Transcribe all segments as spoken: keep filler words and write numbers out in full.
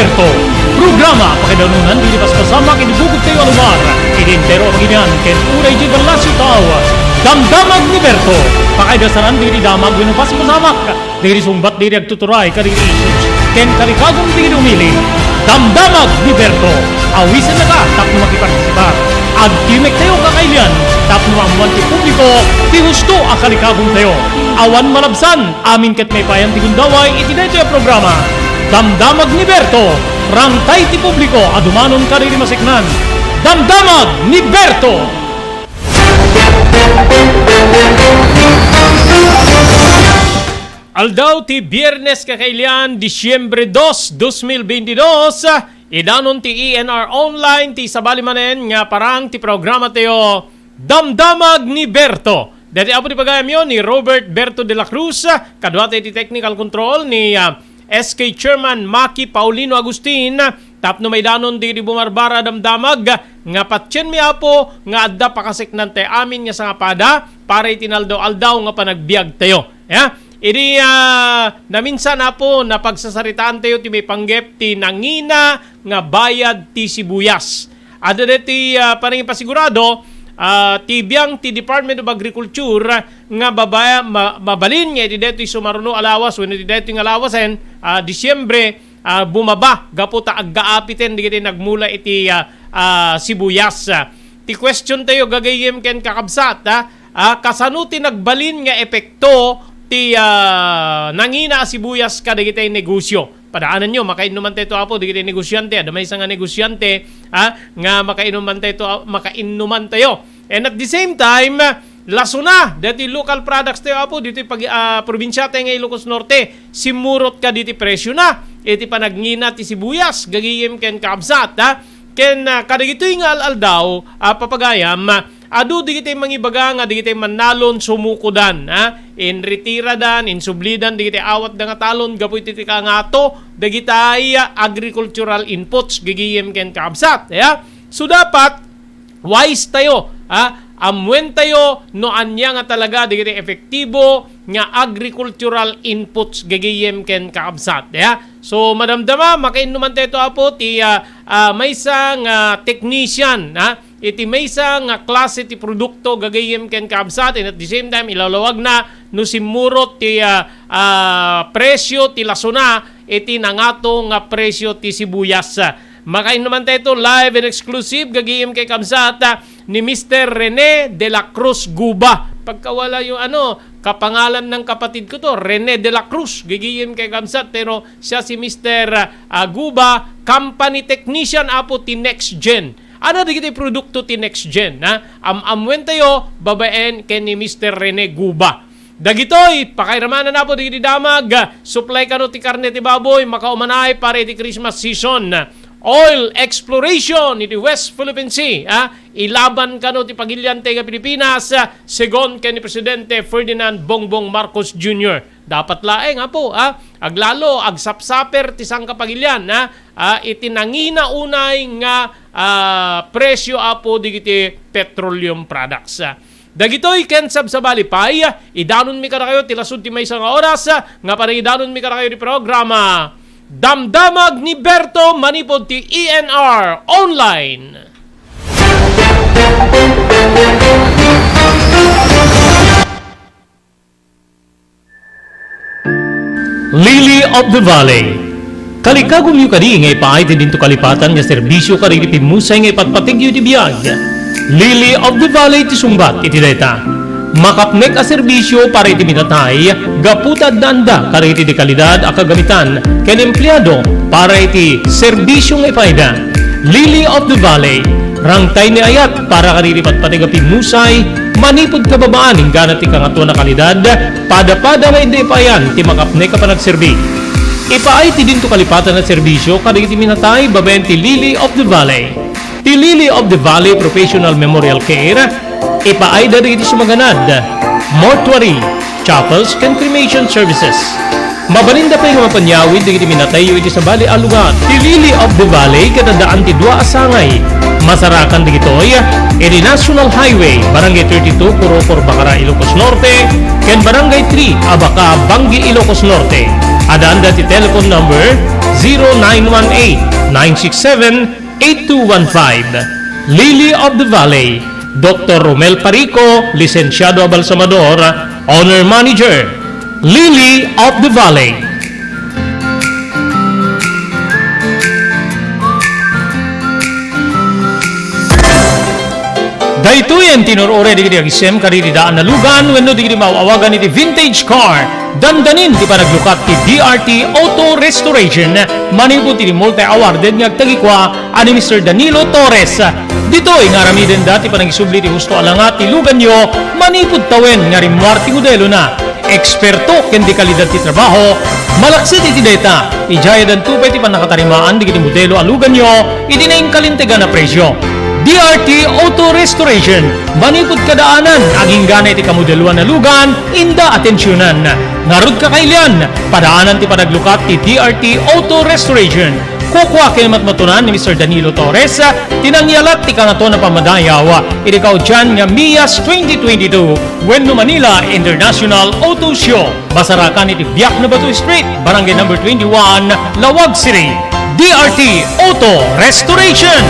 Berto. Programa pakaidanunan dagiti paspasamak iti bukod tayo a lugar, iti entero a pagilian ken uray diay ballasiw tao. Damdamag ni Berto. Pakaidasanan dagiti damag wenno paspasamak dagiti sungbat dagiti agtuturay kadagiti issues ken kalikagum dagiti umili. Damdamag ni Berto. Awisennaka tapno makipartisipar. Agtimek tayo kakailian tapno maammoan ti publiko ti husto a kalikagum tayo. Awan malabsan, amin ket maipayan ti gundaway iti daytoy a programa. Damdamag ni Berto, rangtay ti publiko a dumanon kadagiti maseknan. Damdamag ni Berto! Aldaw ti Biyernes, kakailian, Disyembre dos, dos mil beintidos, idanon ti E N R Online ti sabali manen nga parang ti programa tayo, Damdamag ni Berto. Daytoy apo ti pagayamyo ni Robert Berto de la Cruz, kaduatayo ti technical control ni, ah, S K Chairman Maki Paulino Agustin, tapno maidanon dagiti bumarbara a damdamag nga patienmi, Apo, nga adda pakaseknan tayo amin nga sangapada para iti naldaw-aldaw nga panagbiag tayo. Ya? Idi, ah, naminsan, Apo, napagsasaritaan tayo ti maipanggep ti nangina nga bayad ti sibuyas. Adda daytoy, ah, panangipasigurado, ah, ti biang ti Department of Agriculture nga babaya-, ma-, mabalin nga iti daytoy sumaruno a lawas wenno iti daytoy nga lawasen, ah, Disyembre, ah, bumaba gapu ta aggaapiten dagiti nagmula iti, ah, ah, sibuyas. Ti question tayo, gagayyem ken kakabsat, ah, ah, kasano ti nagbalin nga epekto ti, ah, nangina a sibuyas kadagiti negosyo? Padaananyo, makainnuman tayo, Apo, dagiti negosyante. Adda maysa nga negosyante, ah, nga makainnuman tayo, makainnuman tayo. And at the same time, lasona, dati local products tayo, Apo, ditoy pag-, ah, probinsia tayo nga Ilocos Norte, simmurot kaditi presyo na. Iti panagngina ti sibuyas, gagayyem ken kakabsat, ah. Ken, ah, kadagitoy nga al-aldaw, ah, papagayam, ah, adu dagiti mangibaga nga dagiti mannalon sumukodan, ah. Inretiradan, insublidan dagiti awatda nga talon gapu iti ti kangato dagiti, ah, agricultural inputs, gagayyem ken kakabsat, ya. So, dapat wise tayo, ha? Ammuen tayo no ania nga talaga dagiti epektibo nga agricultural inputs, gagayyem ken kakabsat, ya. So, madamdama, makainnuman tayo, Apo, ti, ah, ah, maysa nga technician, ha? Iti maysa nga klase ti produkto, gagayyem ken kakabsat, and at the same time, ilawlawagna no simmurot ti, ah, ah, presyo ti lasona iti nangato nga presyo ti sibuyas. Makainnuman tayo live and exclusive, gagayyem ken kakabsat, ni Mister Rene de la Cruz Guba. Pagkawala yung ano, kapangalan ng kapatid ko to, Rene de la Cruz, gagayyem ken kakabsat, pero siya si Mister, ah, Guba, company technician, Apo, ti Next Gen. Ano dagiti produkto ti Next Gen, ha? Am-ammuen tayo, babaen ken ni Mister Rene Guba. Dagitoy, pakairamanan, Apo, dagiti damag, supply kano ti karne ti baboy, makaumanay para iti Christmas season. Oil exploration iti West Philippine Sea, ah, ilaban kano ti pagilian ti Pilipinas, ah, segun ken ni Presidente Ferdinand Bongbong Marcos Junior. Dapat laeng, Apo, ah, aglalo, agsapsaper ti sangkapagilian, ah, ah, iti nangina unay nga, ah, presyo, Apo, dagiti petroleum products. Dagitoy ken sabsabali pay, idanonmi kadakayo ti lasud ti maysa nga oras nga panangidanonmi kadakayo ti programa Damdamag ni Berto manipud ti E N R Online. Lily of the Valley. Kalikagumyo kadi nga ipaay ti dinto kalipatan nga serbisyo kadagiti pimmusay nga ipatpategyo iti biag? Lily of the Valley ti sungbat iti dayta. Makapnek a serbisyo para iti minatay gapu ta addaanda kadagiti dekalidad a kagamitan ken empleado para iti serbisyo nga ipaayda. Lily of the Valley, rangtay ni ayat para kadagiti patpateg a pimmusay manipud kababaan inggana ti kangatoan a kalidad, pada-pada nga idi ipaayan ti makapnek a panagserbi. Ipaay ti dinto kalipatan a serbisyo kadagiti minatay babaen ti Lily of the Valley. Ti Lily of the Valley Professional Memorial Care, ipaayda dagiti sumaganad, mortuary, chapels, ken cremation services. Mabalinda pay nga mapanyawid dagiti minatayyo iti sabali a lugar. Ti Lily of the Valley ket addaan ti dua a sangay. Masarakan dagitoy iti National Highway, Barangay thirty-two, Kurokor, Bacara, Ilocos Norte, ken Barangay three, Abaca, Bangui, Ilocos Norte. Adda ti telephone number zero nine one eight, nine six seven, eight two one five. Lily of the Valley, Doctor Romel Parico, Lisensiado a Balsamador, Owner Manager, Lily of the Valley. Daytoyen ti inur-uray dagiti agisem kadagiti daan a lugan wenno dagiti maaw-awagan iti vintage car. Dandanin ti panaglukat ti D R T Auto Restoration manipud iti multi-awarded nga agtagikua a ni Mister Danilo Torres. Ditoy nga aramidenda ti panangisubli ti husto a langa ti luganyo manipud tawen nga rimmuar ti modelona. Eksperto ken di kalidad ti trabaho, malaksid iti dayta, idiay addanto pay ti pannakatarimaan dagiti modelo a luganyo iti nainkalintegan a presio. D R T Auto Restoration, manipud kadaanan, agingganay ti kamodeloan a lugan, inda atensionan. Ngarud kakailian, padaanan ti panaglukat ti D R T Auto Restoration. Kukua ken matmatunan ni Mister Danilo Torres ti nangyalat ti kangaton a pammadayaw iti kaudian nga Mias twenty twenty-two wenno Manila International Auto Show. Masarakan iti Biak na Bato Street, Barangay Number twenty-one, Laoag City. D R T Auto Restoration.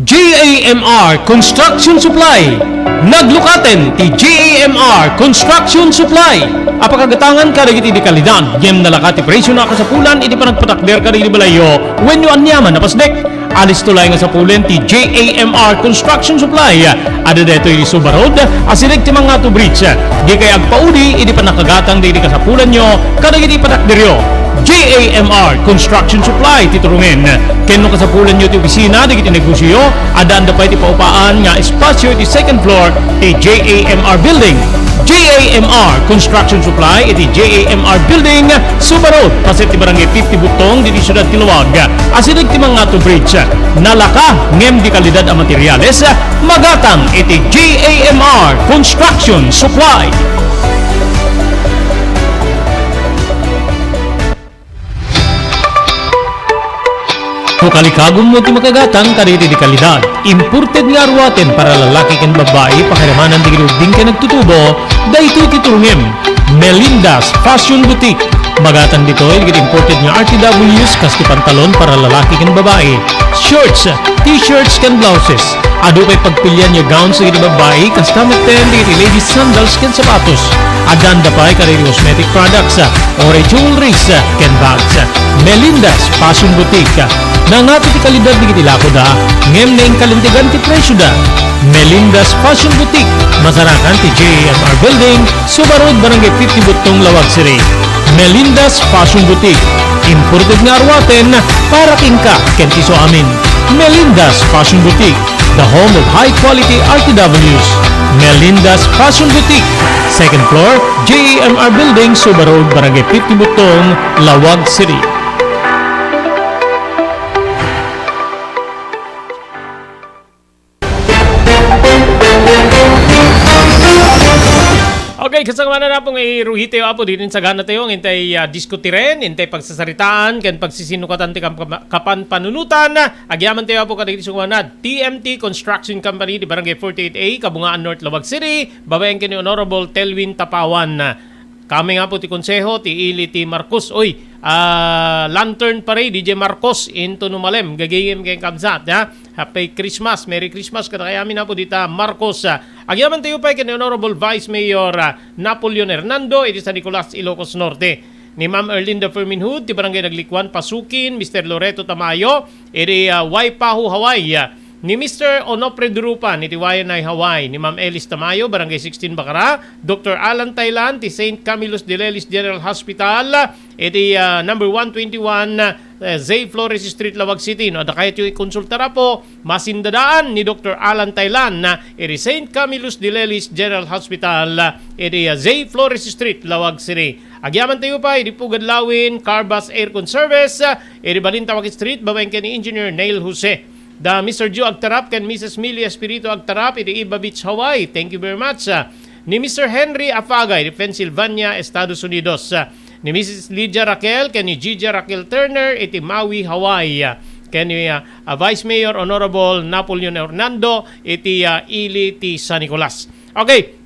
J A M R Construction Supply. Naglukaten ti J A M R Construction Supply. Apakagatangan kadagiti di kalidad, ngem nalaka ti presio na kasapulan iti panagpatakder kadagiti balayyo wenno aniaman a pasdek. Alisto laeng nga sapulen ti J A M R Construction Supply. Adda daytoy iti Suba Road, asideg ti Mangato Bridge. Dikay agpauli iti pannakagatang dagiti kasapulanyo kadagiti panagderyo. J A M R Construction Supply ti turongen. Ken no kasapulanyo ti opisina dagiti negosioyo, addaanda pay ti paupaan nga espasio iti second floor ti J A M R Building. J A M R Construction Supply iti J A M R Building, Suba Road, paset ti Barangay fifty Butong, ditoy siudad ti Laoag. Asideg ti Mangato Bridge. Nalaka ngem di kalidad a materiales, magatang iti J A M R Construction Supply. No kalikagummo ti makagatang kadagiti di kalidad, imported nga aruaten para lalaki ken babbai, pakiramanan dagiti ubbing ken agtutubo, daytoy ti turongem. Melinda's Fashion Boutique. Magatang ditoy dagiti imported nga R T Ws kas ti pantalon para lalaki ken babbai, shorts, t-shirts ken blouses. Adu pay pagpilian nga gowns dagiti babbai, kasta metten dagiti ladies sandals ken sapatos. Addaanda pay kadagiti cosmetic products, uray jewelries, ken bags. Melinda's Fashion Boutique. Nangato ti kalidad dagiti lakoda, ngem nainkalintegan ti presioda. Melinda's Fashion Boutique, masarakan ti J A M R Building, Suba Road, Barangay fifty Butong, Laoag City. Melinda's Fashion Boutique. Imported nga aruaten para kenka ken ti isuamin. Melinda's Fashion Boutique, the home of high quality R T Ws. Melinda's Fashion Boutique, second floor, J A M R Building, Suba Road, Barangay fifty Butong, Laoag City. Okay, kasangwanan na po nga iruhit tayo, Apo, dito sa gana tayo, intay, ah, diskutiren, intay pagsasaritaan, ken pagsisinukatan ti kam-, kapan-, panunutan, agyaman tayo, Apo, kadagiti sungwanad, T M T Construction Company, di Barangay forty-eight A, Kabungaan North, Laoag City, babaen ken ni Honorable Telwin Tapawan. Kami nga po ti konseho, ti ili ti Marcos. Oy, ah, Lantern Parade, D J Marcos, into no malem, gagayem ken kabsat, ha? Happy Christmas, Merry Christmas, kadakayamin na po dita, Marcos. Ah, agyaman tayo pa ken Honorable Vice Mayor, ah, Napoleon Hernando, iti San Nicolas, Ilocos Norte. Ni Ma'am Erlinda Ferminhud, ti Barangay Naglikuan, Pasukin, Mister Loreto Tamayo, iti, ah, Waipahu, Hawaii. Ah, ni Mister Onofre Durupan iti Waianae, Hawaii, ni Ma'am Elis Tamayo, Barangay sixteen Bacara, Doctor Alan Tailan ti Saint Camillus de Lelis General Hospital iti, ah, number one twenty-one, eh, Zay Flores Street, Laoag City. No adda kayatyo ikonsultar, Apo, masindadaan ni Doctor Alan Tailan, ah, iti Saint Camillus de Lelis General Hospital, ah, iti, ah, Zay Flores Street, Laoag City. Agyaman tayo pa iti Pugad Lawin, Carbas Aircon Service, ah, iti Balintawak Street, babaen ken ni Engineer Neil Jose. Da Mister Joe Agtarap ken Missus Millie Espiritu Agtarap iti Iba Beach, Hawaii. Thank you very much. Ah, ni Mister Henry Afaga iti Pennsylvania, Estados Unidos. Ah, ni Missus Lydia Raquel ken ni Gigi Raquel Turner iti Maui, Hawaii. Ah, ken ni, ah, ah, Vice Mayor Honorable Napoleon Hernando iti, ah, ili ti San Nicolas. Okay.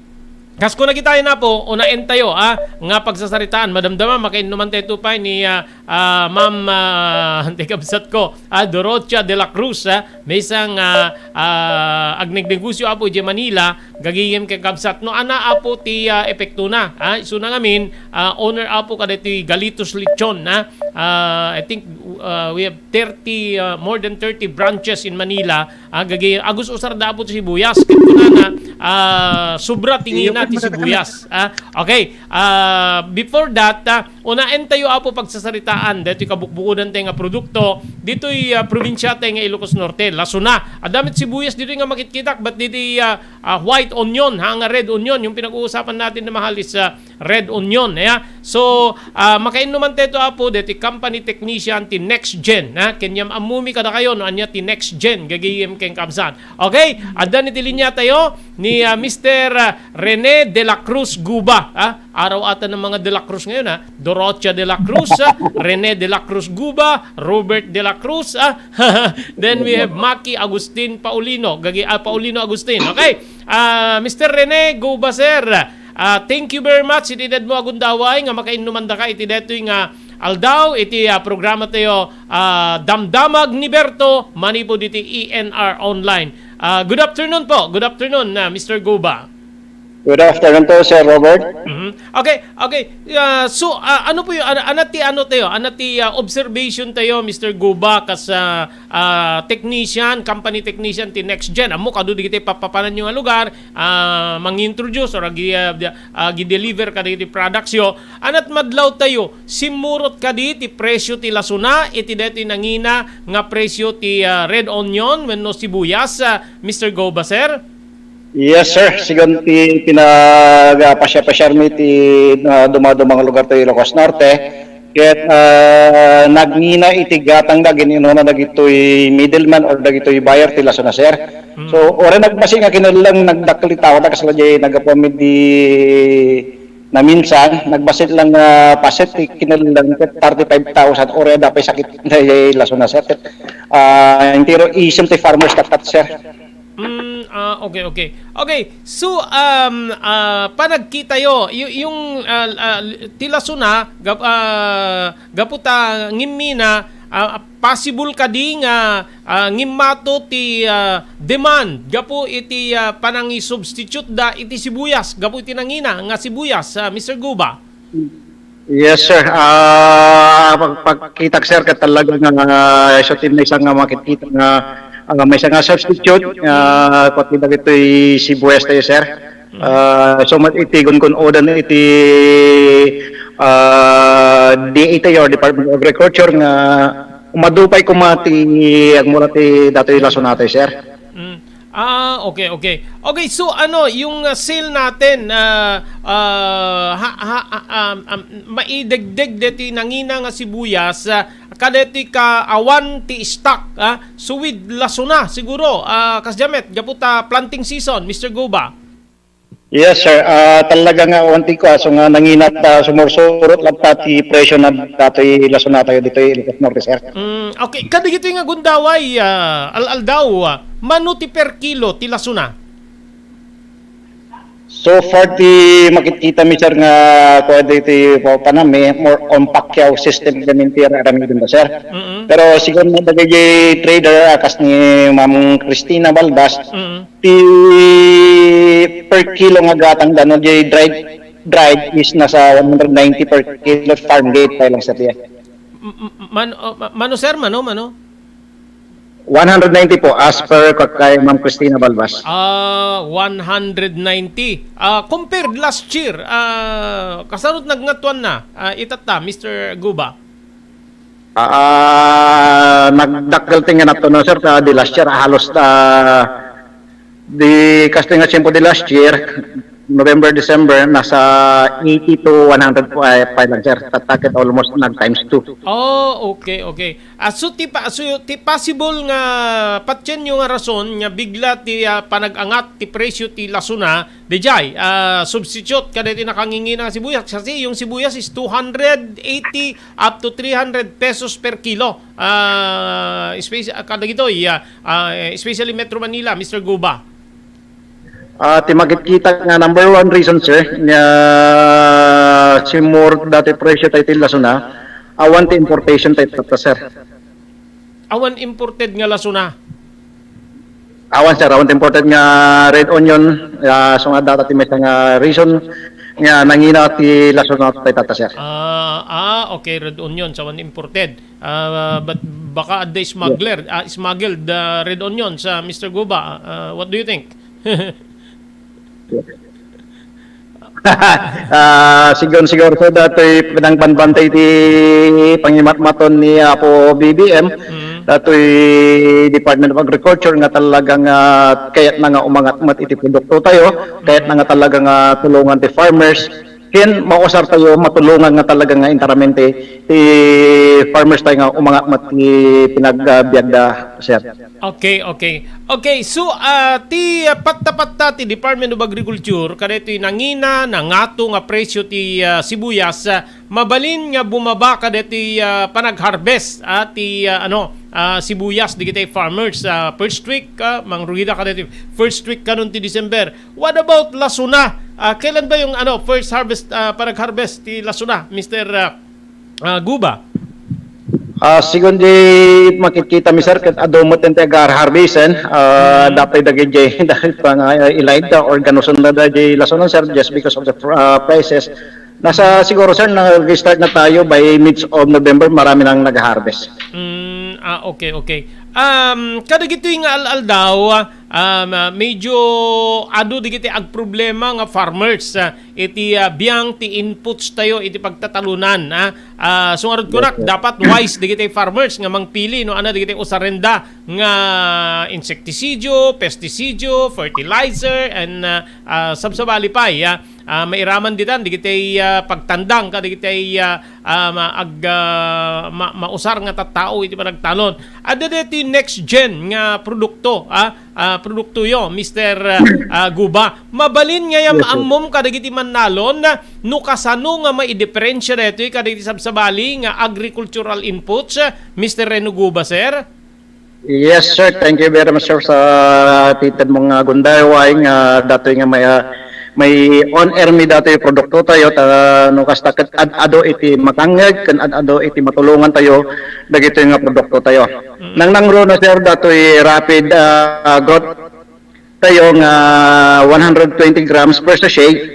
Kas kunana kitaen, Apo, unaentayo, ah, nga pagsasaritaan, madamdama, makainnumantayo pay ni, ah, ah, Ma'am, ah, ti kabsatko, ah, Dorothea de la Cruz, ah, maysa nga, ah, agnegnegosyo, Apo, idiay Manila, gagayem ken kabsat. No, ania, Apo, ti, ah, epektona, ah, isuna ngamin, ah, owner, Apo, kadaytoy Galitos Lechon, ah. Ah, I think, ah, we have thirty, ah, more than thirty branches in Manila. Ah, gagi-, agus usarda, Apo, ti sibuyas. Ket kunana, ah, sobra ti ngina ti sibuyas. Ah, okay. Ah, before that, ah, unaentayo, Apo, pagsasaritaan daytoy kabukbukodantayo nga produkto ditoy, ah, probinsiatayo nga Ilocos Norte. Lasona. Adda met sibuyas ditoy nga makitkitak, but ditoy, ah, ah, white onion, ha, nga red onion, yung pinag-uusapan natin na mahal is, ah, red onion, ya. So, ah, makainnumantayo, Apo, daytoy company technician ti Next Gen, ha. Ken am-ammumi kadakayo no ania ti Next Gen, gagayem ken kabsat. Okay, adda ni ti linia tayo ni, ah, Mister, ah, Rene de la Cruz Guba, ha. Araw ata ng mga de la Cruz ngayon, ha. Dorothea de la Cruz, ah, Rene de la Cruz Guba, Robert de la Cruz, ah. Then we have Maki Agustin Paulino, gagi-, ah, Paulino Agustin. Okay. Ah, Mister Rene Guba, sir. Ah, thank you very much iti dayta nga gundaway nga makainnuman daka iti daytoy nga aldaw iti, ah, programa tayo, ah, Damdamag ni Berto manipud iti E N R Online. Ah, good afternoon po. Good afternoon, ah, Mister Guba. Good afternoon po, Sir Robert. Mhm. Okay, okay. Ah, so, ah, ano po yung, ano, ano ti, ano tayo? Ano ti, ah, observation tayo, Mister Guba, kas, ah, ah, technician, company technician ti Next Gen? Ammo, kadu digiti papapananyo nga lugar, ah, mangintroduce or agi-, ah, di-, ah, gi-deliver kadagiti products yo. Anat madlaw tayo, simmurot kadi ti presyo ti lasuna, iti daytoy nangina nga presyo ti, ah, red onion wenno sibuyas, ah, Mister Guba, sir? Yes, sir. Sigun ti pinagapasiar-pasiar mi ti, ah, dumaduma nga lugar ti Ilocos Norte, ket, ah, nagngina iti gatangda, gin-inuna dagitoy middleman or dagitoy buyer ti lasuna, sir. Mm. So, uray nagbasi nga kinelleng, nagdakkel ti tao, ta kasla diay naggapu mi di naminsan, nagbasi lang nga paset ti kinelleng, ket thirty-five thousand, uray adda pay sakit diay lasuna, sir. Ket, ah, entero isem ti farmers tatta, sir. Mm, ah, okay, okay. Okay, so, um, ah, panagkitayo, y-, yung, ah, ah, ti lasuna, gap-, ah, gapu ta ngimmina, ah, possible kadi nga, ah, ngimmato ti, ah, demand gapu iti, ah, panangisubstitute da iti sibuyas, gapu iti nangina nga sibuyas, ah, Mister Guba? Yes, sir. Ah, pag-, pagkitak, sir, ket talaga nga, ah, isu ti maysa nga makitkita nga, ah, maysa nga substitute nga pati dagitoy sibuyas tayo, sir. Mm. Ah, so, mat-, iti gun-, kun-odan iti, ah, D A tayo, Department of Agriculture, nga umadupay koma ti agmura ti datoy lasuna tayo, sir. Mm. Ah, okay, okay. Okay, so ano, yung, ah, sale natin, ah, ah, ha, ha, ah, um, um, maidegdeg deti nangina nga sibuyas, ah, kadeti ka awan ti stock, ah, so with lasuna, siguro, ah, kasdiay met, gapu ta planting season, Mister Guba. Yes, sir. Ah, talaga nga, awan ti ko, aso nga nangina ta, sumursurot lang ta ti presyo na datoy lasuna tayo ditoy Ilocos Norte, sir. Mm, okay. Kadagitoy nga gundaway, ah, al-aldaw, ah, mano ti per kilo ti lasuna? So far, ti makitkita mi, sir, nga kuwan ditoy pa-, panami, more on Pacquiao system kami ti aramiden da, sir. Mm-mm. Pero sigun mo dagiti trader, ah, kas ni Ma'am Christina Balbas, Mm-mm. ti per kilo nga gatang da, no, di dried, dried is nasa one hundred ninety per kilo farm gate pa lang sa tiyan. M-, m-, man-, oh, ma-, mano, sir? Mano, mano? One hundred ninety po, as per ka-, kay Ma'am Christina Balbas. Ah, one hundred ninety. Ah, compared last year, ah, kasano ti nagngatuan na, ah, itatta, Mister Guba? Ah, nagdakkel ti nganatto, no, sir, ta di last year, halos, ah, di, kas ti nga tiempo di last year, November, December, nasa eighty to one hundred po, ay, pa lang, sir. Tatta ket almost nag times two. Oh, okay, okay. Ah, so ti pa-, so ti possible nga patienyo nga rason nga bigla ti, ah, panag-angat ti presyo ti lasuna, dijay, ah, substitute kadagiti nakangingina nga sibuyas. Kasi yung sibuyas is two hundred eighty up to three hundred pesos per kilo. Ah, especi-, ah, kadagitoy, ah, ah, especially Metro Manila, Mister Guba. Ah, ti makitkita nga number one reason, sir, nga simmurot dati presyo tayo ti lasona, awan ti importation tayo tatta, sir. Awan imported nga lasona. Awan, sir, awan ti imported nga red onion, ah, so nga data ti maysa nga reason nga nangina ti lasona tayo tatta, sir. Ah, ah, okay, red onion, sa awan imported. Ah, but baka adda smuggler, ah, smuggled ah, red onion sa Mister Guba. Ah, what do you think? Ah, sigun siguro, sir, datoy pinangbanbantay ti pangimatmaton ni Apo B B M. Datoy Department of Agriculture nga talaga nga kayatna nga umangat met iti produkto tayo, kayatna nga talaga nga tulungan ti farmers. Ken mausar tayo, matulungan nga talaga nga enteramente ti farmers tayo nga umangat met ti pinagbiagda, sir. Okay, okay. Okay, so ah, ti ah, patta-patta ti Department of Agriculture kadaytoy nangina, nangato nga presyo ti ah, sibuyas, ah, mabalin nga bumaba kadaytoy ah, panag-harvest ah, ti ah, ano ah, sibuyas digitay farmers ah, first week ah, mangrugida kadaytoy first week kanon ti December. What about lasuna? Ah, kailan ba yung ano first harvest ah, panag-harvest ti lasuna, Mister ah, ah, Guba? Ah, sigun di makitkita mi, sir, ket adu met ti agar-harvest, ah, dapay dagiti dagiti pang ah, ilaid da or ganuson da dagiti lasuna, sir, just because of the ah, prices. Nasa siguro, sir, nag-start na tayo by mid of November, marami nang nag-harvest. Mm, ah, okay, okay. Um, kadagitoy nga al-aldaw, um, ah, medyo adu digiti agproblema nga farmers ah, iti ah, biang ti inputs tayo iti pagtatalunan, ah. Ah, so ngarud kunak, dapat wise digiti farmers nga mangpili no ana digiti usarenda nga insektisidio, pestisidio, fertilizer, and ah, ah, sabsabali pay, ah, ah, mairaman ditan digiti ah, pagtandang kadigiti ah, ah, ma-, ag, ah, ma-, mausar nga tattao iti panagtalon. Adda deti next gen nga produkto, ah, ah, produktoyo, Mister ah, ah, Guba. Mabalin nga yam ammom kadagiti mannalon no kasano nga maidiferensia daytoy kadagiti sabsabali nga agricultural inputs, Mister Reno Guba, sir? Yes, sir. Thank you very much, sir, sa tited mo nga gundaway nga datoy nga may ah, may on air mi datoy produkto tayo ta no kasta ket ad-ado iti makangngeg ken ad-ado iti matulongan tayo dagitoy nga produkto tayo. Nangnangro na, sir, datoy rapid ah, growth tayo nga one hundred twenty grams per sachet.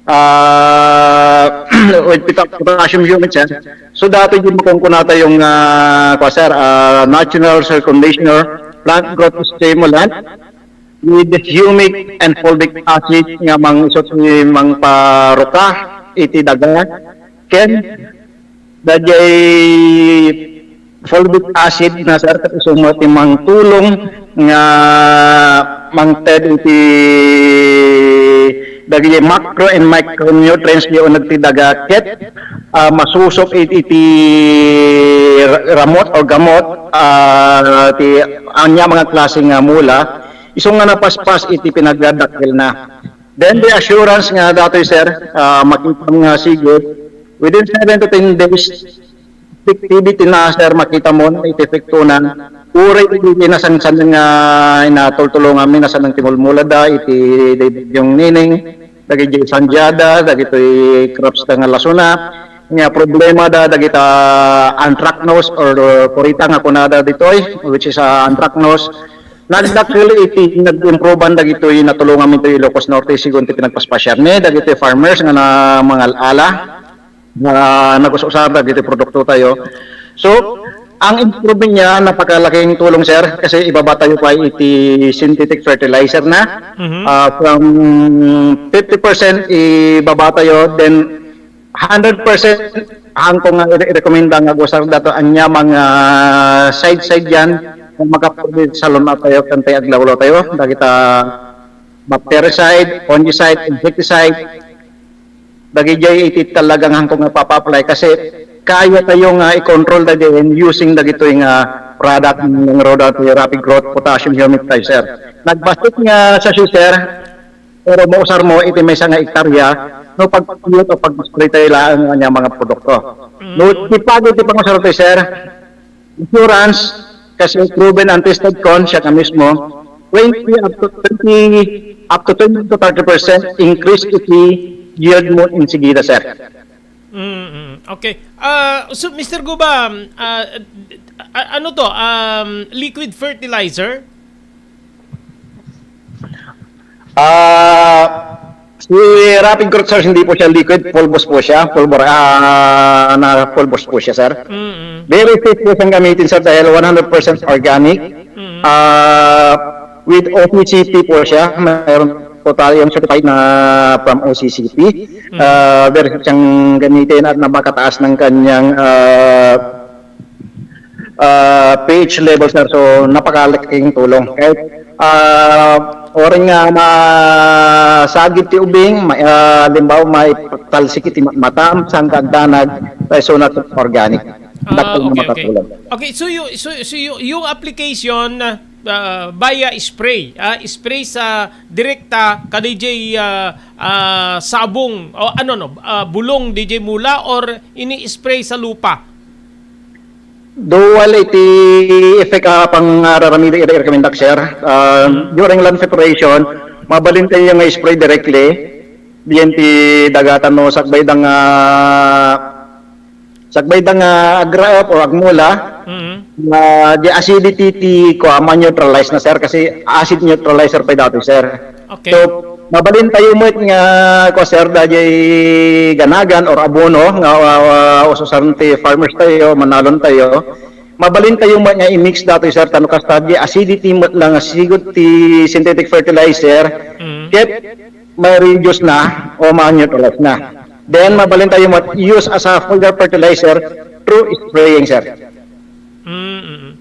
Ah, with pota- potassium humic, sir. So dati yung makungkuna tayo nga kwa, sir, ah, natural circumnational plant growth stimulant with humic and fulvic acid nga mang isot ni mang paruka iti daga. Ken dagiti fulvic acid na, sir, ket isu met ti mangtulong nga mangted iti dagiti macro and micronutrients di uneg ti daga ket ah, masusop iti, iti ra- ramot or gamot ah, ti ania mga klase nga mula isu nga napaspas iti pinagdadakkel na. Then the assurance nga datoy, sir, ah, makita nga sigud within seven to ten days, effectivity na, sir, makita mo iti epekto na. Uray iti nasansan nga inatultulong amin, nasan ang timulmulada iti, iti yung nining, dagiti sandiada, dagitoy crops da nga lasuna, nga problema da, dagita anthracnose or kurita nga kunada ditoy, which is uh, anthracnose, nagdakkel iti nag-improvean dagitoy natulongan mi itoy Ilocos Norte sigun ti pinagpaspasiar ni dagitoy farmers nga na mangal-ala nga nag-usar dagitoy produkto tayo. So, ang improvement niya napakalaking tulong, sir, kasi ibaba tayo pa iti synthetic fertilizer na. Mhm. Ah, from fifty percent ibaba tayo, then hundred percent hangko nga i-, i-recommenda nga agusar dato anya mga side-side yan nga makaproduce sa luna tayo, kantay aglawlaw tayo, dagita bactericide, fungicide, insecticide, dagijay iti talagang hangko nga papa-apply kasi kaya tayo nga i-control dagiti using dagitoy nga product nga roda ti rapid growth potassium humic tayo, sir. Nagbasket nga sa sir, pero mausar mo iti maysa nga hektarya no pagpiyot o pag-spray tayo laeng nga mga produkto. No, di pa iti pangusar tayo, sir, insurance, kasi proven and tested kon siya ka mismo, twenty up to twenty, up to twenty to thirty percent increase iti yield mo insigida, sir. Mm, mm. Okay. Ah, so, Mister Guba, ah, a-, ano to? Um, liquid fertilizer? Ah, si Rapid Growth, sir, hindi po siya liquid, pulbos po siya, pulbor, ah, na pulbos po siya, sir. Mm, mm. Very safe po siyang gamitin, sir, dahil one hundred percent organic. Mm. Ah, with O C C P po siya, mayroon po tayong certified na from O C C P. Mm. Ah, very safe siyang gamitin at napakataas ng kanyang, ah, ah, pH level, sir. So, napakalaking tulong. Kahit, ah, oras nga masagid ti ubing, ma-, ah, halimbawa, maitalsik iti ma-, mata, saan ka agdanag, kay so, not organic. Ah, dakkel nga okay, okay. Makatulong. Okay, so you, so, so you, yung application, ah, via spray, ah, spray sa direkta kadijay, ah, ah, sabong o ano, no, ah, bulong dijay mula or ini-spray sa lupa? Dual iti effect a pangngararami iti rekomendak, sir. Ah, mm, during land preparation, mabalin tayo nga spray directly diyan ti dagatan no sakbay da nga, sakbay da nga agraep or agmula, mm, nga di acidity ti kua ma-neutralize na, sir, kasi acid neutralizer pa dati, sir. Okay. So, mabalin tayo met nga, kua, sir, dayjay ganagan or abono nga, uh, ususan ti farmers tayo, manalon tayo. Mabalin tayo met nga i-mix datoy, sir, tano kasta di acidity met lang sigud ti synthetic fertilizer. Mm. Ket ma-reduce na o ma-neutralize na. Then, mabalin tayo met use as a foliar fertilizer through spraying, sir. Mm, mm, mm.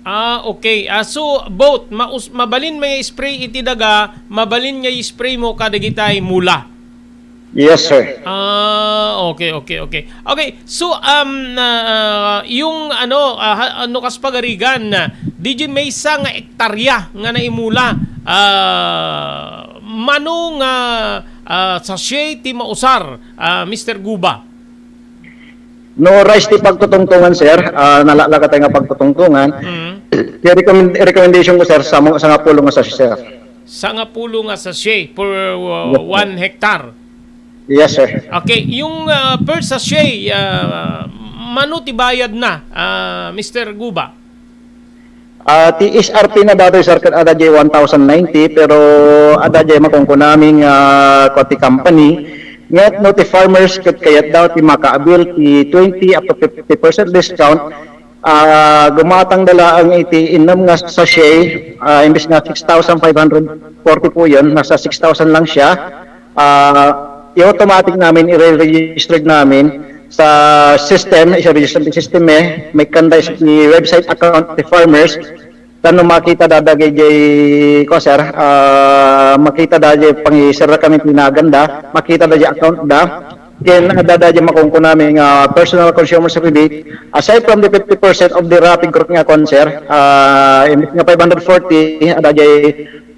Ah, okay. Ah, so, both, maus-, mabalin nga i-spray iti daga, mabalin nga i-spray mo kadagitay mula. Yes, sir. Ah, okay, okay, okay. Okay, so, um, ah, yung ano, ah, ha-, ano kas pagarigan, ah, D J maysa nga ektarya nga naimula, ah, mano nga, ah, sachet ti mausar, ah, Mister Guba? No rice ti pagtutungtungan, sir. Ah, nalaklak tayo nga pagtutungtungan. Mm. Kaya recommend-, recommendation ko, sir, sa mga, sa nga pulo nga sachet, sir. Sa nga pulo nga sachet per, uh, yes, sir, one hectare. Yes, sir. Okay, yung, uh, per sachet, uh, mano ti bayad na, uh, Mister Guba? Ah, ti S R P na dati, sir, ket adda jay one thousand ninety, pero adda jay makunkunaming, ah, kua ti company, nget no ti farmers ket kayat daw ti makaabil ti twenty up to fifty percent discount, ah, gumatang da laeng iti innem nga sachet, ah, imbes nga six thousand five hundred forty po yun, nasa six thousand lang siya. Ah, i-automatic namin, i-register namin sa system, i-register ti system eh, may kanda iti website account ti farmers, tapno makita da dagiti, ko, sir, ah, makita da di pangisir kami pinagan da, makita da di account da, ken adda da di makunkunami nga personal consumers rebate, aside from the fifty percent of the rapid growth nga account, sir, ah, imbes nga five hundred forty, adda di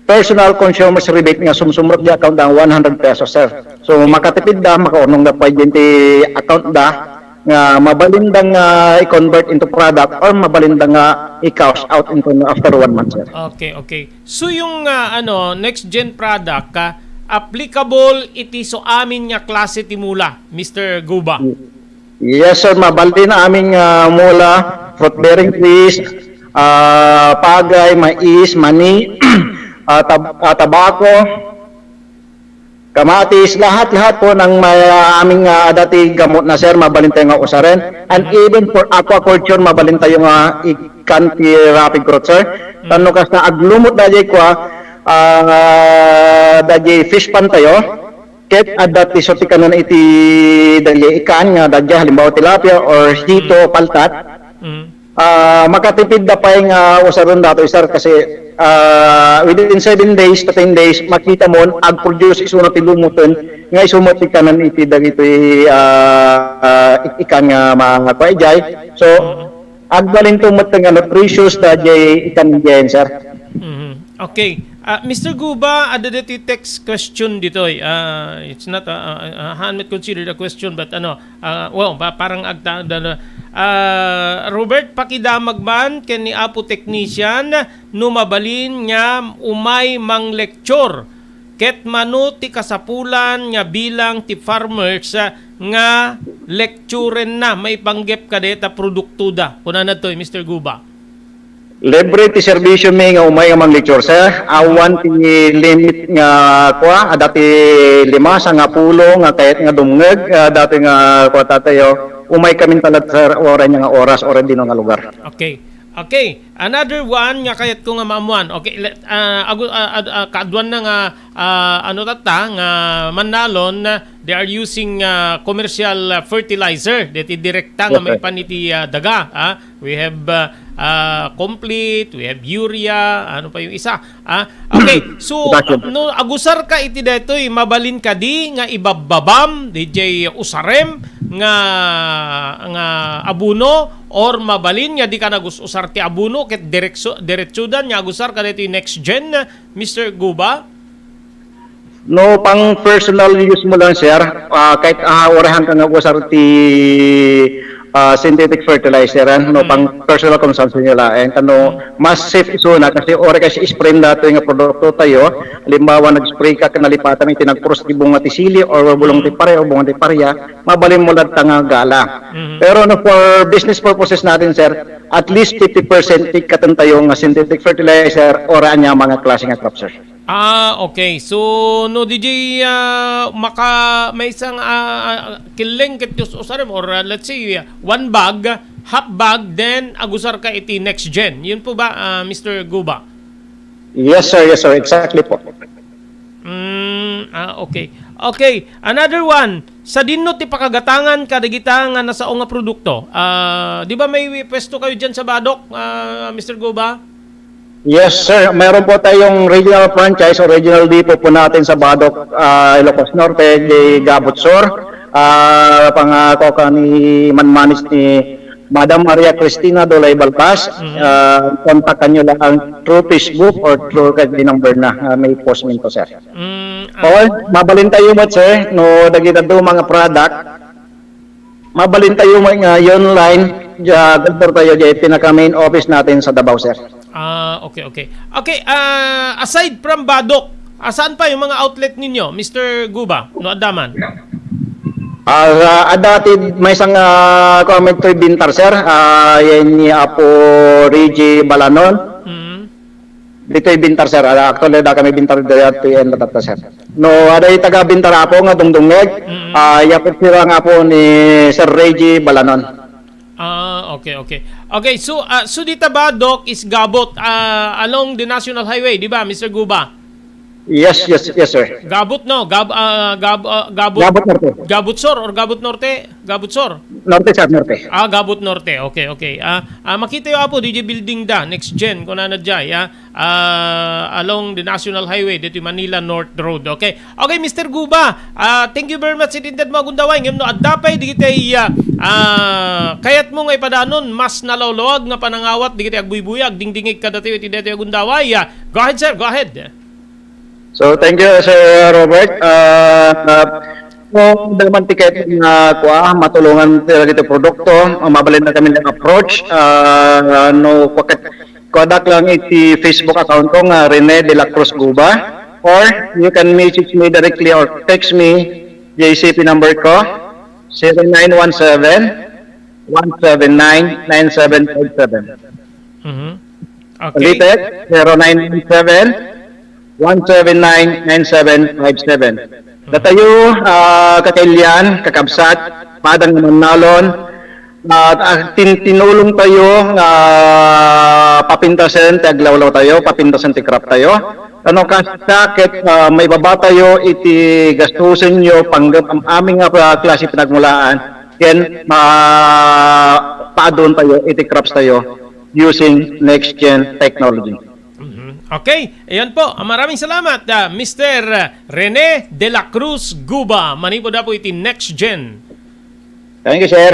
personal consumers rebate nga sumsumrek di account da one hundred pesos, sir. So, makatipid da, makaurnong da pay di account da, nga mabalin da nga i-convert into product or mabalin da nga i-cash out into after one month, sir. Okay, okay. So, yung, ah, ano, next gen product, ah, applicable iti so amin nga klase ti mula, Mister Guba? Yes, sir. Mabalin amin nga mula, fruit-bearing trees, ah, pagay, mais, mani, ah, tab-, ah, tabako, kamatis, lahat-lahat po ng may, ah, aming, ah, adda ti gamot na, sir, mabalin tayo nga usaren. And even for aquaculture, mabalin tayo nga ikan ti rapid growth, sir. Tapno kasta aglumot dayjay kua, ah, dayjay fish pond tayo. Ket adda ti isu ti kanan iti dayjay ikan nga adda, halimbawa, tilapia or hito, paltat. Mm. Ah, makatipid da pay nga usaren datoy, sir, kasi, ah, within seven days to ten days, makita mo, ag-produce isuna ti lumuton, nga isu met ti kanan iti dagitoy, ah, ah, ik-, ikan nga ma-, kuan idiay. So, agbalinto met nga nutritious dayjay ikan idiay, sir. Mhm. Okay. Ah, Mister Guba, adda ditoy text question ditoy. Ah, it's not, ah, ah, ah, haan met considered a question, but ano, ah, well, pa-, parang agta-, da-, da-, ah, Robert, pakidamag man ken ni Apo Technician no mabalin nga umay mang-lecture. Ket mano ti kasapulan nga bilang ti farmers, ah, nga lecturenna maipanggep kadayta produktoda? Kunana ditoy, Mister Guba. Libre ti serbisyo mi nga umay nga mang-lecture, sir. Awan ti limit nga kua, adda ti lima, sangapulo nga kayat nga dumngeg, ah, datoy nga kua tayo. Umay kami talad, sir, uray nga oras, uray dino nga lugar. Okay. Okay. Another one nga kayat ko nga maammuan. Okay, let, ah, agu-, ah, ad-, ah, kaaduan na nga, ah, ano tatta, nga Manalon, ah, they are using, ah, commercial, ah, fertilizer. Deti direkta nga Okay. maipan iti, ah, daga, ah. We have, ah, ah, Complete, we have Urea, ano pa yung isa? Ah, okay, so, Potassium. No, agusar ka iti daytoy, mabalin kadi nga ibabbabam, D J usarem, nga, nga abono, or mabalin nga di ka nagus-usar ti abono, ket direkso-, diretsudan nga agusar ka daytoy next gen, Mister Guba? No, pang personal use mo lang, sir. Ah, kahit, ah, urahan ka nga usar ti, ah, synthetic fertilizer, ah, no, Mm. pang personal consumption nyo laeng. Kano, Mm. mas safe isuna kasi ore kasi spray na ito yung produkto tayo. Halimbawa, nag-spray ka, nalipatan iti nagpuros ti bunga ti sili or bulong ti Mm. pare or bunga ti parya, mabalin mo lang nga gala. Mm. Pero no, for business purposes natin, sir, at least fifty percent ti katan tayo nga synthetic fertilizer or anya mga klase nga crop, sir. Ah, okay. So, no, D J, ah, maka-, may isang, ah, ah, killing ket us-, usarem, or, ah, let's say, ah, one bag, half bag, then agusar ka iti next gen. Yun po ba, ah, Mister Guba? Yes, sir. Yes, sir. Exactly po. Mm, ah, okay. Okay. Another one. Sadinno ti pakagatangan kadagita nga nasao nga produkto? Ah, di ba may pwesto kayo dyan sa Badoc, ah, Mister Guba? Yes, sir. Meron po tayong regional franchise o regional depot po natin sa Badoc, ah, Ilocos Norte, di Gabot Sur. Ah, pangako ka ni manmanis ni Madam Maria Cristina Dolay Balbas. Mhm. Ah, kontakan nyo lang through Facebook or through kay number na. Ah, may post minto, sir. Mm, ah, Paul, mabalin tayo mo, sir, no, dagita do mga product. Mabalin tayo mo nga online, ja, doktor tayo, ja, pinaka main office natin sa Davao, sir. Ah, okay, okay. Okay, ah, aside from Badoc, ah, saan pa yung mga outlet ninyo, Mister Guba? No, adaman? Ah, ah, adati may isang, ah, comment to bintar, sir. Ah, yan ni Apo Reggie Balanon. Mm. Ditoy Bintar, sir. Ah, actually, da kami Bintar dayat ti en tatta, sir. No, aday taga Bintar apo nga dungdungngeg. Mm. Ah, yapit sira nga apo ni Sir Reggie Balanon. Ah, okay, okay. Okay, so, ah, so dita ba, Doc, is Gabot, ah, along the National Highway, di ba, Mister Guba? Yes, yes, yes, sir. Gabot, no? Gab-, ah, Gab-, ah, Gabot, Gabot Norte. Gabot Sur or Gabot Norte? Gabot Sur? Norte, sir, Norte. Ah, Gabot Norte. Okay, okay. Ah, ah, makita yo, apo, D J building da, next gen, kunana jay, ah, ah, along the National Highway, dito Manila North Road. Okay. Okay, Mister Guba, ah, thank you very much. Itinded mo agundaway. Ngem no, adda pay, digitay, ah, ah, kayat mo nga ipadanon, mas nalawlawag nga panangawat, digitay agbuybuyag, dingdingig kadatayo, iti daytoy agundaway. Ah, go ahead, sir. Go ahead. So, thank you, Sir Robert. Ah, ah, so, daman tiket nga, kua, matulungan sila dito produkto, ah, mabalin na kami ng approach. Ah, no, kuwaket, kuwadak lang iti Facebook account ko nga Rene de la Cruz Guba. Or you can message me directly or text me, J C P number ko, zero nine one seven, one seven nine, nine seven five seven. Mhm. Okay. Ulitin, zero nine nine seven, one seven nine, nine seven five seven. Datayo, ah, kakailian, kakabsat, padang nga mannalon, at, ah, tin-, tinulong tayo nga papintasen ti aglawlaw tayo, papintasen ti crop tayo. Ano, kasta ket, ah, maibaba tayo iti gastusen yo, panggep am-, amin nga, ah, klase pinagmulaan, ken ma-, paadun tayo iti crops tayo using next gen technology. Mhm. Okay, ayan po. Ah, maraming salamat, ah, Mister Rene de la Cruz Guba. Manipod po iti next gen. Thank you, sir.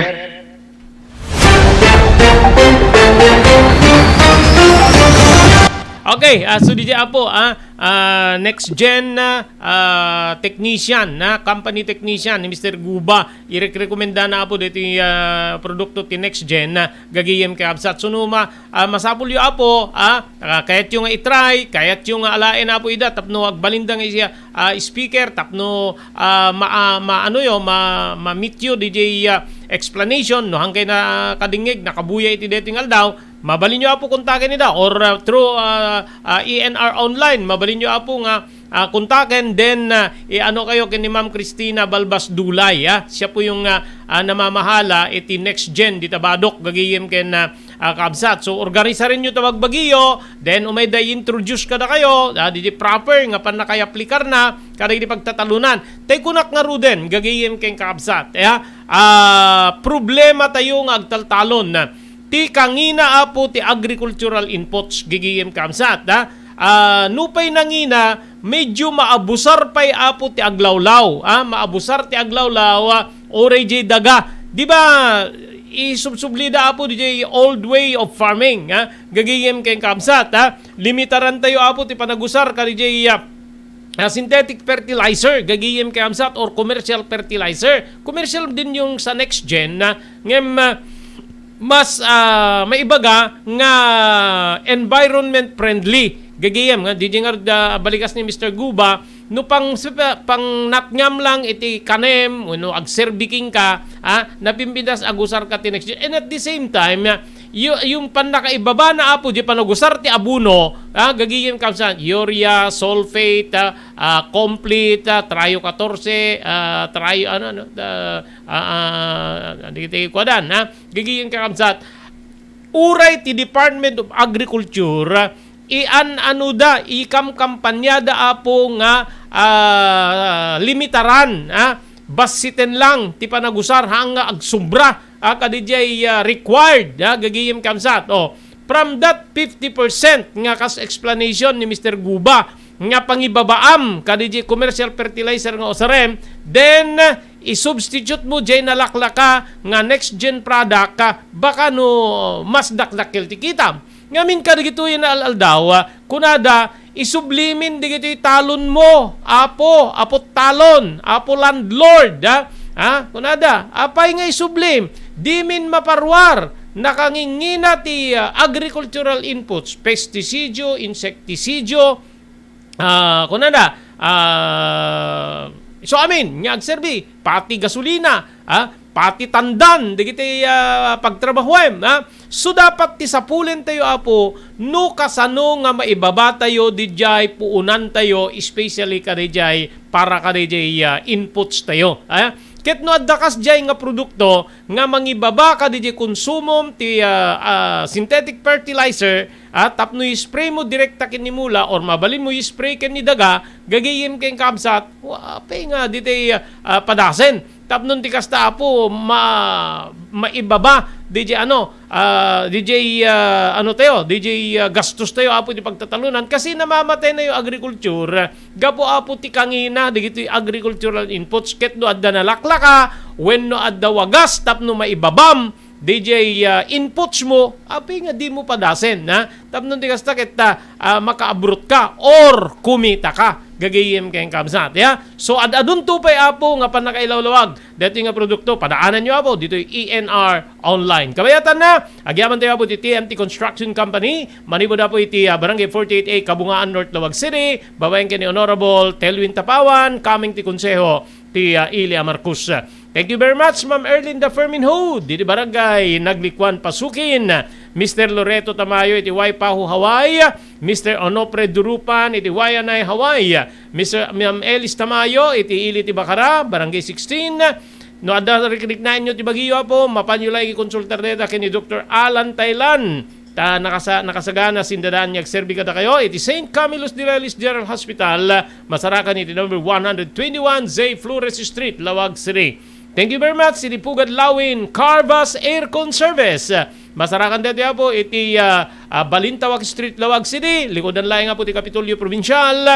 Okay, Okay, ah, so D J Apo, ah, ah, next gen, ah, ah, technician, ah, company technician ni Mister Guba, irekrekomenda na Apo dito yung, ah, produkto ti next gen, ah, gagayem kakabsat. So, no ma-, ah, masapul yo Apo, ah, ah, kayat yo nga i-try, kayat yo nga alaen Apo ida, tapno agbalinda nga siya, ah, speaker, tapno, ah, ma-, ah, ma-, ano yo, ma-, ma-meet yo, D J, ah, explanation, no, hangkay na kadingig, nakabuya iti dating aldaw, mabalin yo Apo kontaken ida or, uh, through, uh, uh, E N R online, mabalin yo Apo nga, uh, kontaken, then, uh, i-ano kayo ken ni Ma'am Christina Balbas Dulay, ah. Siya po yung, uh, uh, namamahala iti next gen dita Badoc, gagayem ken, uh, uh, kabsat. So, organisaren yo ta bagbagiyo, then umay da i-introduce kada kayo, uh, di proper nga pannakay-aplikarna, kada iti pagtatalunan. Tay kunak nga ruden, gagayem ken kabsat, ya. Ah, problema tayo nga agtaltalon. Ti kangina Apo ti agricultural inputs, gigiyem kamsat, ha? Ah, nupay nangina, medyo maabusar pay Apo ti aglawlaw, ha? Maabusar ti aglawlaw, ah, oray jay daga. Di ba, isubsublida Apo di jay old way of farming, ha? Gagiyem ken kamsat, ha? Limitaran tayo Apo ti panagusar kadi jay, ah, ah, synthetic fertilizer, gagiyem kamsat, or commercial fertilizer. Commercial din yung sa next gen na ngem, ah, mas, ah, maibaga nga environment friendly. Gagiyem nga, di nga, ah, balikas ni Mister Guba, no pang, pang natngam lang iti kanem, no agserbi kenka, ah, napimpintas agusar ka ti next gen. And at the same time, ah, yu-, yung pannakaibaba na Apo, di panagusar ti abono, ah, gagiyem kamsat, urea, sulfate, ah, ah, complete, ah, trio katorse, ah, trio, ano, ano, ah, ah, ah, ano iti kuadan, ha? Gagiyem kakabsat, uray ti Department of Agriculture, ian-ano da, ikamkampanyada Apo nga, ah, limitaran, ah, bassiten lang ti panagusar haan nga agsobra, ah, kadijay, ah, required, ah, gagiyem kamsat. Oh, from that fifty percent nga kas explanation ni Mister Guba nga pangibabaam kadijay commercial fertilizer nga usarem, then, ah, i-substitute mo jay nalaklaka nga next gen product, ah, baka no mas dakdakkel ti kitam. Ngamin kadagitoy nga al-aldaw, ah, kunada, isublimin digitoy talon mo, Apo, Apo talon, Apo landlord, ah. Ah, kunada, apay nga isublim? Dimin maparuar, nakangingina ti, ah, agricultural inputs, pesticidio, insektisidio, ah, kunada, ah, isu amin nga agserbi, pati gasolina, ah, pati tandan, dagiti, ah, pagtrabahuem, ah. So, dapat ti sapulen tayo, Apo, no kasano nga maibaba tayo, dijay puunan tayo, especially kadijay, para kadijay, ah, inputs tayo, ah. Ket no adda kas jay nga produkto nga mangibaba kadijay konsumom ti, ah, ah, synthetic fertilizer, ah, tapno i-spray mo direkta ken ni mula or mabalin mo i-spray ken ni daga, gagayem ken kabsat, wa-, apay nga, ditay, ah, padasen. Tapno ti kasta, Apo, ma-, maibaba, dijay ano, ah, dijay, ah, ano tayo, dijay, ah, gastos tayo, Apo, di pagtatalunan. Kasi namamatay na yung agriculture, gapu, Apo, ti kangina, digitoy agricultural inputs, ket no adda nalaklaka, wenno adda wagas, tapno maibabam, dijay, ah, inputs mo, apay nga di mo padasen, ha? Tapno ti kasta ket, ah, ah, makaabrot ka or kumita ka. Gagayem ken kabsat, ya. So, ad-adunto pay, Apo, nga pannakailawlawag daytoy nga produkto, padaanan yo, Apo, ditoy E N R Online. Kabayatan na, agyaman tayo, Apo, ti T M T Construction Company, manipud, Apo, iti, ah, Barangay forty-eight A, Kabungaan, North Lawag City, babaen ken ni Honorable Telwin Tapawan, coming ti Konseho ti, ah, Ili a Marcos. Thank you very much, Ma'am Erlinda Ferminho, didi Barangay Naglikuan, Pasukin. Mister Loreto Tamayo iti Waipahu, Hawaii. Mister Onofre Durupan iti Waianae, Hawaii. Mister Ma'am Elis Tamayo iti Ili ti Bacara, Barangay sixteen. No adda riknikaen nyo ti bagiyo, Apo, mapanyo lang ikonsultar dayta ken ni Doktor Alan Tailan. Ta nakasa-, nakasagana sindadaan nga agserbi kadakayo iti Saint Camillus de Relis General Hospital, masarakan iti number one hundred twenty-one Zay Flores Street, Laoag City. Thank you very much, iti Pugad Lawin Carvas Aircon Service. Masarakan daytoy, Apo, iti, ah, ah, Balintawak Street, Laoag City. Likudan laeng, Apo, ti Kapitolyo Provincial.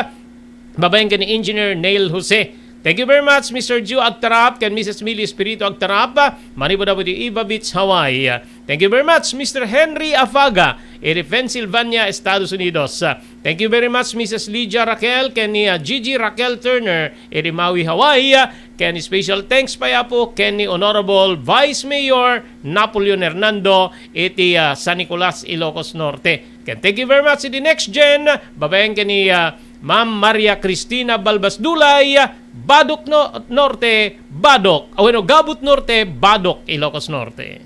Babaen ken ni Engineer Neil Jose. Thank you very much, Mister Joe Agtarap ken Missus Millie Espiritu Agtarap, manipud, Apo, iti Iba Beach, Hawaii. Thank you very much, Mister Henry Afaga, iti Pennsylvania, Estados Unidos. Thank you very much, Missus Lydia Raquel, ken ni, ah, Gigi Raquel Turner, iti Maui, Hawaii, ken special thanks pay, Apo, ken ni Honorable Vice Mayor Napoleon Hernando, iti, ah, San Nicolas, Ilocos Norte. Ken thank you very much iti Next Gen, babaen ken ni, ah, Ma'am Maria Cristina Balbas Dulay, Badoc no-, Norte, Badoc, ah, wenno, Gabut Norte, Badoc, Ilocos Norte.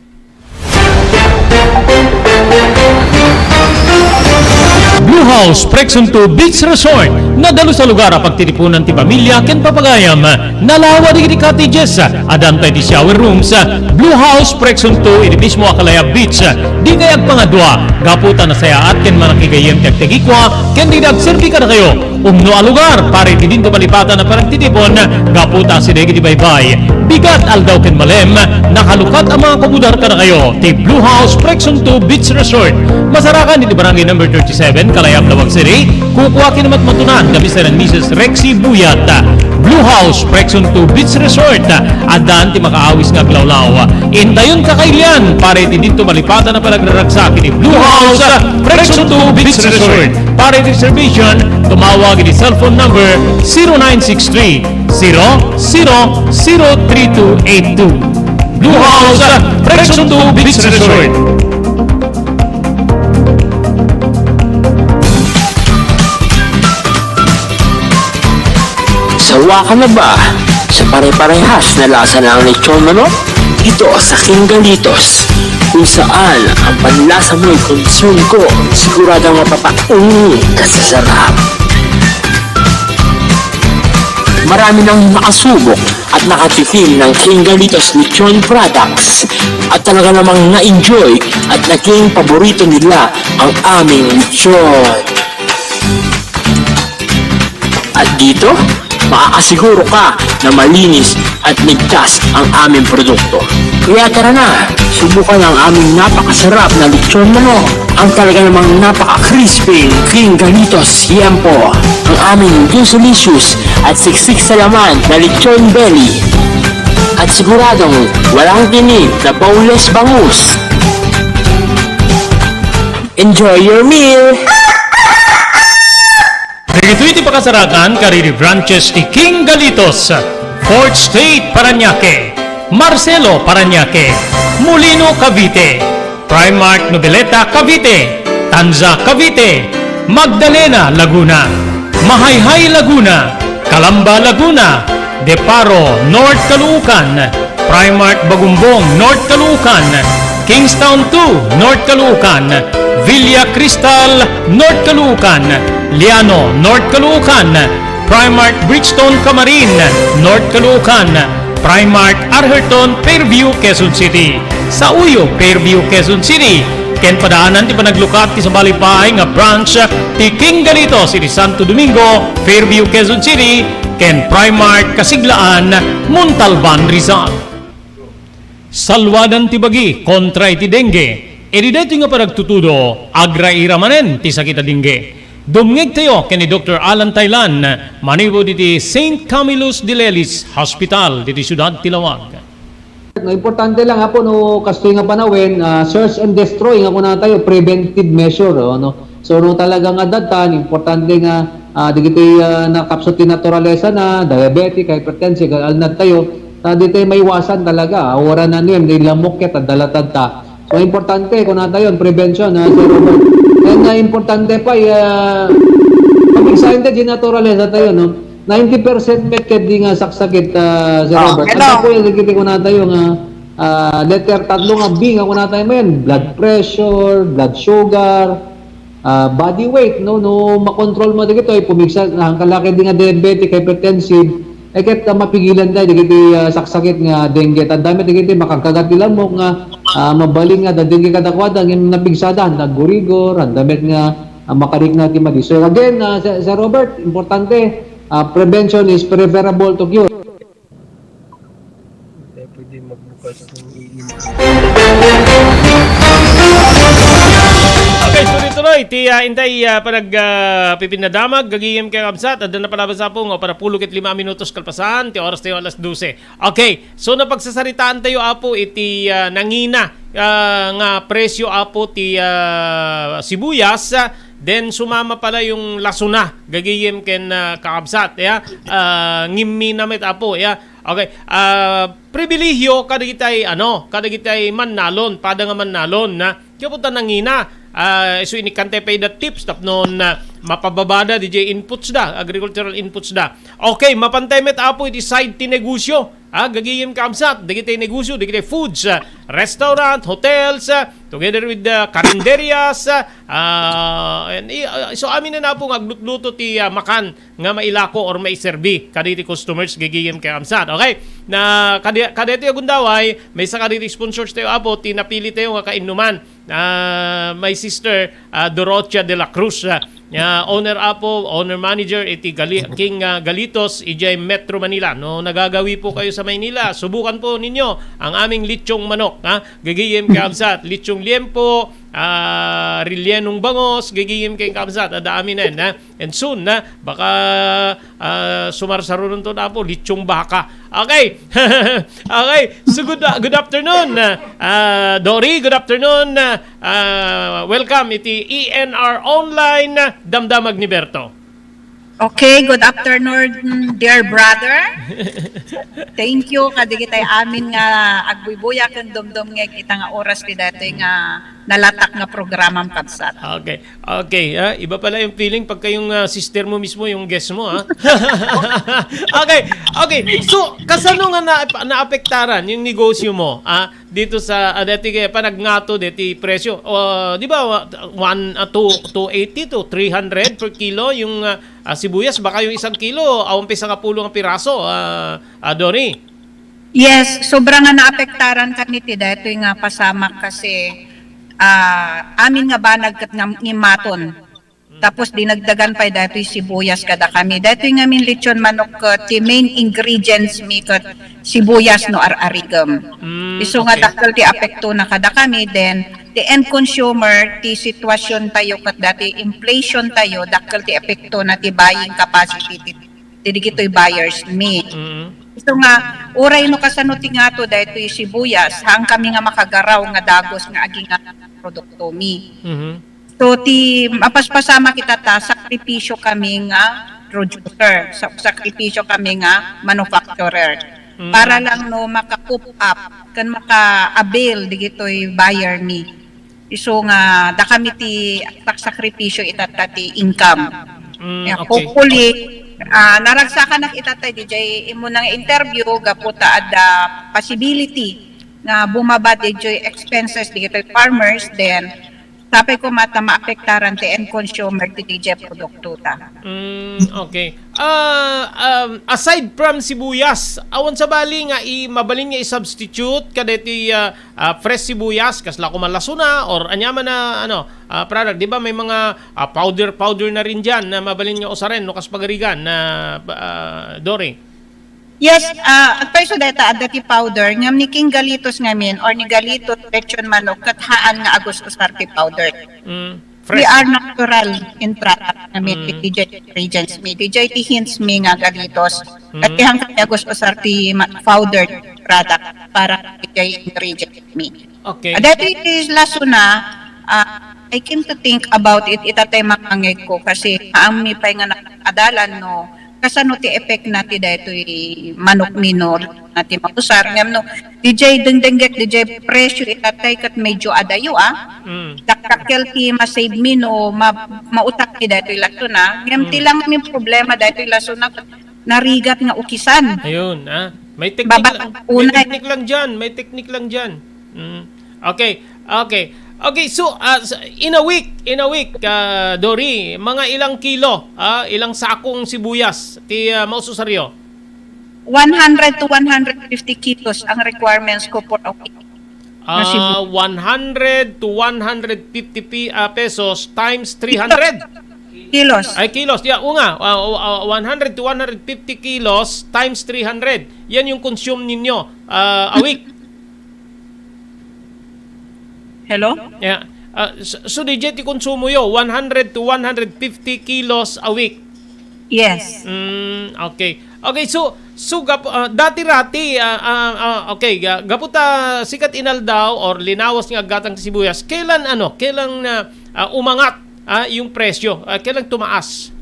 Blue House Prexon two Beach Resort. Nadalus a lugar a pagtitipunan ti pamilya ken papagayam. Nalawa dagiti cottages. Addan pay ti shower rooms. Blue House Prexon two iti mismo a Kalayab Beach. Dikay agpangadua gapu ta nasayaat ken manakigayyem ti agtagikua ken dagiti agserbi kadakayo. Umno a lugar para iti dinto malipatan a panagtitipon gapu ta asideg iti baybay, bigat, aldaw ken malem, nakalukat a mga kumudar kadakayo ti Blue House Prexon two Beach Resort. Masarakan iti Barangay Number thirty-seven, Kalayab, Laoag City. Kukua ken matmatunan da Mister and Missus Rexy Buyat. Blue House Prexon two Beach Resort. Addan ti makaawis nga aglawlaw. Intayon kakailian para iti dinto malipatan a panagraragsak iti Blue House Prexon two Beach Resort. Para iti reservation, tumawag iti cellphone number zero nine six three, zero zero zero three two eight two. Blue House Prexon two Beach Resort. Sawa ka na ba sa pare-parehas na lasa ng lechon manok? Dito sa King Galitos, kung saan ang panlasa mo'y concern ko, siguradong mapapainit ka sa sarap. Marami nang nakasubok at nakatikim ng King Galitos Lechon products at talaga namang na-enjoy at naging paborito nila ang aming lechon. At dito, maaasiguro ka na malinis at ligtas ang aming produkto. Kaya tara na, subukan ang aming napakasarap na lechon manok, ang talaga namang napaka-crispy King Galitos Tiempo, ang aming juicy-licious at siksik sa laman na lechon belly. At siguradong walang tinik na boneless bangus. Enjoy your meal! Dagitoy ti pakasarakan kadagiti branches ti King Galitos, Fourth Street, Parañaque, Marcelo, Parañaque, Molino, Cavite, Primark, Noveleta, Cavite, Tanza, Cavite, Magdalena, Laguna, Mahayhay, Laguna, Calamba, Laguna, Deparo, North Caloocan, Primark Bagumbong, North Caloocan, Kingstown two, North Caloocan, Villa Cristal, North Caloocan, Liano, North Caloocan, Primark Bridgestone Camarin, North Caloocan, Primark Arherton, Fairview, Quezon City. Sa Uyo, Fairview, Quezon City. Ken padaanan ti panaglukat ti sabali pay nga branch ti King Galitos iti Santo Domingo, Fairview, Quezon City, ken Primark Kasiglaan, Montalban, Rizal. Saluadan ti bagi kontra iti dengue. Iti daytoy nga panagtutudo, agraira manen ti sakit a dengue. Dumngegtayo ken ni Doktor Alan Taylan, manipud iti Saint Camillus de Lelis Hospital, ditoy siudad ti Laoag. No, importante lang, Apo, no, kastoy nga panawen, ah, search and destroy nga kunatayo, preventive measure, oh, no? So, no, talaga nga adda, importante nga, ah, dagiti, ah, nakapsut ti naturalesa na, diabetic, hypertensive, alnad tayo, ta ditoy maiwasan talaga, ah, wara na niyan, di lamok ket, adda latad ta. So, importante, kunatayo, prevention, ah, Sir Robert. And, ah, importante pa, ah, pamigsain tayo, di naturalesa tayo, no? Ninety percent met ket di nga saksakit, ah, Sir Robert. Ano po yung dagiti kunatayo nga, ah, letter tatlo nga B nga kunatayo manen, blood pressure, blood sugar, ah, body weight, no? No makontrol mo dagitoy, pumigsa, ang kalaki di nga diabetic, hypertensive, eh, ket, ah, mapigilan tayo dagiti, ah, saksakit nga dengue. Tanda met dagiti makagkagat ti lamok nga, ah, mabalin nga da dengue kadakuada, ngem napigsada, naggurigor, handa met nga, ah, makarikna ti madi. So again, ah, Sir, Sir Robert, importante, ah, prevention is preferable to cure. Hindi pwede magbukas ng iinit. Okay, tuloy-tuloy. Iti, ah, intay, ah, panag, ah, pipinadamag, gagayem ken kakabsat, adda napalabas, Apo, nga upat a pulo ket lima a minutos kalpasan ti oras tayo alas dose. Okay, so napagsasaritaan tayo, Apo, iti, ah, nangina, ah, nga presyo, Apo, ti, ah, sibuyas, ah, then sumama pala yung lasuna, gagayem ken, ah, kakabsat, ya, ah, ngimmi na met, Apo, ya. Okay, ah, pribilehiyo kadagitay, ano, kadagitay mannalon, pada nga mannalon, na, kaya po ta nangina, ah, isu inikantay pay da tips tapno, ah, mapababada didiay inputs da, agricultural inputs da. Okay, mapantay met, Apo, iti side ti negosyo. Ah, gagayem kakabsat, dagiti negosyo, dagiti foods, ah, restaurant, hotels, ah, together with the carinderias, ah, ah, and, i-, ah, so amin na, Apo, nga aglutluto ti, ah, makan nga mailako or maiserbi kadagiti customers, gagayem kakabsat. Okay? Na kadi-, kadagiti agundaway, maysa kadagiti sponsors tayo, Apo, ti napili tayo nga kainnuman. Ah, my sister, ah, Dorothea de la Cruz, ah, ah, owner, Apo, owner manager iti Gali-, King, ah, Galitos, idiay Metro Manila. No nagagawi po kayo sa Maynila, subukan po ninyo ang aming lechong manok, ha? Gagayem kakabsat, lechong liempo, ah, rellenong bangos, gagayem kakabsat, adda amin, ha? And soon, na, baka, ah, sumarsarunon to, Apo, lechong baka. Okay. Okay. So, good, good afternoon, ah, ah, Dory. Good afternoon. Ah, ah, welcome iti E N R Online, ah, Damdamag ni Berto. Okay, good afternoon, dear brother. Thank you kadagitay amin nga agbuybuya ken dumdumngeg ita nga oras ti daytoy nga nalatak nga programam, kabsat. Okay. Okay, ah, iba pala yung feeling pagka yung, ah, sister mo mismo yung guest mo, ah. Okay, okay. So, kasano nga na, naapektaran yung negosyo mo, ah, dito sa, ah, dati kaya panagngato, dati presyo? O, di ba, wa-, one, ah, two, two eighty to three hundred per kilo yung, ah, ah, sibuyas, baka yung isang kilo, awan pa isang kapulo nga piraso, ah, ah, Dory. Yes, sobra nga naapektaran kami ti daytoy nga pasamak kasi, ah, amin nga banag ket ngam-, ngimmaton. Tapos dinagdagan pay daytoy sibuyas kada kami. Daytoy ngamin lechon manok ket ti main ingredients mi ket sibuyas no ar-arigem. Mm, isu nga okay. Dakkel ti apekto na kada kami, then the end consumer, ti sitwasyon tayo ket dati inflation tayo, dakkel ti apekto na ti buying capacity ti, ti digitoy buyers mi. Mm. Isu nga, uray no kasano ti ngato daytoy sibuyas, haan kami nga makagaraw nga dagos nga aginga produkto mi. Mhm. So, ti mapaspasamak ita ta, sakripisyo kami nga producer. Sa-, sakripisyo kami nga manufacturer. Mm. Para lang no maka-cope up, ken maka-avail digitoy buyer mi. Isu nga, dakami ti agsakripisyo ita ta ti income. Mm, yeah, okay. Hopefully, ah, naragsakanak ita ta, didiay immuna nga interview, gapu ta adda possibility nga bumaba didiay expenses digitoy farmers, then sapay koma ta maapektaran ti end consumer ti didiay produkto ta. Mm, okay. Ah, um, aside from sibuyas, awan sabali nga i-, mabalin nga i-substitute kadaytoy, ah, ah, fresh sibuyas, kasla koma lasuna or aniaman a, ano, ah, product. Di ba may mga, ah, powder, powder na rin diyan na mabalin nga usaren no kas pagarigan na, ah, Dory? Yes, ah, agpayso dayta, adda ti powder, ngem ni King Galitos ngamin or ni Galitos lechon manok, ket haan nga agus-usar ti powder. Mm. We fresh. Are natural in product ngamin, mm, didiay ingredients mi, didiay ti hints mi nga Galitos. Mm. Ket ti haan kami agus-usar ti ma-, powder product para didiay ingredients mi. Okay. Daytoy ti lasuna, ah, I came to think about it, ita tay mangangeg ko, kasi haan mi pay nga nakadalan no kasano ti effect na ti daytoy manok mi no na ti mausar. Ngem no, didiay dengdenggek, didiay presyo ita tay ket medyo adayo, ah. Mm. Dakdakkel ti ma-save mi no ma-, mautak mi daytoy lasuna. Ngem ti, mm, lang mi problema daytoy lasuna, narigat nga ukisan. Ayun, ah. May teknik la-, may teknik lang diyan, may teknik lang diyan. Mm. Okay, okay. Okay, so, ah, sa, in a week, in a week, ah, Dory, mga ilang kilo, ah, ilang sakong sibuyas ti, ah, maususaryo? One hundred to one hundred fifty kilos ang requirements ko for a week. Ah, one hundred to one hundred fifty pi-, ah, pesos times three hundred. Kilos. Ay, kilos. Yeah, oo nga. Ah, ah, ah, one hundred to one hundred fifty kilos times three hundred. Yan yung consume ninyo, ah, a week. Hello? Yeah. Ah, so, so, D J, ti konsumo yo, one hundred to one hundred fifty kilos a week. Yes. Mm, okay. Okay, so, so gap-, ah, dati-rati, ah, ah, ah, okay, ga-, gapu ta sikat inaldaw or linawas nga aggatang ti sibuyas, kailan, ano, kailan na, ah, umangat, ah, yung presyo? Ah, kailan tumaas?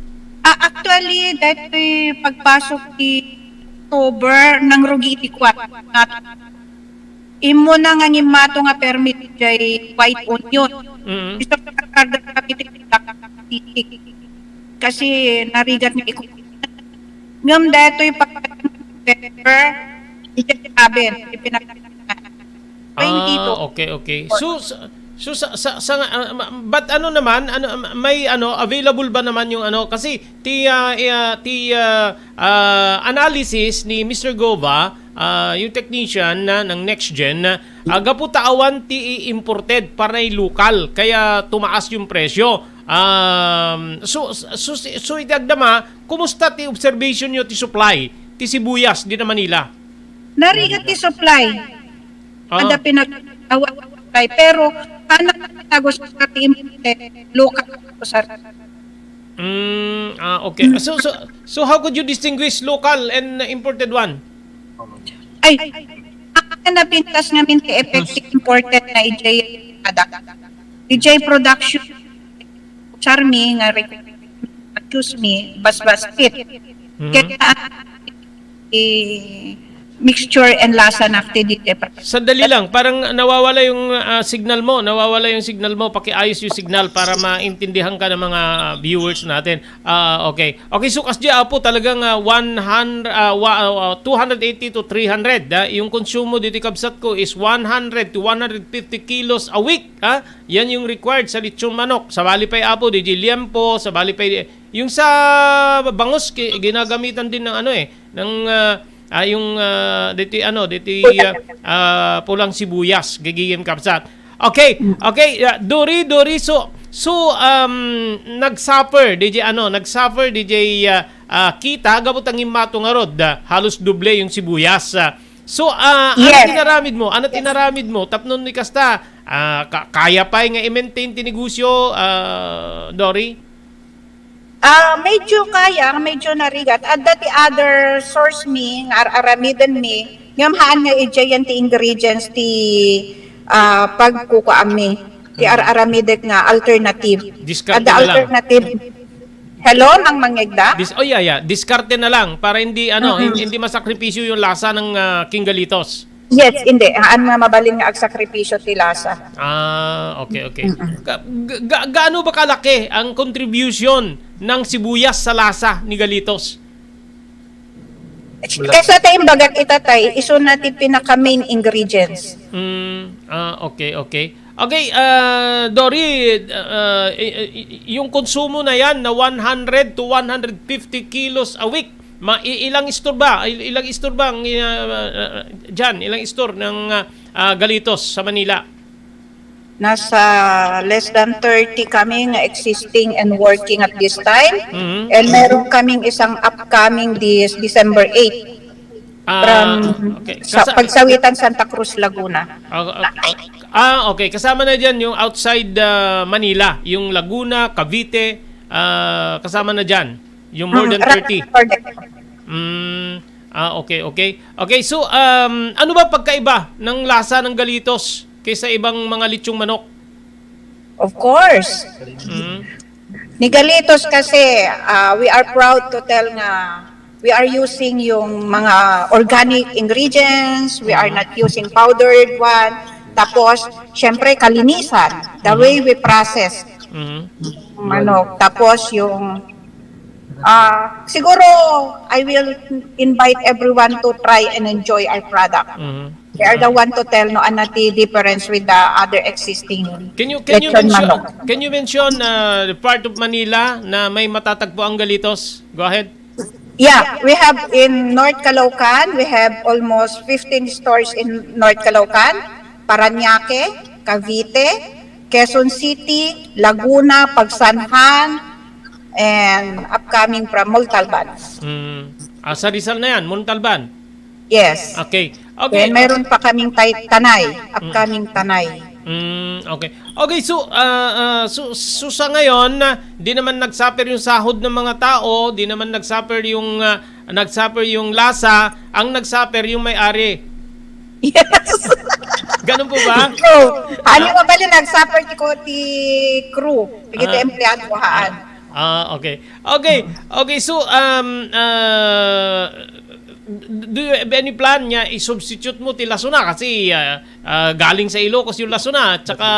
Ah, actually, dati pagpasok ti October, nangrugi ti kwan. Immo na nga ngimmato nga permit jay white onion. Mm. Isu nga karga kami ti, kasi narigat nga iko. Ngem daytoy pag November, iti saben, ipinag-, twenty-two. Ah, okay, okay. So, sa, so sa, sa, sa nga, ah, ma-, but ano naman, ano, ma-, may ano, available ba naman yung ano? Kasi ti, ah, eh, ah, ti, ah, ah, analysis ni Mister Gova, ah, yung technician na ng Next Gen, ah, gapu ta awan ti i-imported, parang lokal, kaya tumaas yung presyo. Um, so, so, so, so, iti agdama, kumusta ti observation nyo ti supply, ti sibuyas, di na Manila? Narigat ti supply. Ah. Ada pinag-, awa supply. Pero, anak na tago sa ti imported, lokal ko sa Mm, ah, okay. So, so, so how could you distinguish local and imported one? Ay, ang napintas ngamin ti effective imported na ijay product. Ijay production, charmi nga re-, excuse me, basbas kit. Mhm. Kaya, eh, mixture and lasa na ti di-, Sandali lang, parang nawawala yung, ah, signal mo, nawawala yung signal mo. Pakiayos yung signal para maintindihan ka ng mga viewers natin. Ah, okay. Okay, so kasdi, apo, talagang, ah, one hundred, ah, wa-, ah, two hundred eighty to three hundred, ah. Yung konsumo dito, kabsat ko, is one hundred to one hundred fifty kilos a week, ah. Yan yung required sa lechon manok. Sabali pa'y, apo, di liempo, sabali pa'y, yung sa bangus, ki-, ginagamitan din ng ano, eh, ng, ah, ah, yung, ah, diti, ano, diti, ah, ah, pulang sibuyas, gigigim, kabsat. Okay, okay, ah, Dori, Dori, so, so, um, nag-suffer, D J, ano, nag-suffer, D J, ah, ah, kita, gapu ta ngimmato ngarud, ah, halos doble yung sibuyas, ah. So, ah, ano Yes. tinaramid mo? Ano tinaramid mo? Tapno ni kasta, ah, ka-, kaya pa'y nga i-maintain ti negosyo, ah, Dori? Ah, medyo kaya, medyo narigat. Adda ti other source mi, nga ar-aramiden mi, ngem haan nga idiay ti ingredients ti, ah, pagkukuam mi. Ti Hmm. ar-aramidek nga alternative. Diskarte Adda na lang. alternative. Hello, nang mangegda? Dis-, oh, yeah, yeah. Diskarte na lang para hindi, ano, Mm-mm. hin-, hindi masakripisyo yung lasa ng, ah, King Galitos. Yes, hindi. Haan nga mabalin nga agsakripisyo ti lasa. Ah, okay, okay. Mm-mm. Ga-, ga-, ga-, gaano ba kalaki ang contribution ng sibuyas sa lasa ni Galitos? Kaysa ta imbagak ita tay, isu na ti pinaka main ingredients. Mm, ah, okay, okay. Okay, ah, Dory, ah, i-, i-, yung konsumo na yan na one hundred to one hundred fifty kilos a week, ma-, i-, ilang store ba? Il-, ilang store ba ang, ah, ah, ah, dyan? Ilang store ng, ah, ah, Galitos sa Manila? Nasa less than thirty kami nga existing and working at this time. Mhm. And meron kaming isang upcoming this December eight. Ah, From okay. sa Kasa- Pagsawitan, Santa Cruz, Laguna. Ah, ah, ah, ah, okay. Kasama na dyan yung outside, ah, Manila, yung Laguna, Cavite, ah, kasama na dyan. Yung more Mm, than ra- thirty. Order. Mm, ah, okay, okay. Okay, so, um, ano ba pagkaiba ng lasa ng Galitos kaysa ibang mga lechong manok? Of course. Mm. Ni Galitos kasi, ah, we are proud to tell nga we are using yung mga organic ingredients, we are Mm. not using powdered one. Tapos, syempre, kalinisan, the Mm. way we process Mhm. yung manok. Tapos, yung, ah, siguro, I will invite everyone to try and enjoy our product. Mhm. They are the one to tell no ano ti difference with the other existing Can you, can you lechon mention, manok. can you mention, uh, the part of Manila na may matatagpo ang Galitos? Go ahead. Yeah, we have in North Caloocan, we have almost fifteen stores in North Caloocan, Parañaque, Cavite, Quezon City, Laguna, Pagsanjan, and upcoming from Montalban. Mm. Ah, sa Rizal na yan, Montalban? Yes. Okay. Okay. Then meron pa kaming tay-, Tanay, Mm. upcoming Tanay. Mm, okay. Okay, so, ah, ah, so, so sa ngayon, ah, di naman nag-suffer yung sahod ng mga tao, di naman nag-suffer yung, ah, nag-suffer yung lasa, ang nag-suffer yung may-ari. Yes. Ganun po ba? True. Ano Ah. ba bali nag-suffer ti ko ti crew? Dagiti Ah. empleyado haan. Ah, okay. Okay. Okay, so, um, ah, do you have any plan nga i-substitute mo ti lasona? Kasi, ah, ah, galing sa Ilocos yung lasona. At saka,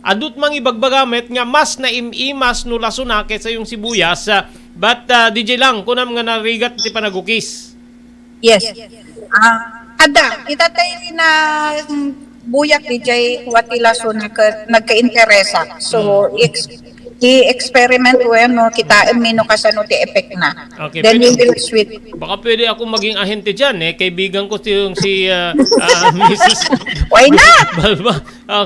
adut mang ibagbaga met nga mas naim-imas no lasona kaysa yung sibuyas. Ah, but, ah, D J lang, kunam nga narigat ti panagukis. Yes. Ah, ada, kita tayo na, mm, buyak D J, what ilaso nagka, nagkainteresa. So, Mm. ex-, i-experiment ko yan, no? Kita, mino kasano ti effect na. Okay, Then pwede, we will switch. Baka pwede ako maging ahente dyan, eh. Kaibigan ko si, yung si, ah, ah, Missus Why not? Balba.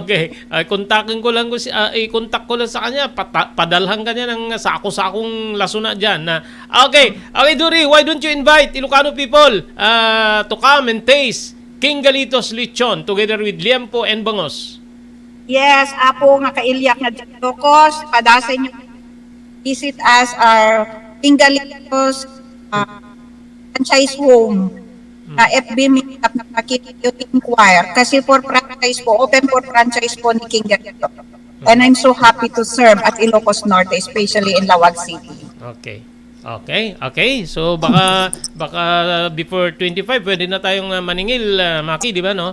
Okay. Ay, kontakin ko lang ko si, ah, i-contact ko lang sa kanya. Pata-, padalhan kanya ng sako-sakong lasuna dyan. Na, okay. Okay, Duri, why don't you invite Ilocano people, ah, to come and taste King Galitos Lechon together with Liempo and Bangos? Yes, apo nga kailiak nga Ilocos, padasen nyo visit us our King Galitos, ah, franchise home. Hmm. Ah, F B mi, tap-, nakikita yung inquire. Kasi for franchise po, open for franchise po ni King Galitos. And I'm so happy to serve at Ilocos Norte, especially in Laoag City. Okay. Okay, okay. So, baka, baka before twenty-five, pwede na tayong, ah, maningil, ah, Maki, di ba, no?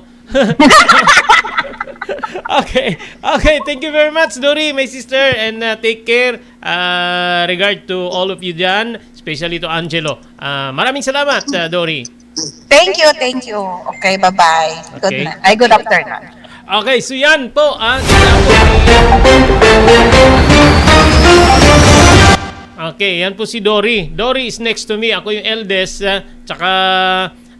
Okay. Okay, thank you very much, Dori, my sister, and, ah, take care. Ah, regard to all of you dyan, especially to Angelo. Ah, maraming salamat, ah, Dori. Thank you, thank you. Okay, bye-bye. Good Okay. night. Ay, good afternoon. Okay, so yan po, ah, yan po. Okay, yan po si Dory. Dory is next to me. Ako yung eldest, ah, tsaka,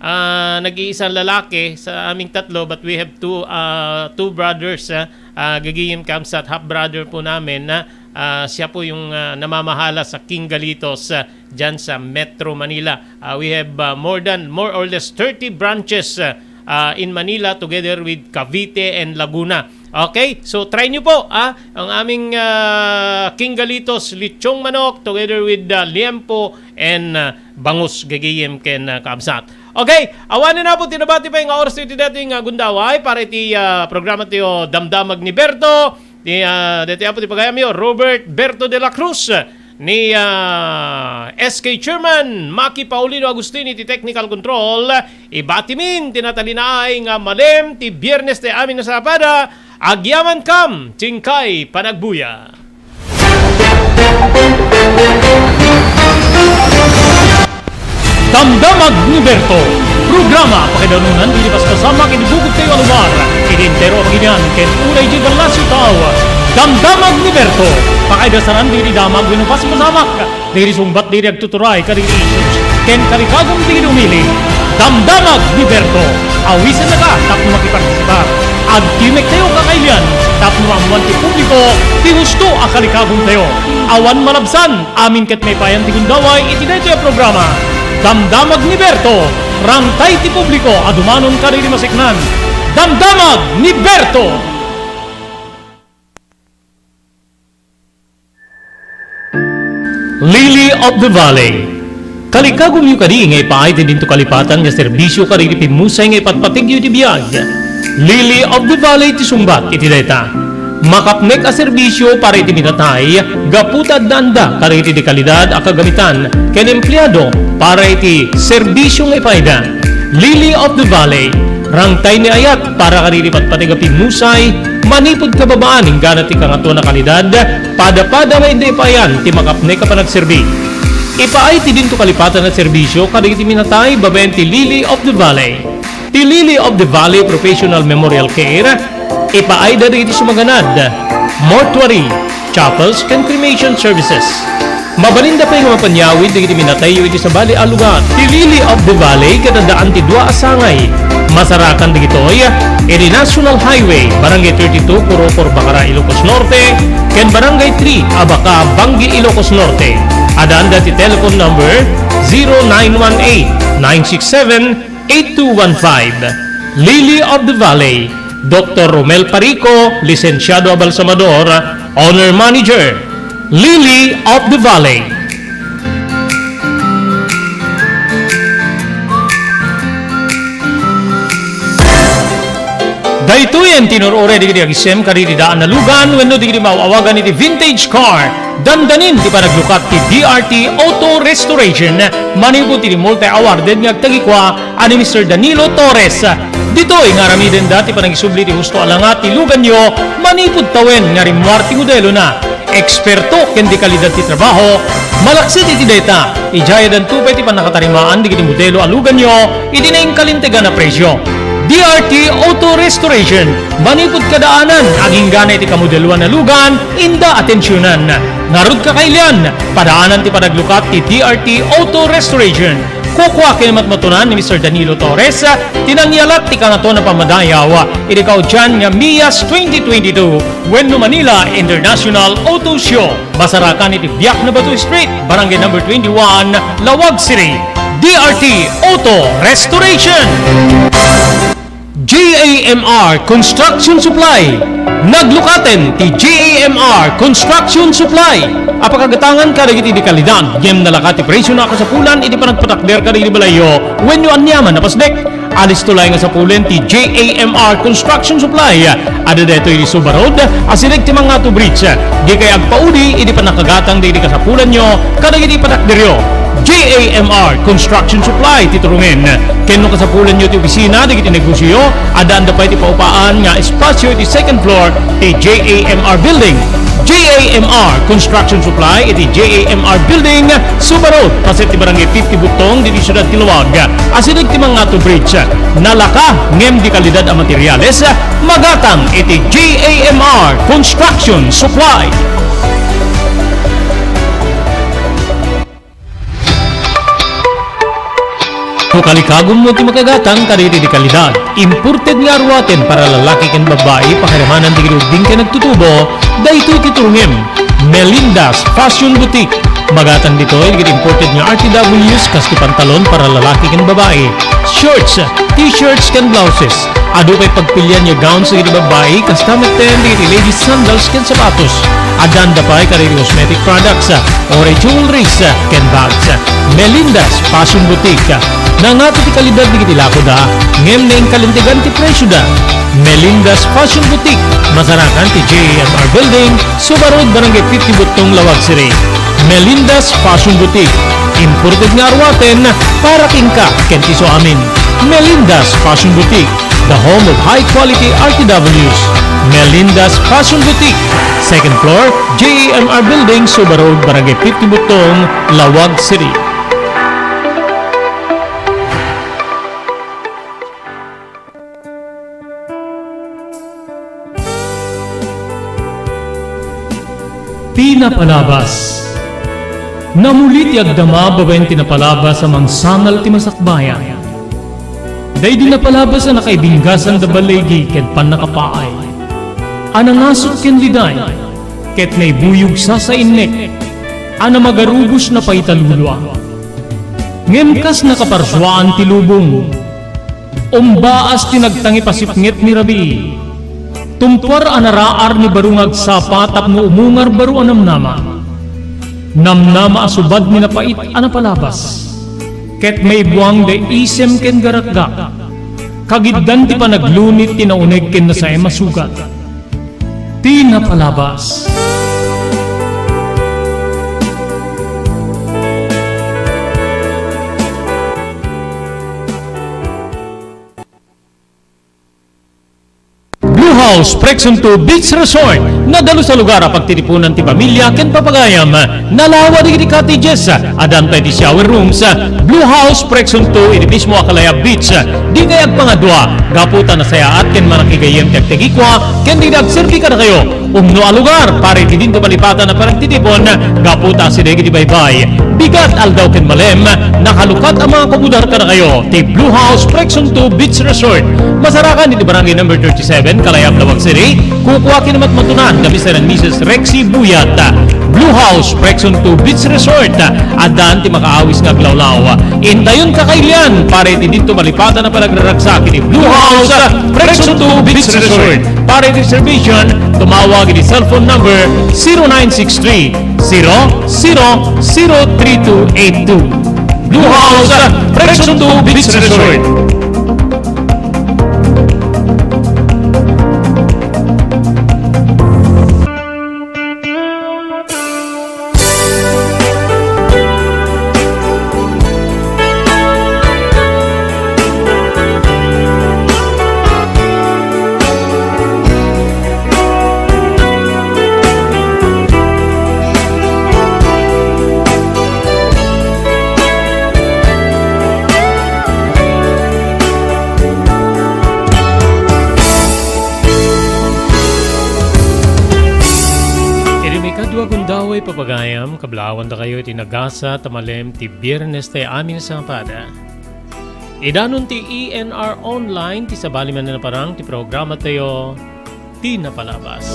ah, nag-iisang lalaki sa aming tatlo, but we have two, ah, two brothers, ah, ah, Gagayem Kamsat, half brother po namin na, ah, siya po yung, ah, namamahala sa King Galitos, ah, dyan sa Metro Manila. Ah, we have, ah, more than, more or less thirty branches, ah, ah, in Manila together with Cavite and Laguna. Okay? So, try nyo po, ah, ang aming, ah, King Galitos Lechong Manok together with, ah, Liempo and, ah, Bangus Gagayem ken, ah, Kabsat. Okay, awanen na po, tinabati pa yung oras iti dati nga gundaway para iti, ah, programa tayo Damdamag ni Berto. Ni, ah, dati apo ti pagayamyo, Robert Berto de la Cruz, ni, ah, S K Chairman Maki Paulino Agustin iti technical control, ibatimin ti natalinaay nga malem ti Biernes ti amin a sapada, agyamankam, tingkay panagbuya. Damdamag ni Berto, programa pakaidanunan diri paspasamak iti bukod tayo a lugar, iti entero a pagilian ken unay iti ballasyo tao. Damdamag ni Berto, pakaidasanan diri damag wenno paspasamak, diri sungbat diri agtuturay kadagiti issues ken kalikagum diri umili. Damdamag ni Berto, awisennaka tapno makipartisipar. Agtimek tayo kakailian tapno maammuan ti publiko ti husto a kalikagum tayo. Awan malabsan, amin ket maipayan ti gundaway iti daytoy a programa. Damdamag ni Berto, rangtay ti publiko a dumanon kadagiti maseknan. Damdamag ni Berto! Lily of the Valley. Kalikagumyo kadi nga ipaay ti dinto kalipatan nga serbisyo kadagiti pimmusay nga ipatpategyo iti biag. Lily of the Valley ti sungbat iti dayta. Makapnek a serbisyo para iti minatay gapu ta addaanda kadagiti de kalidad a kagamitan ken empleado para iti serbisyo nga ipaayda. Lily of the Valley, rangtay ni ayat para kadagiti patpateg a pimmusay, manipud kababaan inggana ti kangatoan a kalidad, padapada nga inda ipaayan ti makapnek a panagserbi. Ipaay ti dinto kalipatan a serbisyo kadagiti minatay babaen ti Lily of the Valley. Ti Lily of the Valley Professional Memorial Care, ipaayda dagiti sumaganad, mortuary, chapels, ken cremation services. Mabalinda pay nga mapanyawid dagiti minatayyo iti sabali a lugar. Ti Lily of the Valley ket addaan ti dua a sangay. Masarakan dagitoy iti National Highway, Barangay thirty-two, Corocor, Bacara, Ilocos Norte, ken Barangay three, Abaca, Bangui, Ilocos Norte. Addaanda ti telephone number zero nine one eight, nine six seven, eight two one five. Lily of the Valley, Doktor Romel Parico, Lisensiado a Balsamador, Owner Manager, Lily of the Valley. Daytoyen ti inur-uray dagiti agisem kadagiti daan a lugan wenno dagiti maaw-awagan iti vintage car. Dandanin ti panaglukat ti D R T Auto Restoration manipud iti multi-awarded nga agtagikua a ni Mister Danilo Torres. Ditoy nga aramidenda ti panangisubli ti husto a langa ti luganyo manipud tawen nga rimmuar ti modelona. Eksperto ken dekalidad ti trabaho, malaksid iti dayta, idiay addanto pay ti pannakatarimaan dagiti modelo a luganyo iti nainkalintegan a presio. D R T Auto Restoration, manipud kadaanan, agingga iti kamodeloan a lugan, inda atensionan. Ngarud, kakailian, padaanan ti panaglukat ti D R T Auto Restoration. Kukua ken matmatunan ni Mister Danilo Torres ti nangyalat ti Kangatoan a Pammadayaw iti kaudian nga MIAS twenty twenty-two wenno Manila International Auto Show. Masarakan iti Biak na Bato Street, Barangay Number twenty-one, Laoag City. D R T Auto Restoration. J A M R Construction Supply. Naglukaten ti J A M R Construction Supply a pakagatangan kadagiti dekalidad ngem nalaka ti presiona a kasapulan iti panagpatakder kadagiti balayyo wenno aniaman a pasdek. Alisto laeng a sapulen ti J A M R Construction Supply. Adda daytoy iti Suba Road, asideg ti Mangato Bridge. Dikay agpaudi iti pannakagatang dagiti kasapulanyo kadagiti patakderyo. J A M R Construction Supply ti turongen. Ken no kasapulanyo ti opisina dagiti negosioyo, addaanda pay ti paupaan nga espasio iti second floor ti J A M R Building. J A M R Construction Supply iti J A M R Building, Suba Road, paset ti Barangay fifty Buttong, ditoy siudad ti Laoag. Asideg ti Mangato Bridge. Nalaka ngem dekalidad a materials, magatang iti J A M R Construction Supply. No kalikagummo ti makagatang kadagiti dekalidad, imported nga aruaten para lalaki ken babbai, pakarimanan dagiti ubbing ken agtutubo, daytoy ti turongem. Melinda's Fashion Boutique. Magatang ditoy dagiti imported nga R T Ws kas ti pantalon para lalaki ken babbai, shorts, t-shirts ken blouses. Adu pay pagpilian nga gowns dagiti babbai, kasta metten dagiti ladies sandals ken sapatos. Addaanda pay kadagiti cosmetic products, uray jewelries, ken bags. Melinda's Fashion Boutique. Nangato ti kalidad dagiti lakoda, ngem nainkalintegan ti presioda. Melinda's Fashion Boutique, masarakan ti J A M R Building, Suba Road, Barangay fifty Buttong, Laoag City. Melinda's Fashion Boutique. Imported nga aruaten para kenka ken ti isuamin. Melinda's Fashion Boutique, the home of high quality R T Ws. Melinda's Fashion Boutique, second floor, J A M R Building, Suba Road, Barangay fifty Buttong, Laoag City. Ti napalabas. Namuli ti agdama babaen ti napalabas a mangsangal ti masakbayan. Daydi napalabas a nakaibinggasan da baligi ken pannakapaay. A nangasut ken liday, ket naibuyog sasainnek, a namagarubos napaitalulua. Ngem kas nakaparsuaan ti lubong, umbaas ti nagtangip a sipnget ni rabii. Tumpuar a naraar ni baro nga agsapa tapno umungar baro a namnama. Namnama a subad ni napait a napalabas. Ket maibuang da isem ken garakgak. Kagiddan ti panaglunit ti nauneg ken nasaem a sugat. Ti napalabas. Blue House Prexon two Beach Resort. Nadalus a lugar a pagtitipunan ti pamilia ken papagayam. Nalawa dagiti cottages. Addan pay ti shower rooms. Blue House Prexon two iti mismo a Calaya Beach. Dikay agpangadua gapu ta nasayaat ken manakigayyem ti agtagikua ken dida agserbi kadakayo. Umno a lugar para iti dinto malipatan a panagtitipon gapu ta asideg iti baybay, bigat, aldaw ken malem, nakalukat a mga komodar kadakayo ti Blue House Prexon two Beach Resort. Masarakan iti Barangay Number thirty-seven, Calaya, Tawag City, kukua kinamatmatunan da Mister and Missus Rexy Buyat. Blue House, Prexon two Beach Resort. Addan ti makaawis nga aglawlaw. Intayon kakailian, para iti didto malipatan a panagraragsak iti Blue House, Prexon two Beach Resort. Para iti reservation, tumawag iti cellphone number zero nine six three, zero zero zero three two eight two. Blue House, Prexon two Beach Resort. Iti maikadua gundaway, papagayam, kablaawan dakayo iti nagasat a malem ti Biernes ti amin a sangpada. Idanon ti E N R Online ti sabali manen a parang ti programa tayo, ti napalabas.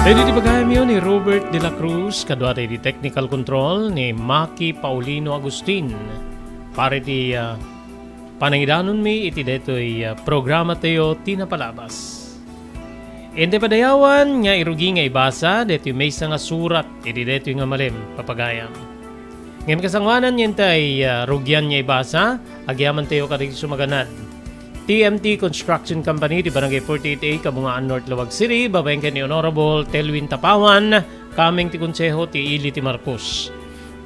Daydi ti bagayam ni Robert de la Cruz, kaduata iti technical control ni Maki Paulino Agustin. Para iti, ah, panangidanonmi iti daytoy, ah, programa tayo ti napalabas. Iti padayawan nga irugi nga ibasa, daytoy maysa nga surat iti daytoy nga malem, papagayam. Ngem kasangoanan nga intay, ah, rugian nga ibasa, agyamantayo kadagiti sumaganad. T M T Construction Company ti Barangay forty-eight A, Kabungaan North, Laoag City, babaen ken ni Honorable Telwin Tapawan, kameng ti Konseho ti Ili ti Marcos.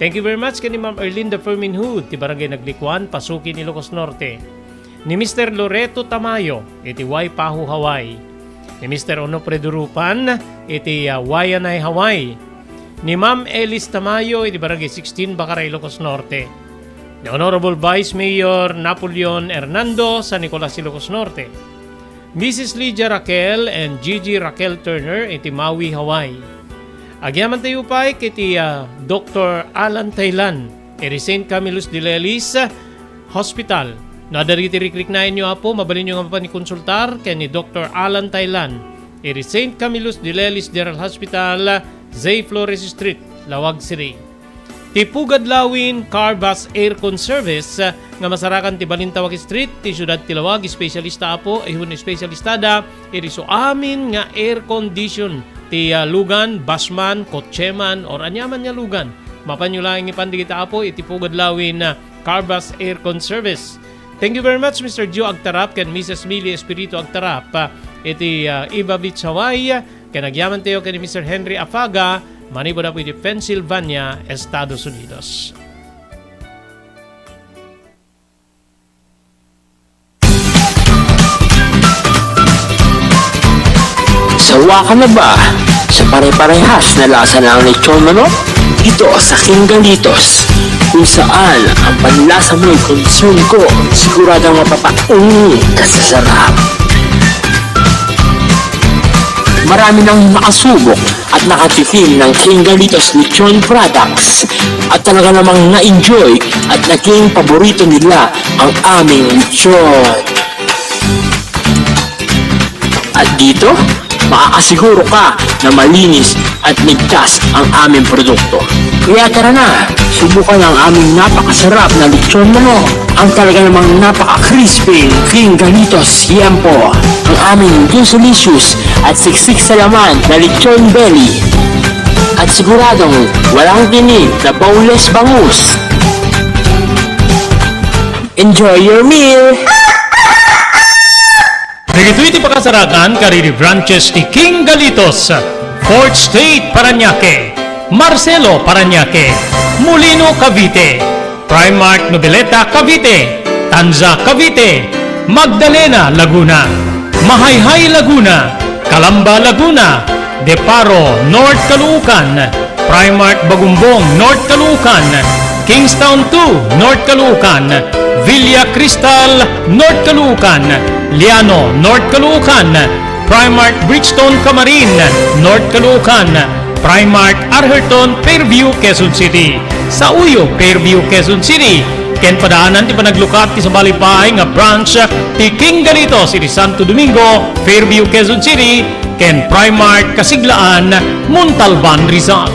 Thank you very much ken ni Ma'am Erlinda Ferminhud ti Barangay Naglikuan, Pasukin, Ilocos Norte. Ni Mister Loreto Tamayo iti Waipahu, Hawaii. Ni Mister Onofre Durupan iti, ah, Waianae, Hawaii. Ni Ma'am Elis Tamayo iti Barangay sixteen, Bacara, Ilocos Norte. Ni Honorable Vice Mayor Napoleon Hernando, San Nicolas, Ilocos Norte. Missus Lydia Raquel and Gigi Raquel Turner iti Maui, Hawaii. Agyamantayo pay iti, ah, Doktor Alan Taylan iti Saint Camillus de Lelis Hospital. No adda dagiti rikriknaenyo, Apo, mabalinyo nga mapan ikonsultar ken ni Doktor Alan Taylan iti Saint Camillus de Lelis General Hospital, Zay Flores Street, Laoag City. Ti Pugad Lawin Car Bus Aircon Service, ah, nga masarakan ti Balintawak Street, ti siudad ti Laoag, espesyalista, Apo, ihun espesyalistada iti su amin nga air condition ti, ah, lugan, bus man, kotse man, or aniaman nga lugan. Mapanyo laeng ipan dagita, Apo, iti Pugad Lawin, ah, Car Bus Aircon Service. Thank you very much, Mister Joe Agtarap ken Missus Millie Espiritu Agtarap, ah, iti, ah, Iba Beach, Hawaii. Ken agyamantayo ken ni Mister Henry Afaga, manipud Apo iti Pennsylvania, Estados Unidos. Sawa ka na ba sa pare-parehas na lasa ng lechon manok? Dito sa King Galitos, kung saan ang panlasa mo'y concern ko, siguradong mapapainit ka sa sarap. Marami nang nakasubok at nakatikim ng King Galitos Lechon Products at talaga namang na-enjoy at naging paborito nila ang aming lechon. At dito, makakasiguro ka na malinis at ligtas ang aming produkto. Kaya tara na, subukan ang aming napakasarap na lechon manok. Ang talaga namang napaka-crispy, King Galitos Tiempo. Ang aming delicious at siksik sa laman na lechon belly. At siguradong walang tinik na boneless bangus. Enjoy your meal! Dagitoy ti pakasarakan kadagiti branches ti King Galitos, Fourth Street, Parañaque, Marcelo, Parañaque, Molino, Cavite, Primark Noveleta, Cavite, Tanza, Cavite, Magdalena, Laguna, Mahayhay, Laguna, Calamba, Laguna, De Paro, North Caloocan, Primark Bagumbong, North Caloocan, Kingstown two, North Caloocan, Villa Cristal, North Caloocan, Liano, North Caloocan, Primark Bridgestone Camarin, North Caloocan, Primark Arherton, Fairview, Quezon City, Sauyo, Fairview, Quezon City, Ken padaanan ti panaglukat ti sabali pay nga branch ti King Galitos iti Santo Domingo, Fairview, Quezon City, ken Primark Kasiglaan, Montalban, Rizal.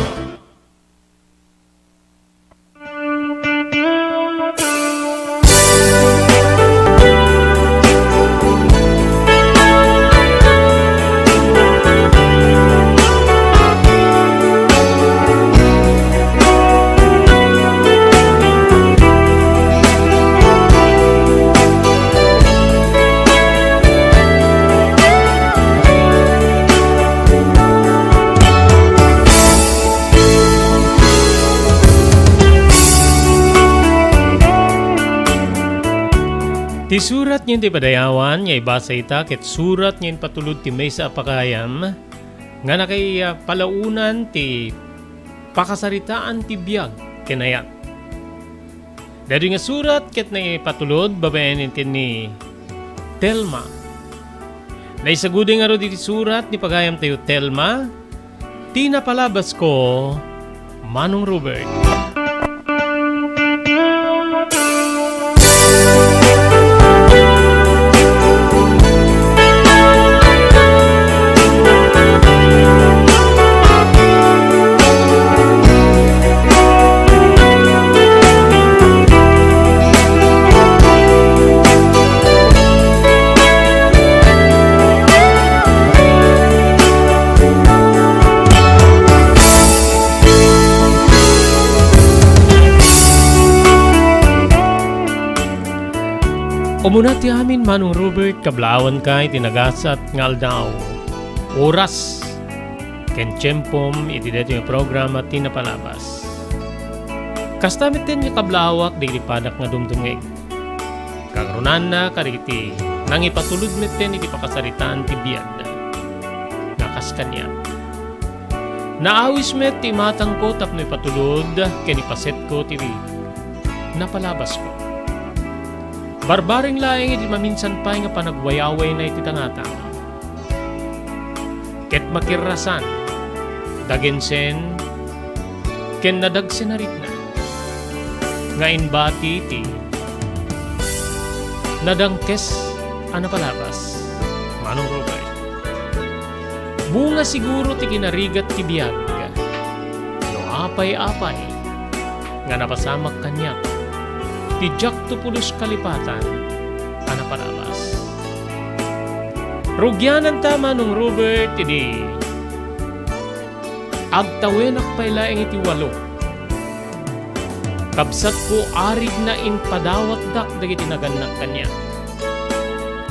Ti surat nga iti padayawan nga ibasa ita ket surat nga impatulod ti maysa a pagayam nga nakaipalaonan ti pakasaritaan ti biag ken ayat. Daytoy nga surat ket naipatulod babaen iti ni Telma. Naisagudi ngarud iti surat ni pagayamtayo Telma, ti napalabasko, Manong Robert. Umuna ti amin, Manong Robert, kablawanka iti nagasat nga aldaw, oras, ken tiempom iti daytoy nga programa ti napalabas. Kasta metten nga kablawak dagiti padak nga dumdumngeg. Kangrunanna kadagiti nangipatulod metten iti pakasaritaan ti biagda. Nga kas kaniak. Naawis met ti imatangko tapno ipatulod ken ipasetko ti napalabasko. Barbareng laeng iti maminsan pay nga panagwayawayna iti tangatang. Ket makirrasan, dagensen, ken nadagsen a rikna nga imbati ti nadangkes a napalabas, Manong Robert. Bunga siguro ti kinarigat ti biag no apay-apay nga napasamak kaniak ti diakto pulos kalipatan a napalabas. Rugiananta, Manong Robert, idi agtawenak pay laeng iti walo. Kabsatko, arigna impadawatdak dagiti nagannak kaniak.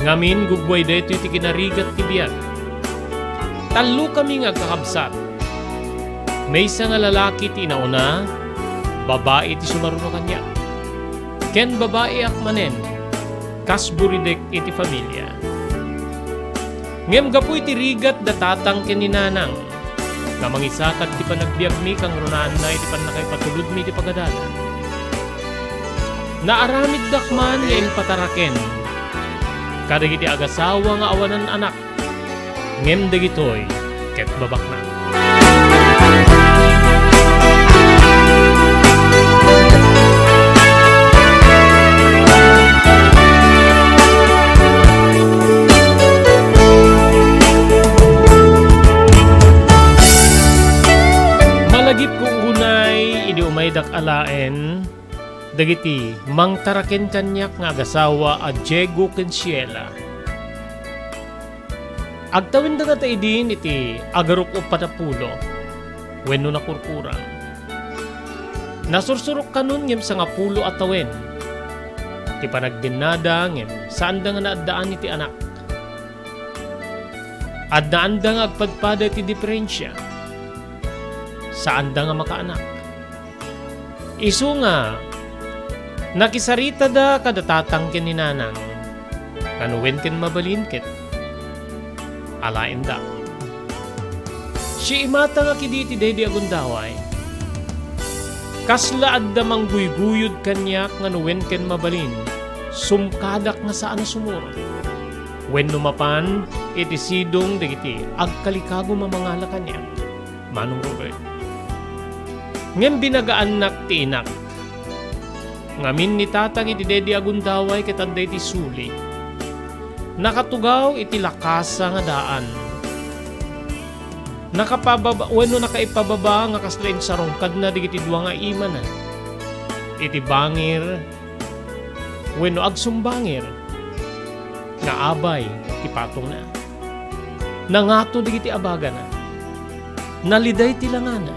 Ngamin, gugguay daytoy ti kinarigat ti biag. Tallokami nga agkakabsat. Maysa nga lalaki ti inauna, babai ti sumaruno kaniak. Ken babaiak manen, kas buridek iti familia. Ngem gapu iti rigat da tatang ken ni nanang, nga mangisakat ti panagbiagmi kangrunaanna iti pannakaipatulodmi iti pagadalan. Naaramiddak man nga impataraken kadagiti agasawa nga awanan anak, ngem dagitoy ket babaknang. Malagipko unay idi umaydak alaen dagiti mangtaraken kaniak nga agasawa a Diego ken Sheila. Agtawenda ngata idin iti agaruk-uppat a pulo wenno nakurkurang. Nasursurok kanon ngem sangapulo a tawen ti panagdennada ngem saanda nga naaddaan iti anak. Addaanda nga agpadpada iti diperensia. Saanda nga makaanak. Isu nga, nakisaritada kada tatang ken ni nanang, nga no wen ken mabalin ket alaenda. Siimata nga kidi iti daydi a gundaway. Kasla adda mangguyguyod kaniak nga no wen ken mabalin, sumkadak nga saan a sumurot. Wenno mapan iti sidong dagiti agkalikagum a mangala kaniak. Manong Robert. Ngem binagaannak ti inak. Ngamin ni tatang iti daydi a gundaway ket adda iti suli. Nakatugaw iti lakasa nga daan. Nakapababa, wenno nakaipababa nga kasla insarungkadna dagiti dua nga imana. Iti bangir, wenno agsumbangir nga abay ti patongna. Nangato dagiti abagana. Naliday ti langana.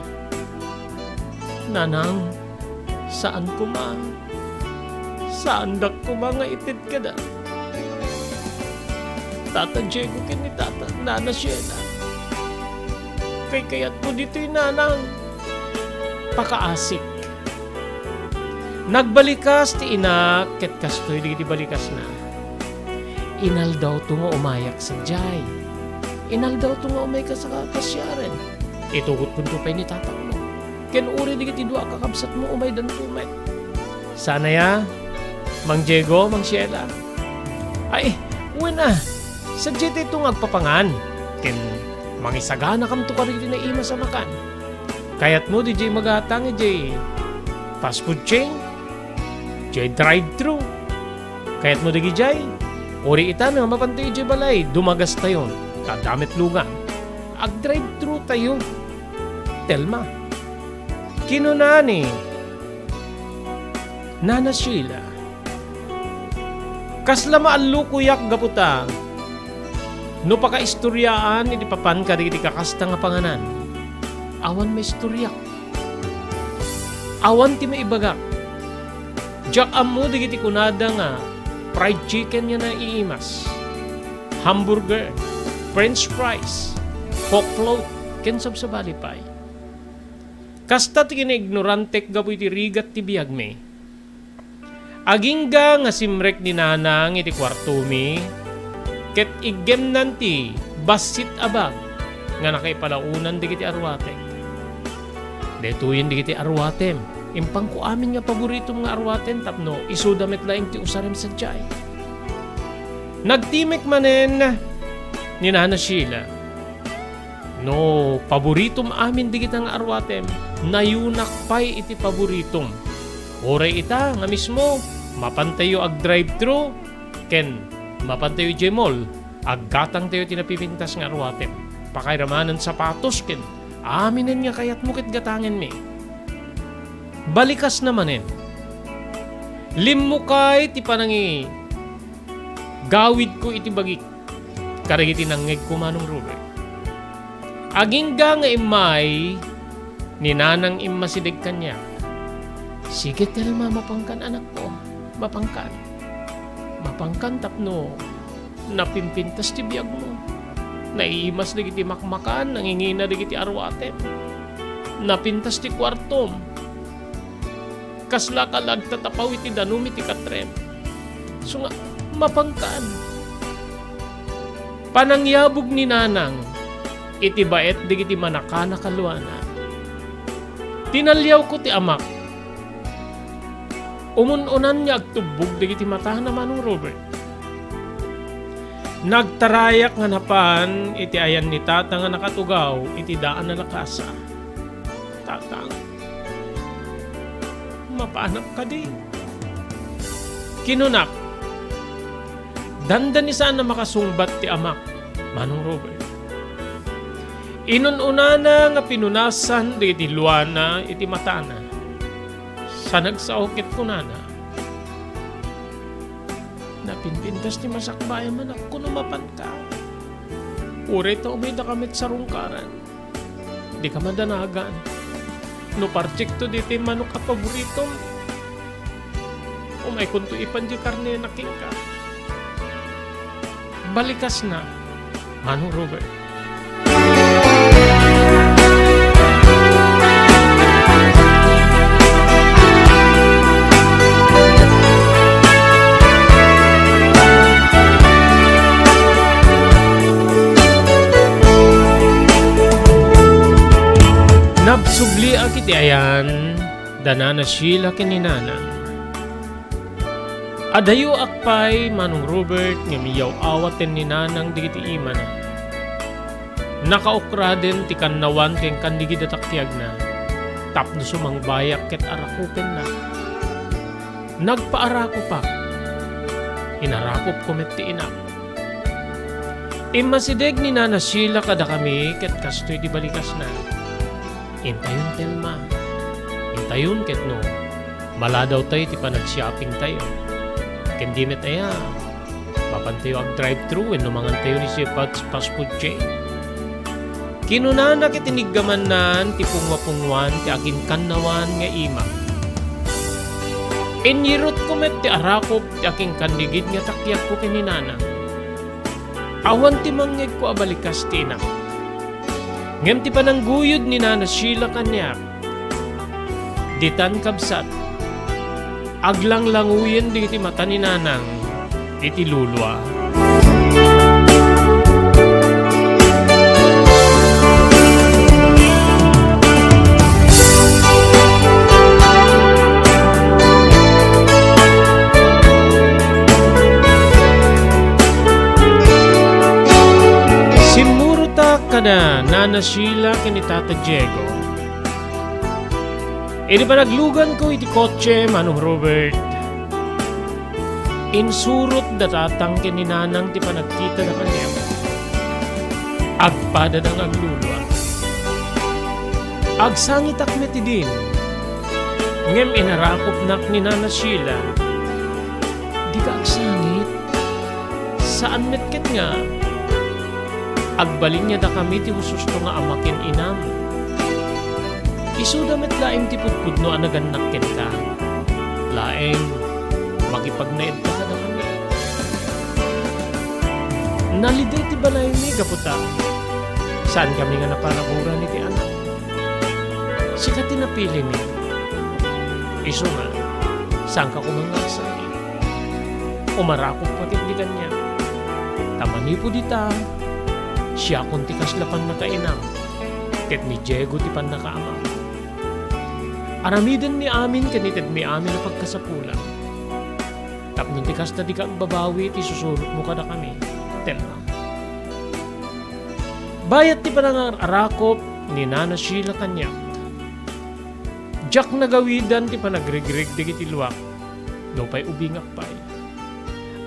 Nanang, saan koma. Saandak koma nga ited kada. Tata Diego ken ni Tata, Nana Sheila. Kaykayatko ditoy, Nanang. Pakaasik. Nagbalikas ti inak ket kastoy dagiti balikasna. Inaldawto nga umayak sadiay. Inaldawto nga umayka sa kasiaren. Itugotkonto pay ni tatangmo. Ken uri dagiti dua a kakabsatmo umaydanto met. Sana ya, Mang Diego, Mang Sheila. Ay, wen a, sadiay dayto nga agpapangan. Ken mangisaganakamto kadagiti naimas a makan. Kayatmo diay magatang idiay fast food chain? Diay drive-thru. Kayatmo dagidiay? Uri ita nga mapantayo idiay balay, dumagastayon. Ta adda met lugan. Ag-drive-thru tayo. Telma. Kinuna ni Nana Sheila, kasla maallukoyak gapu ta no pakaistoriaan iti papan kadagiti kakasta nga panganan. Awan maistoriak. Awan ti maibagak. Diak ammo dagiti kunada nga fried chicken nga naiimas, hamburger, french fries, Coke float, ken sabsabali pay. Kasta ti kinaignorantek gapu iti rigat ti biagmi. Agingga nga simrek ni Nanang iti kuartomi, ket iggemnan ti bassit a bag nga nakaipalaonan dagiti arwatek. Daytoyen dagiti arwatem. Impanko amin nga paboritom nga arwatem tapno isuda met laeng ti usarem sadiay. Nagtimek manen ni Nana Sheila. No paboritom amin dagita nga arwatem, nayunak pay iti paboritom. Uray ita nga mismo, mapantayo ag-drive-thru ken mapantayo idiay mall, aggatangtayo ti napipintas nga arwatem. Pakairamanen sapatos ken aminen nga kayatmo ket gatangenmi. Balikasna manen. Limmukay ti panangi gawidko iti bagik kadagiti nangngegko, Manong Robert. Agingga nga immay ni Nanang immasideg kaniak, "Sige, Telma, mapankan, anakko. Mapankan. Mapankan tapno napimpintas ti biagmo. Naiimas dagiti makmakan, nangingina dagiti arwatem. Napintas ti kuartom. Kasla ka la agtatapaw iti danum iti katrem. Isu nga, mapankan." Panangyabog ni Nanang iti baet dagiti manakana kaluana. Tinaliawko ti amak. Umun-unan nga agtubbog dagiti matana, Manong Robert. Nagtarayak nga napan iti ayan ni Tata nga nakatugaw iti daan a lakasa. "Tatang, mapanak kadi?" Kinunak, dandani saan a makasungbat ti amak, Manong Robert. Inun-unana nga pinunasan dagiti luana iti matana. Sa nagsao ket kunana, "Napinpintas ti masakbayan, anakko, no mapanka. Uray ta umaydaka met sarungkaran, dika madanagan. No partikto ditoy manok a paboritom, umaykonto ipan diay karnena kenka." Balikasna, Manong Robert. Nabsubliak iti ayan da Nana Sheila ken ni Nanang. Adayoak pay, Manong Robert, ngem iyaw-awaten ni Nanang dagiti imana. Nakaokraden ti kannawan ken kannigidatakiagna tapno sumangbayak ket arakupenna. Nagpaarakupak. Inarakupko met ti inak. Immasideg ni Nana Sheila kadakami ket kastoy ti balikasna. Intayon, Telma. Intayon ket no maladawtayo ti panag-shoppingtayo. Ken di met aya, mapantayo ag-drive-thru wenno mangantayo ni Shepherd's fast food chain. Kinunana ket iniggamannan ti punguapunguan ti aginkannawan nga imak. Inyirutko met ti arakup ti akinkannigid nga takiagko ken ni Nana. Awan ti mangngegko a balikas ti inak. Ngem ti panangguyod ni Nana Sheila kaniak, ditan, kabsat, aglanglanguyen dagiti mata ni Nanang iti lulua. Simmurotak kada Nana Sheila ken ni Tata Diego. Idi panagluganko iti kotse, Manong Robert, insurot da Tatang ken ni Nanang ti panagkitada kaniak. Agpadada nga aglulua. Agsangitak met idin, ngem inarakupnak ni Nana Sheila. Dika agsangit. Saan met ket nga agbalin nga dakami ti hususto nga ama ken inam. Isuda met laeng ti pudpudno a nagannak kenka. Laeng, makipagnaedka kadakami. Naliday ti balaymi gapu ta saankami nga naparaburan iti anak. Sika ti napilimi. Isu nga, saanka koma nga agsangit. Umarakupka ketdi kaniak. Ta manipud ita, siakon ti kasla pannakainam, ket ni Diego ti pannakaamam. Aramiden mi amin ken itedmi amin a pagkasapulan. Tapno ti kasta, dika agbabawi iti susurotmo kadakami, Telma. Bayat ti panangarakup ni Nana Sheila kaniak, diak nagawidan ti panagrigrig dagiti luak nupay ubingak pay.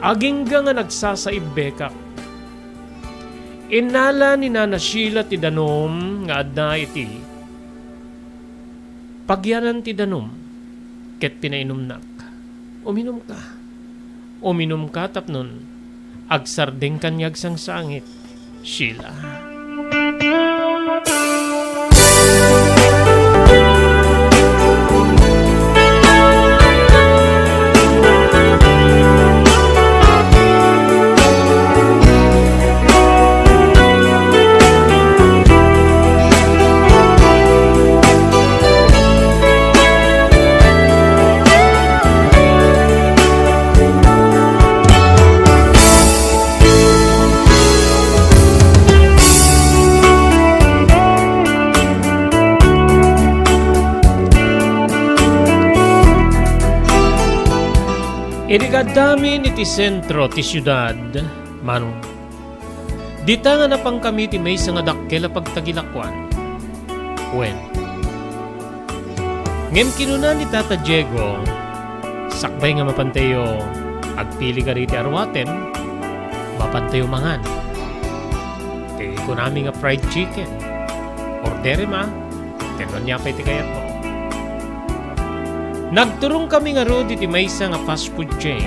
Agingga nga nagsasaibbekak. Innala ni Nana Sheila ti danum nga adda iti pagyanan ti danum ket pinainumnak. Uminumka. Uminumka tapnon agsardengkan nga agsangsangit, Sheila. Idi kaaddami iti sentro ti siudad, Manong, dita nga napangkami ti maysa nga dakkel a pagtagilakuan. Wen. Ngem kinuna ni Tata Diego, sakbay nga mapantayo agpili kadagiti aruaten, mapantayo mangan. Ti kunami nga fried chicken. Orderem a, ket ania pay ti kayatmo. Nagturongkami ngarud iti maysa nga fast food chain.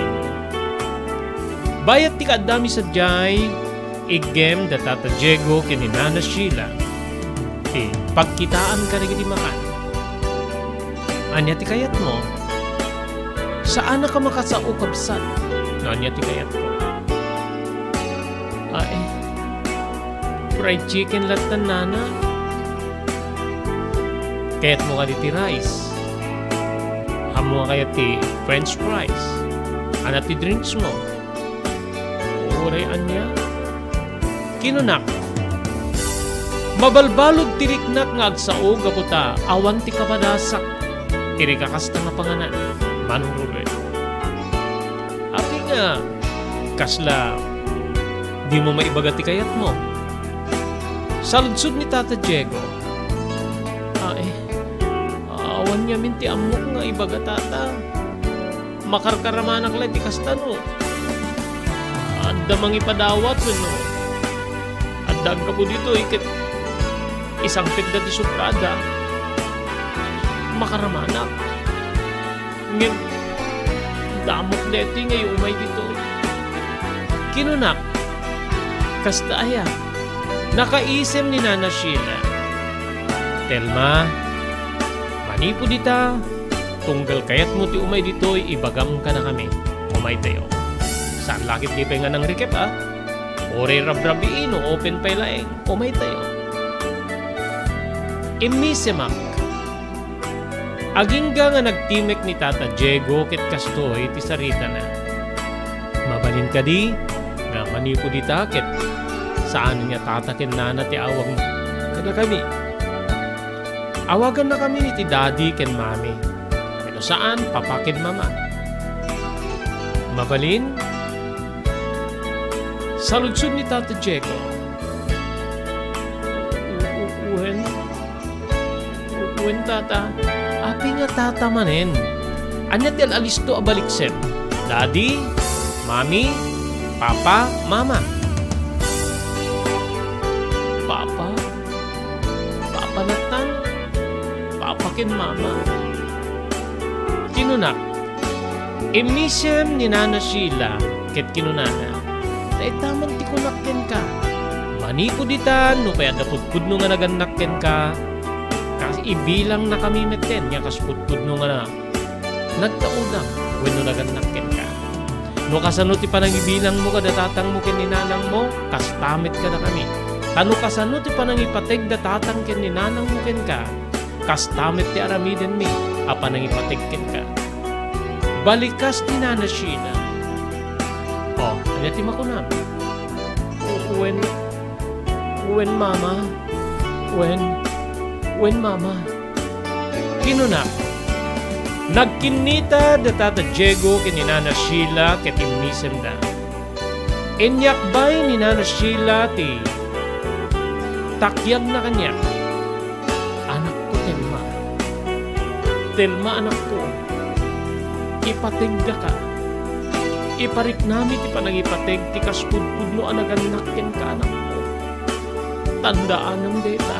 Bayat ti kaaddami sadiay, iggem da Tata Diego ken ni Nana Sheila ti pagkitaan kadagiti makan. Ania ti kayatmo? Saanak a makasao, kabsat, no ania ti kayatko. Ay, fried chicken latta, Nana. Kayatmo kadi ti rice? Ammom a kayat ti french fries? Ania ti drinksmo? Uray ania? Kinunak, mabalbalud ti riknak nga agsao gapu ta awan ti kapadasak iti kakasta nga panganan, Manong Robert. Apay nga kasla dimo maibaga ti kayatmo? Saludsod ni Tata Diego. Ay, awan ngamin ti ammok nga ibaga, Tata. Makarkaramanak la iti kasta no adda mangipadawat wenno adda aggapu ditoy ket isangpetda ti suprada. Makaramanak. Ngem damok daytoy nga iumay ditoy. Kinunak, "Kasta aya?" Nakaisem ni Nana Sheila. "Telma, manipud ita, tunggal kayatmo ti umay ditoy, ibagam kadakami. Umaytayo. Saan la ket di pay nga nangrikep, a? Uray rabrabii no open pay laeng. Umaytayo." Immisemak. Agingga nga nagtimek ni Tata Diego ket kastoy ti saritana. "Mabalin kadi nga manipud ita ket saan nga tata ken nana ti awagmo kadakami? Awagannakami iti daddy ken mommy. Wenno saan, papa ken mama. Mabalin?" Saludsod ni Tata Diego. "U-, u-, wen, wen, tata." "Apay nga tata manen? Ania ti al-alisto a baliksem? Daddy, mommy, papa, mama?" "Papa, papa lattan, papa ken mama." Kinunak, immisem ni Nana Sheila ket kinunana, "Dayta man ti kunak kenka. Manipud ita, no pay adda pudpudno nga nagannak kenka, kas ibilangnakami metten nga kas pudpudno nga na-, nagtaudam wenno nagannak kenka. No kasano ti panangibilangmo kada tatangmo ken ni nanangmo, kasta met kadakami. Ta no kasano ti panangipateg da tatang ken ni nanangmo kenka, kasta met ti aramidenmi a panangipateg kenka." Balikas ni Nana Sheila. "O, ania ti makunam?" "Wen, wen, mama. Wen, wen, mama." Kinunak. Nagkinnita da Tata Diego ken ni Nana Sheila ket immisemda. Inyakbay ni Nana Sheila ti takiagna kaniak. "Anakko, Telma. Telma, anakko. Ipategdaka. Ipariknami ti panangipateg ti kas pudpudno a nagannak kenka, anakko. Tandaanam dayta."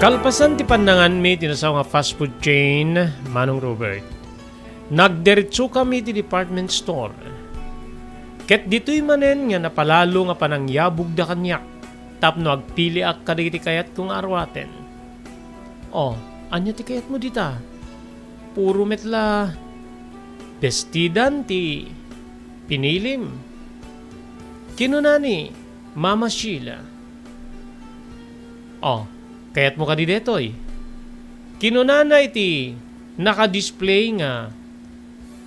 Kalpasan ti pannanganmi ti nasaw nga fast food chain, Manong Robert, nagdiretsokami ti department store. Ket ditoy manen nga napalalo nga panangyabogda kaniak tapno agpiliak kadagiti kayatko nga arwaten. "O, ania ti kayatmo dita? Puro met la bestidan ti pinilim." Kinuna ni Mama Sheila, "O, kayatmo kadi detoy?" Kinunana iti naka-display nga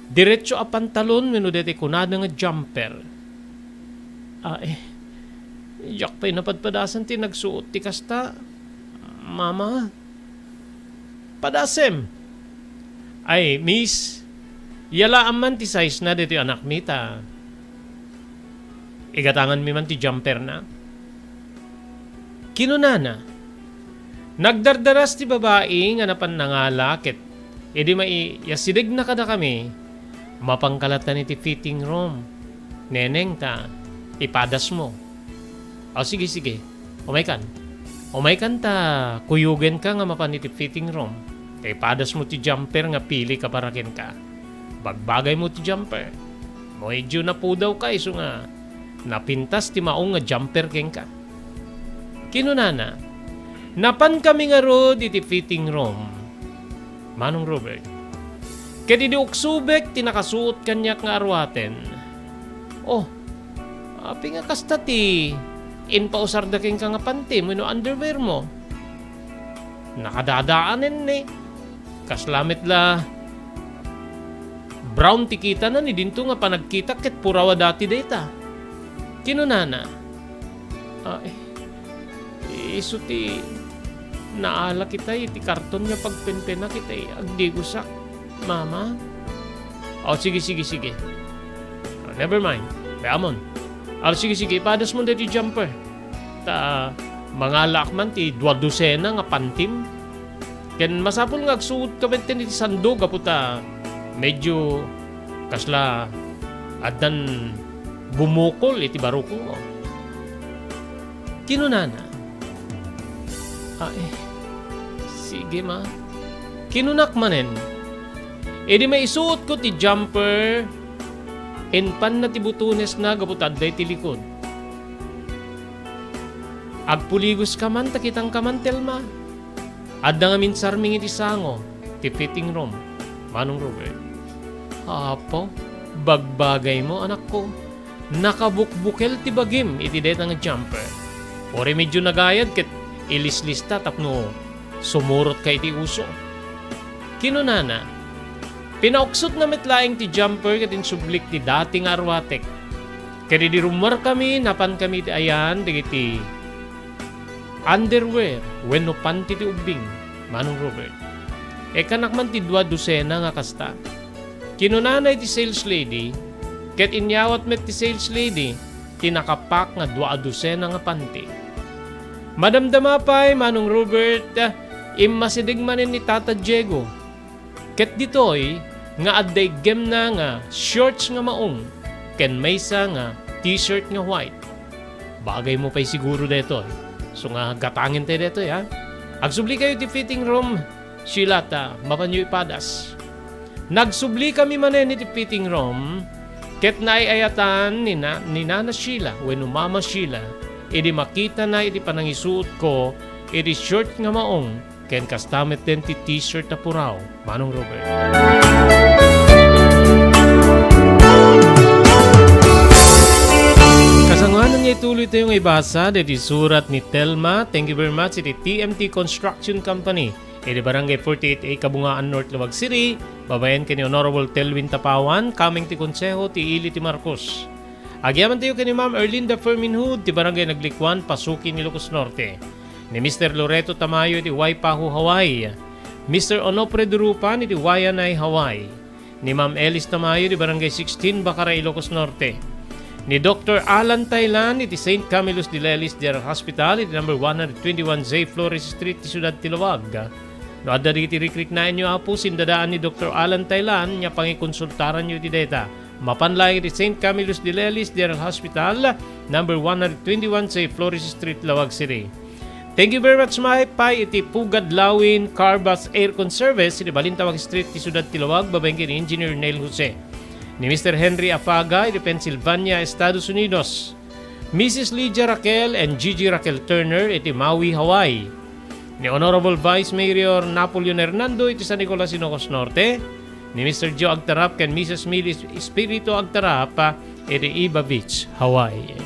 diretso a pantalon wenno daytoy kunada nga jumper. "Ay, diak pay napadpadasan ti nagsuot ti kasta, Mama." "Padasem. Ay, miss, yalaam man ti size na ditoy anakmi ta igatanganmi man ti jumper na." Kinunana. Nagdardaras ti babai nga napan nangala ket idi maiyasidegna kadakami, "Mapanka lattan iti fitting room, neneng, ta ipadasmo." "O, sige, sige. Umaykan. Umaykan ta kuyogenka nga mapan iti fitting room. Ta ipadasmo ti jumper nga pilika para kenka. Bagbagaymo ti jumper. Mo idiyo napudawka isu nga napintas ti maong nga jumper kenka." Kinunana, napankami ngarud iti fitting room, Manong Robert. Ket idi uksobek ti nakasuot kaniak nga arwaten, "O, apay nga kasta ti impausarda kenka nga pantim wenno underwear mo? Nakadadaanen ni. Kasla met la brown ti kitana ni dinto nga panagkitak ket purawa dati dayta." Kinunana, "Ay, isu ti naalak itay iti karton nga pagpenpenak itay agdigosak, Mama." O, sige, sige, sige. O, never mind. Kayamon. O, sige, sige. Ipadasmon daytoy jumper. Ta, mangalaak man ti dua dosena nga pantim. Ken masapul nga agsuotka metten iti sando gapu ta medyo kasla addan bumukol iti barukong. Kinunana, "Ay, sige, ma." Kinunak manen, "Idi maisuotko ti jumper, inpanna ti butonesna gapu ta adda iti likod. Agpuligoska man ta kitangka man, Telma. Adda ngamin sarming iti sango ti fitting room, Manong Robert." "Apo, bagbagaymo, anakko. Nakabukbukel ti bagim iti dayta nga jumper. Uray medyo nagayad ket ilislista tapno sumurotka iti uso." Kinunana, "Pinauksotna met laeng ti jumper ket insublik ti dati nga arwatek. Ket idi rummuarkami, napankami iti ayan dagiti underwear wenno panti ti ubbing, Manong Robert. Ikkanak man ti dua dosena nga kasta." Kinunana iti sales lady, ket inyawat met ti sales lady ti nakapak nga dua a dosena nga panti. Madamdama pay, Manong Robert, immasideg manen ni Tata Diego. Ket ditoy nga adda iggemna nga shorts nga maong ken maysa nga t-shirt nga white. Bagaymo pay siguro daytoy. So nga gatangen tayo daytoy, ha? Agsubli kayo ti fitting room, Sheila, ta mapanyo ipadas. Nagsublikamin manen iti fitting room, ket naay-ayatan ni na-, ni Nana Sheila wenno Mama Sheila idi makitana iti panangisuotko iti short nga maong ken kasta metten ti t-shirt a puraw, Manong Robert. Kasangoanan nga ituloy tayo nga ibasa daytoy surat ni Telma. Thank you very much iti T M T Construction Company iti Barangay forty-eight A, Kabungaan, North Laoag City, babaen ken ni Honorable Telwin Tapawan, kameng ti Konseho ti Ili ti Marcos. Agyaman tayo ken ni Ma'am Erlinda Ferminhud ti Barangay Naglikuan, Pasukin, Ilocos Norte. Ni Mister Loreto Tamayo iti Waipahu, Hawaii. Mister Onofre Durupan iti Waianae, Hawaii. Ni Ma'am Elis Tamayo iti Barangay sixteen, Bacara, Ilocos Norte. Ni Doktor Alan Tailan iti Saint Camillus de Lelis General Hospital iti number one hundred twenty-one J Flores Street ti Siudad ti Laoag. No adda dagiti rikriknaenyo, Apo, sindadaan ni Doktor Alan Tailan nga pangikonsultaranyo iti dayta. Mapan laeng iti Saint Camillus de Lelis General Hospital, number one hundred twenty-one J Flores Street, Laoag City. Thank you very much, Mike, pay iti Pugad Lawin Car Bus Aircon Service iti Balintawak Street ti Siudad ti Laoag, babaen ken ni Engineer Neil Jose. Ni Mister Henry Afaga iti Pennsylvania, Estados Unidos. Missus Lydia Raquel and Gigi Raquel Turner iti Maui, Hawaii. Ni Honorable Vice Mayor Napoleon Hernando iti San Nicolas, Ilocos Norte. Ni Mister Joe Agtarap ken Missus Millie Espiritu Agtarap iti Iba Beach, Hawaii.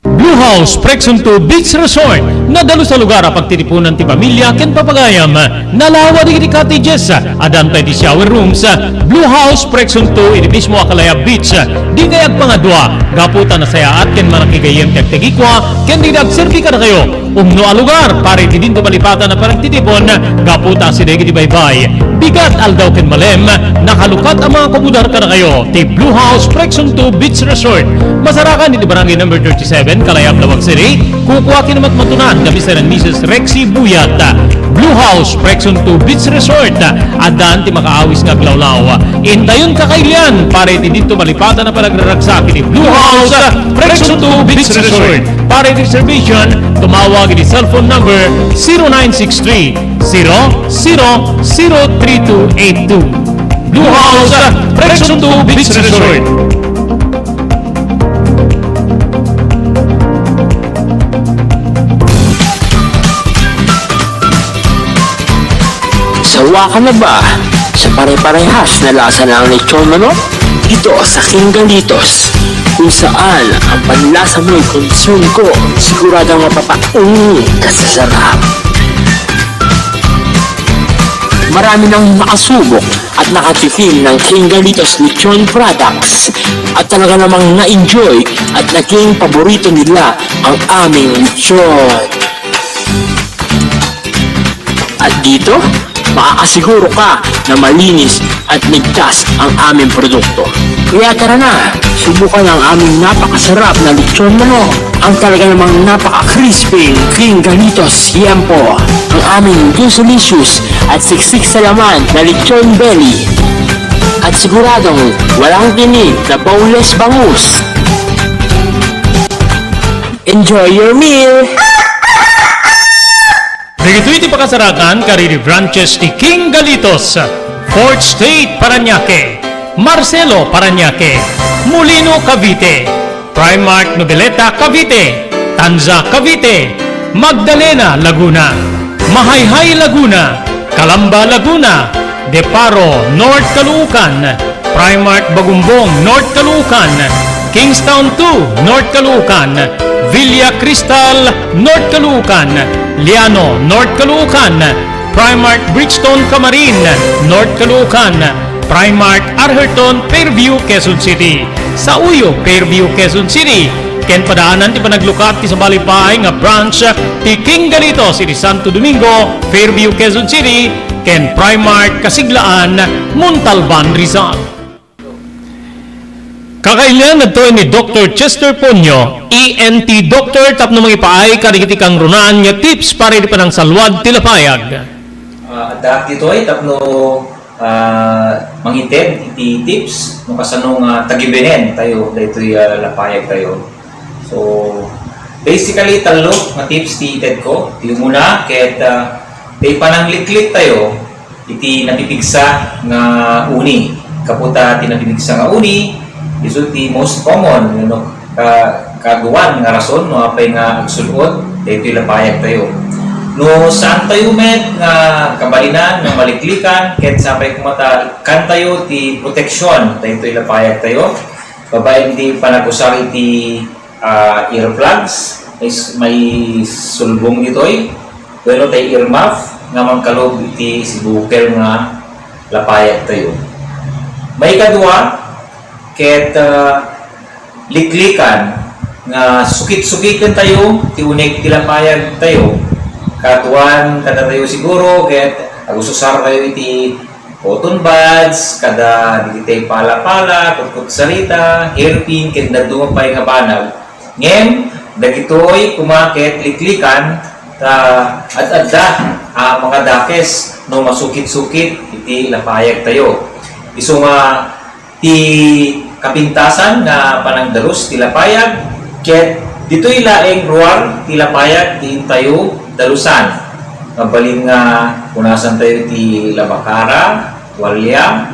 Blue House Prexon two Beach Resort. Nadalus a lugar a pagtitipunan ti pamilya ken papagayam. Nalawa dagiti cottages. Addan pay ti shower rooms. Blue House Prexon two iti mismo a Kalayab Beach. Dikay agpangadua gapu ta nasayaat ken manakigayyem ti agtagikua ken dagiti agserbi kadakayo. Umno a lugar para iti dinto malipatan a panagtitipon gapu ta asideg iti baybay, bigat, aldaw ken malem, nakalukat a mga komodar kadakayo ti Blue House Prexon two Beach Resort. Masarakan iti Barangay Number thirty-seven, Kalayab, Laoag City. Kukua ken matmatunan da Mister and Missus Rexy Buyat. Blue House Prexon two Beach Resort. Addan ti makaawis nga aglawlaw. Intayon kakailian para iti dinto malipatan a panagraragsak iti Blue House Prexon two Beach Resort. Para iti reservation, tumawag iti cellphone number zero nine six three, zero zero zero three two eight two. Blue House, Prexon two Beach Resort. Sawa ka na ba sa pare-parehas na lasa ng lechon manok? Dito sa King Galitos, kung saan ang panlasa mo'y concern ko, siguradong mapapaungi ka sa sarap. Marami nang nakasubok at nakatikim ng King Galitos Lechon products at talaga namang na-enjoy at naging paborito nila ang aming lechon. At dito, Maaasiguro ka na malinis at ligtas ang aming produkto. Kaya tara na, subukan ang aming napakasarap na lechon manok, ang talaga namang napaka-crispy, King Galitos Tiempo, ang aming delicious at siksik sa laman na lechon belly. At siguradong walang tinik na boneless bangus. Enjoy your meal! Dagitoy ti pakasarakan kadagiti branches ti King Galitos, Fourth Street, Parañaque, Marcelo, Parañaque, Molino, Cavite, Primark, Noveleta, Cavite, Tanza, Cavite, Magdalena, Laguna, Mahayhay, Laguna, Calamba, Laguna, De Paro, North Caloocan, Primark Bagumbong, North Caloocan, Kingstown two, North Caloocan, Villa Cristal, North Caloocan, Liano, North Caloocan, Primark Bridgestone Camarin, North Caloocan, Primark Arherton, Fairview, Quezon City, Sauyo, Fairview, Quezon City, ken padaanan ti panaglukat ti sabali pay nga branch ti King Galitos iti Santo Domingo, Fairview, Quezon City, ken Primark Kasiglaan, Montalban, Rizal. Kakailian daytoy ni Doktor Chester Ponyo, E N T doctor, tapno mangipaay kadagiti kangrunaan nga tips para iti panangsalwad ti lapayag. Ah, addaak ditoy tapno, ah, mangited iti tips no kasano nga tagibenen tayo daytoy, ah, lapayag tayo. So, basically, tallo nga tips ti ited ko. Ti umuna, ket, ah, ti panangliklik tayo iti napipigsa nga uni. Kaputa ti napipigsa nga uni, isu ti most common, no, ka-, kaduan nga rason no apay nga agsul-ot daytoy lapayag tayo. No saan tayo met nga kabalinan nga maliklikan, ket sapay koma ta ikkan tayo ti proteksyon daytoy lapayag tayo, babaen ti panagusar iti ah, earplugs, is may sulbong ditoy, wenno tay earmuff nga mangkalub iti sibukel nga lapayag tayo. Maikadua, ket, ah, liklikan nga sukit-sukiten tayo ti unig ti lapayag tayo. Kaduan kadatayo siguro, ket agususar tayo iti cotton buds, kada dagiti pala-pala, kutkutsarita, hairpin, ken dadduma pay nga banag. Ngem, dagitoy koma ket liklikan ta ad-adda a makadakes no masukit-sukit iti lapayag tayo. Isu nga ti kapintasan nga panangdalus ti lapayag, ket ditoy laeng ruar ti lapayag ti intayo dalusan. Mabalin nga punasan tayo ti labakara, tualya,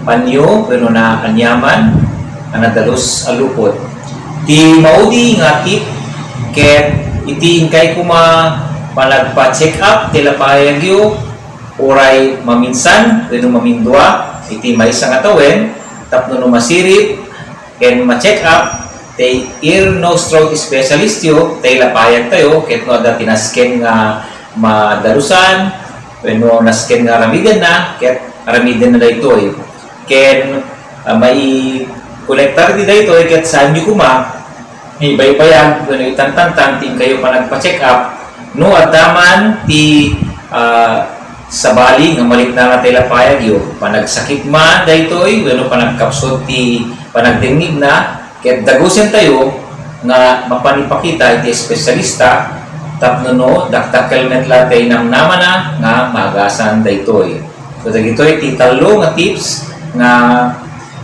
panyo, wenno na aniaman a nadalus a lupot. Ti maudi nga tip, ket iti inkay koma panagpa-check up ti lapayagyo, uray maminsan wenno mamindua iti maysa nga tawen, tapno no masirib ken ma-check up tay ear, nose, throat specialist yo, tay lapayag tayo, ket no adda ti nasken nga madalusan, wenno nasken nga aramidenna, ket aramidenna daytoy. Ken, ah, maikonektar ti daytoy, ket saanyo koma ibaybayag wenno itantantan ti inkayo panagpa-check up no adda man ti, ah, sabali nga maliknana tay lapayagyo, panagsakit man daytoy wenno panagkapsut ti panagdengngegna, ket dagusentayo nga mapan ipakita iti espesyalista tapno no dakdakkel met la ti namnamana nga maagasan daytoy. So, dagitoy ti tallo nga tips nga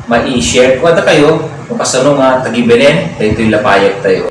mai-share ko kadakayo no kasano nga tagibenen daytoy lapayag tayo.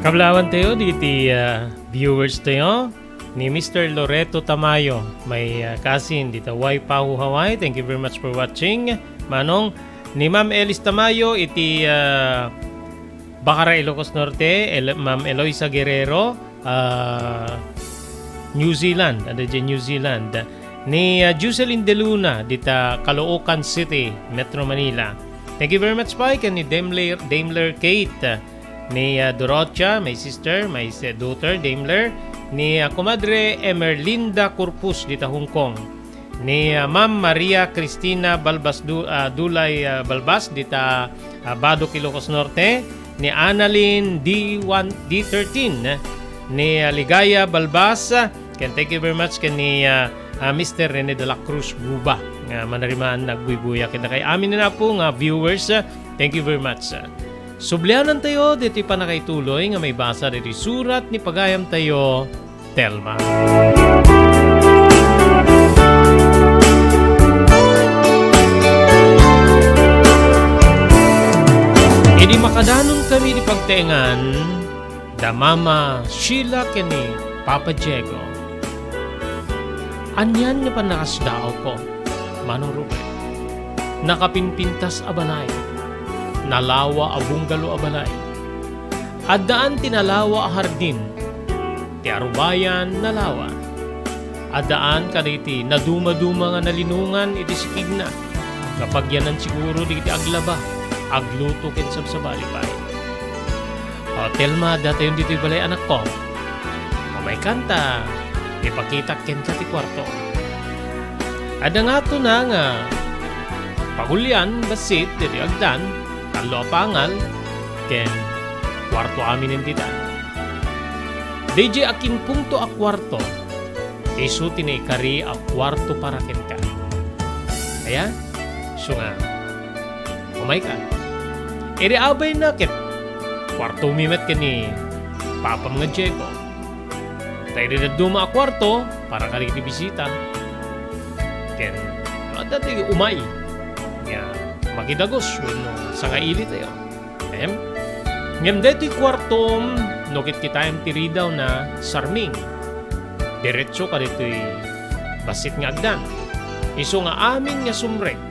Kablawan tayo diti, ah, viewers tayo ni Mister Loreto Tamayo, my, ah, cousin dita Waipahu, Hawaii. Thank you very much for watching. Manong ni Ma'am Elis Tamayo iti, ah, Pakara Ilocos Norte, El-, Ma'am Eloisa Guerrero, ah, New Zealand, ada dyan New Zealand. Ni, ah, Jocelyn De Luna, dita Caloocan City, Metro Manila. Thank you very much, pay, ken ni Daimler, Daimler Kate, ni, ah, Dorothea, my sister, my s-, daughter, Daimler, ni, ah, Comadre Emerlinda Corpus, dita Hong Kong. Ni, ah, Ma'am Maria Cristina Balbas Du-, ah, Dulay, ah, Balbas, dita, ah, Badoc, Ilocos Norte, ni Annalyn D one, D thirteen, ni, ah, Ligaya Balbas, ken thank you very much ken ni, ah, ah, Mister Rene de la Cruz Buba, nga manariman nagbuybuyag ken dakay amin nga apo nga viewers, ah, thank you very much. Sublianantayo ditoy pannakaituloy nga maibasa ditoy surat ni pagayamtayo, Telma. Idi makadanon kami di pagtaengan, da Mama Sheila ken ni Papa Diego. Anian nga pannakasdaawko, Manong Ruben? Nakapimpintas a balay, nalawa a bungalow a balay. Addaan ti nalawa a hardin, ti arubayan nalawa. Addaan kadagiti nadumaduma nga nalinongan iti sikigna, nga pagyanan siguro dagiti aglaba, agluto ken sabsabali pay. O, Telma, datayon ditoy balay, anakko. Umaykan ta ipakitak kenka ti kuarto. Adda ngatona nga pagulian bassit ditoy agdan, tallo a pangal, ken kuarto aminen dita. Daydiay a kimpungto a kuarto, isu ti naikari a kuarto para kenka. Aya? Isu nga, umayka. Idi abayna ket kuartomi met ken ni Papam nga Diego. Ta idi dadduma a kuarto para kadagiti bisita. Ken, no adda ti umay nga makidagus wenno sangailitayo. Em? Ngem daytoy kuartom, no ket kitaem ti ridawna, sarming. Diretso kaditoy bassit nga agdan. Isu nga amin nga sumrek,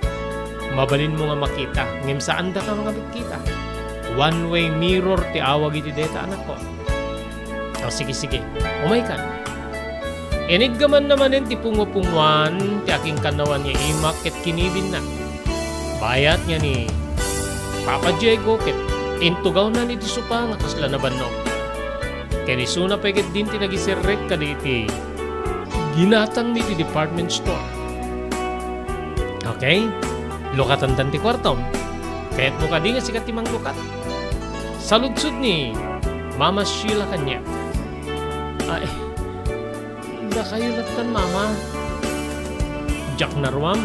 mabalinmo nga makita, ngem saandaka nga makita. One-way mirror ti awag iti dayta, anakko. O, sige, sige. Umaykan. Iniggamanna manen ti pungopungoan ti akinkanawan nga imak ket kinibinna. Bayat nga ni Papa Diego ket intugawnan iti sopa nga kasla nabannog. Ken isuna pay ketdin ti nagiserrek kadagiti ginatangmi iti department store. Okay? Lukatandan ti kuartom. Kayatmo kadi nga sika ti manglukat? Saludsod ni Mama Sheila kaniak. Ay, dakayo lattan, Mama. Diak naruam.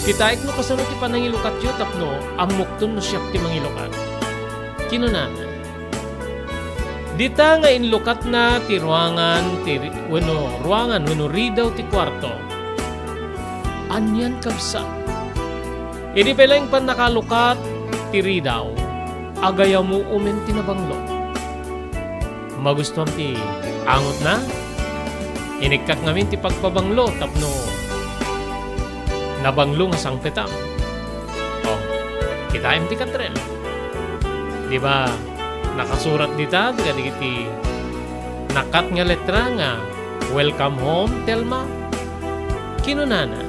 Kitaek no kasano ti panangilukatyo tapno ammokton no siak ti mangilukat. Kinunana, dita nga inlukatna ti ruangan, ti ri-, wenno ruangan, wenno ridaw ti kuarto. Anian, kabsat? Idi pay laeng pannakalukat ti ridaw, agayamuom ti nabanglo. Magustuam ti angotna? Inikkak ngamin ti pagpabanglo tapno nabanglo nga sangpetam. O, kitaem ti katrem. Di ba, nakasurat dita, dagiti nakat nga letra nga, "Welcome home, Telma." Kinunana,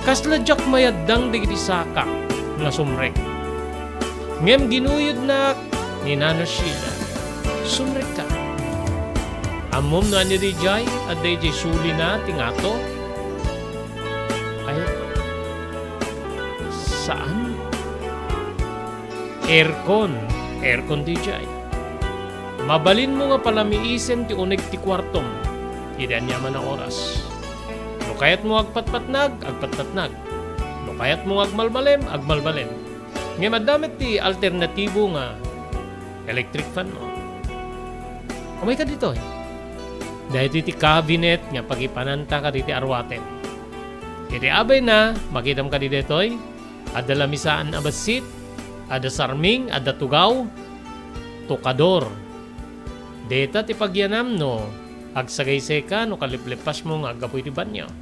kasla diak mayaddang dagiti sakak nga sumrek. Ngem ginuyodnak ni Nana Sheila, sumrekka. Ammom no ania daydiay? Adda idiay sulina ti ngato? Ay, saan. Aircon. Aircon daydiay. Mabalinmo nga palamiisen ti uneg ti kuartom idi aniaman a oras. No kayatmo nga agpatpatnag, agpatpatnag. No kayatmo nga agmalmalem, agmalmalem. Ngem adda met ti alternatibo nga electric fan mo. Umayka ditoy. Daytoy ti cabinet nga pagipananta kaditi aruaten. Iti abayna, makitam kadi daytoy, adda lamisaan a bassit, adda sarming, adda tugaw, tukador. Dayta ti pagyanam no agsagaysayka no kaliplipasmo nga aggapu iti banio.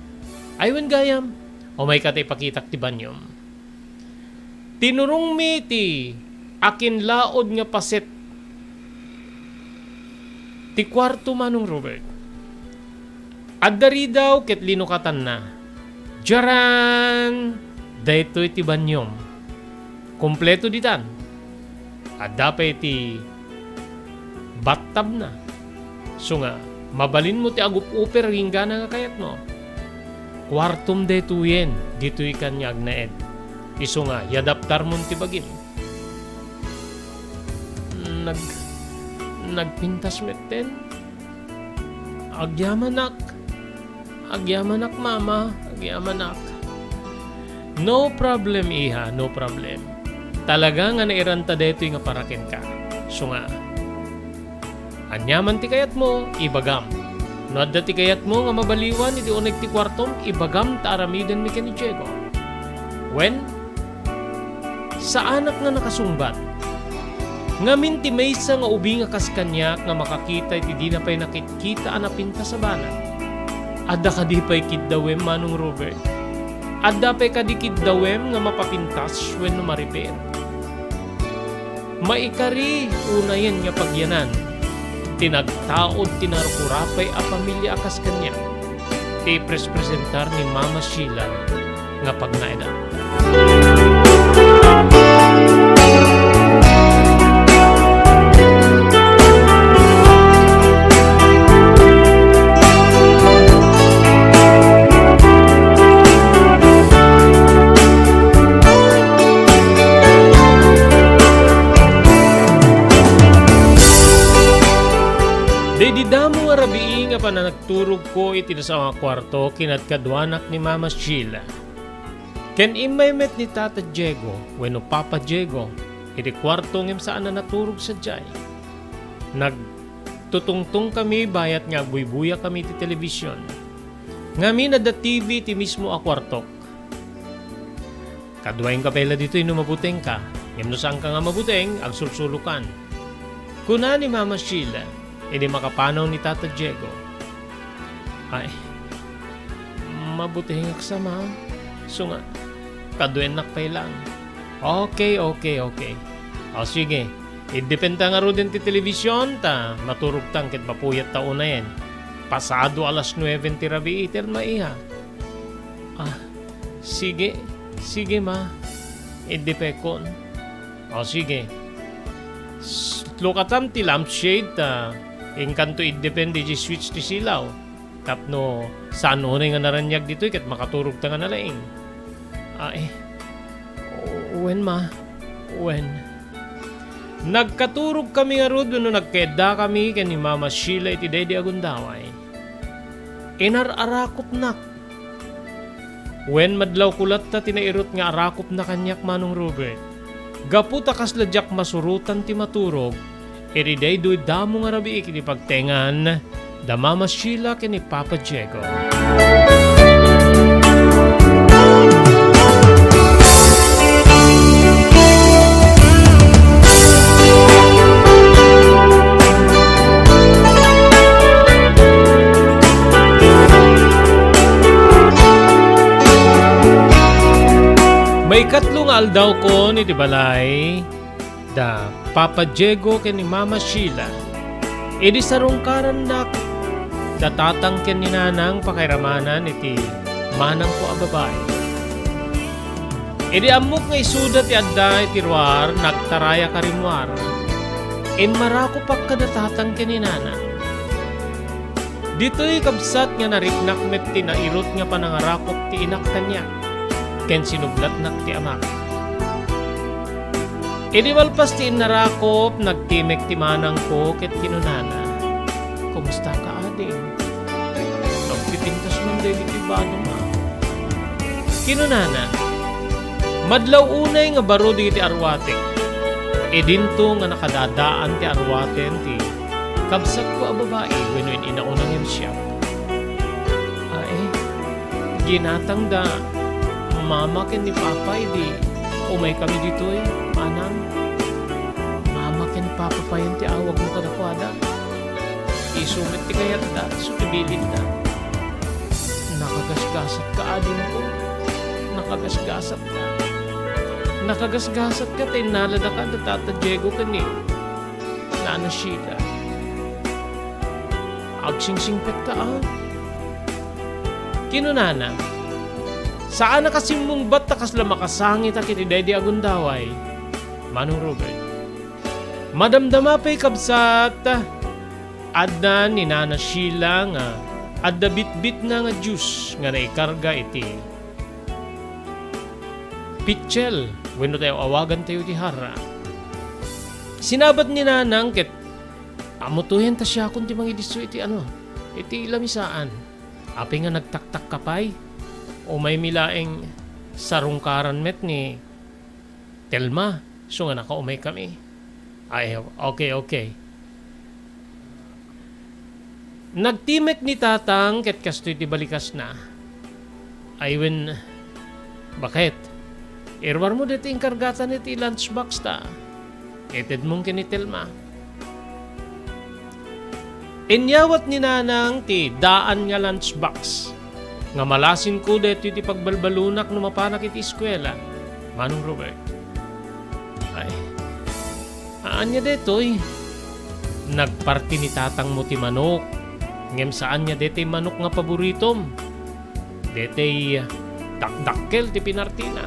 Ay wen gayam, umayka ta ipakitak ti baniom. Tinurongmi ti akinlaod nga paset ti kuarto, Manong Robert. Adda ridaw ket linukatanna. Diaran! Daytoy ti banyom. Kompleto ditan. Adda pay ti battabna. Isu nga, mabalinmo ti agup-uper agingga nga kayatmo. Kuartom daytoyen, ditoy kaniak agnaed. Isu nga, iadaptarmon ti bagim. Nag-, nagpintas metten? Agyamanak. Agyamanak, Mama. Agyamanak. No problem, iha. No problem. Talaga nga nairanta daytoy nga para kenka. Isu nga, ania man ti kayatmo, ibagam. No adda ti kayatmo nga mabaliwan iti uneg ti kuartom, ibagam ta aramidenmi ken ni Diego. Wen, saanak nga nakasungbat. Ngamin ti maysa nga ubing a kas kaniak nga makakita iti dina pay nakitkita a napintas a banag. Adda kadi pay kiddawem, Manong Robert? Adda pay kadi kiddawem nga mapapintas wenno ma-repair? Maikari unayen nga pagyanan ti nagtaud ti narkurapay a pamilia a kas kaniak ti iprespresentar ni Mama Sheila nga pagnaedan. Daydi damo nga rabii nga pananagturogko iti nasao nga kuarto, kinadkaduanak ni Mama Sheila. Ken immay met ni Tata Diego wenno Papa Diego iti kuarto ngem saan a naturog sadiay. Nagtutungtongkami bayat nga agbuybuyakkami iti telebision. Ngamin adda T V iti mismo a kuartok. Kaduaenka pay la ditoy no mabutengka, ngem no saanka nga mabuteng, agsulsulokan. Kuna ni Mama Sheila, idi makapanaw ni Tata Diego. Ay, mabutengak sa, Ma. Isu nga, kaduennak pay lang. Okay, okay, okay. O, sige. Iddepenta ngaruden ti television, ta maturogtan ket mapuyatta unayen. Pasado alas nuebe ti rabii, iter maiha. Ah, sige, sige, Ma. Iddepekon. O, sige. S-, lukatam ti lampshade, ta inkanto iddepen diay switch ti silaw. Tapno saan unay nga naraniag ditoy ket makaturogta nga nalaing. Ay, wen, Ma. Wen. Nagkaturogkami ngarud wenno nagkayaddakami ken ni Mama Sheila iti daydi a gundaway. Inar-arakopnak. Wen, madlawko latta ti nairut nga arakopna kaniak, Manong Robert. Gapu ta kasla diak masurotan ti maturog, idi daytoy damo nga rabii iti pagtengngan da Mama Sheila ken ni Papa Diego. Maikatlo nga aldawkon iti balay da Papa Diego ken ni Mama Sheila. Idi sarungkarandak da tatang ken ni nanang pakairamanan iti manangko a babai. Idi ammok nga isuda ti adda iti ruar, nagtarayak a rimmuar. Immarakopak kada tatang ken ni nanang. Ditoy kabsat nga nariknak met ti nairut nga panangarakop ti inak kaniak, ken sinublatnak ti amak. Idi malpas ti innarakop, nagtimek ti manangko ket kinunana, "Kumusta ka, ading? Nagpipintas man dagiti badom, a?" Kinunana, "Madlaw unay nga baro dagiti arwatek. Idinto nga nakadadaan ti arwaten ti kabsatko a babai wenno in-inauna ngem siak." Ay, ginatangda Mama ken ni Papa idi umaykami ditoy, manang. Mama ken Papa payen ti awagmo kadakuada. Isu met ti kayatda, isu ti bilin da. Nakagasgasatka, adingko. Nakagasgasatka. Nakagasgasatka ta innalada ka da Tata Diego ken ni Nana Sheila. Agsingsingpetka, a? Kinunana, "Saanak a simmungbat ta kasla makasangitak iti daydi a gundaway, Manong Robert. Madamdama pay, kabsat, adda ni Nana Sheila nga adda bitbitna nga juice nga naikarga iti pitchel wenno ti aw-awagantayo iti harra." Sinabat ni Nanang ket, "Ammo toyen ta siakon ti mangidisso iti ano, iti lamisaan. Apay nga nagtaktakka pay? Umaymi laeng sarungkaran met ni Telma, isu nga nakaumaykami." Ay, okay, okay. Nagtimek ni Tatang ket kastoy ti balikasna. Ay wen, baket, iruarmo daytoy inkargatan iti lunchbox ta itedmon ken ni Telma. Inyawat ni Nanang ti daan nga lunchbox nga malasinko daytoy ti pagbalbalonak no mapanak iti eskuela, Manong Robert. Ay, ania daytoy? Nagparti ni tatangmo ti manok, ngem saan ania daytoy manok nga paboritom. Daytoy dakdakkel ti pinartina.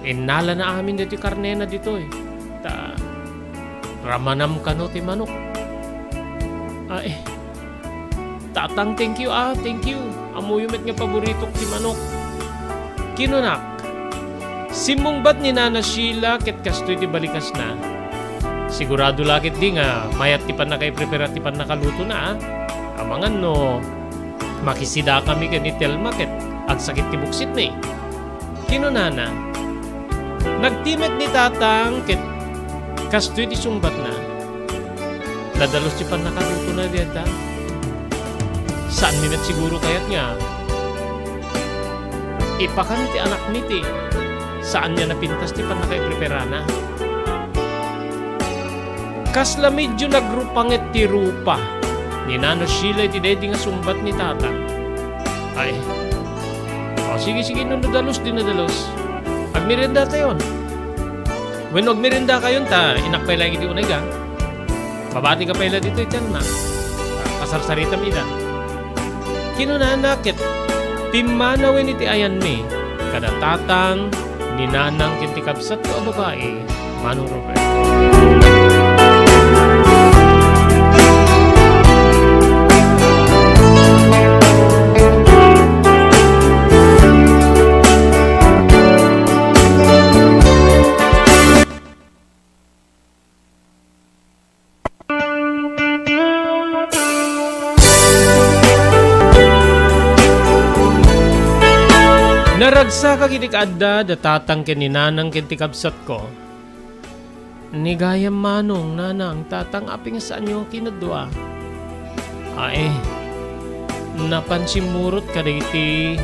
Innalana amin daytoy karnena ditoy. Ta ramanam kano ti manok. Ay, Tatang, thank you, a, thank you. Ammoyo met nga paboritok ti manok. Kinunak, simmungbat ni Nana Sheila ket kastoy ti balikasna. Sigurado la ketdi nga mayat ti pannakaiprepara ti pannakalutona, a. Amangan no makisidakami ken ni Telma ket agsakit ti buksitmi. Kinunana, nagtimek ni Tatang ket kastoy ti sungbatna. Nadalus ti pannakalutona dayta. Saanmi met siguro kayat nga ipakan ti anakmi ti saan nga napintas ti pannakaipreparana. Kasla medyo nagrupanget ti rupa ni Nana Sheila iti daydi nga sungbat ni Tatang. Ay. O, sige, sige, no nadalus, di nadalus. Agmeriendatayon. Wenno agmeriendakayon ta innak pay laeng iti uneg, a. Mabatika pay la ditoy, Telma. A, kasarsaritam ida. Kinunana ket pimmanawen iti ayanmi kada Tatang, ni Nanang ken ti kabsatko a babai, Manong Robert. Naragsakak iti kaadda da Tatang ken ni Nanang ken ti kabsatko. Ni gayam, Manong, Nanang, Tatang, apay nga saanyo kinadua? Ay, napan simmurot kadagiti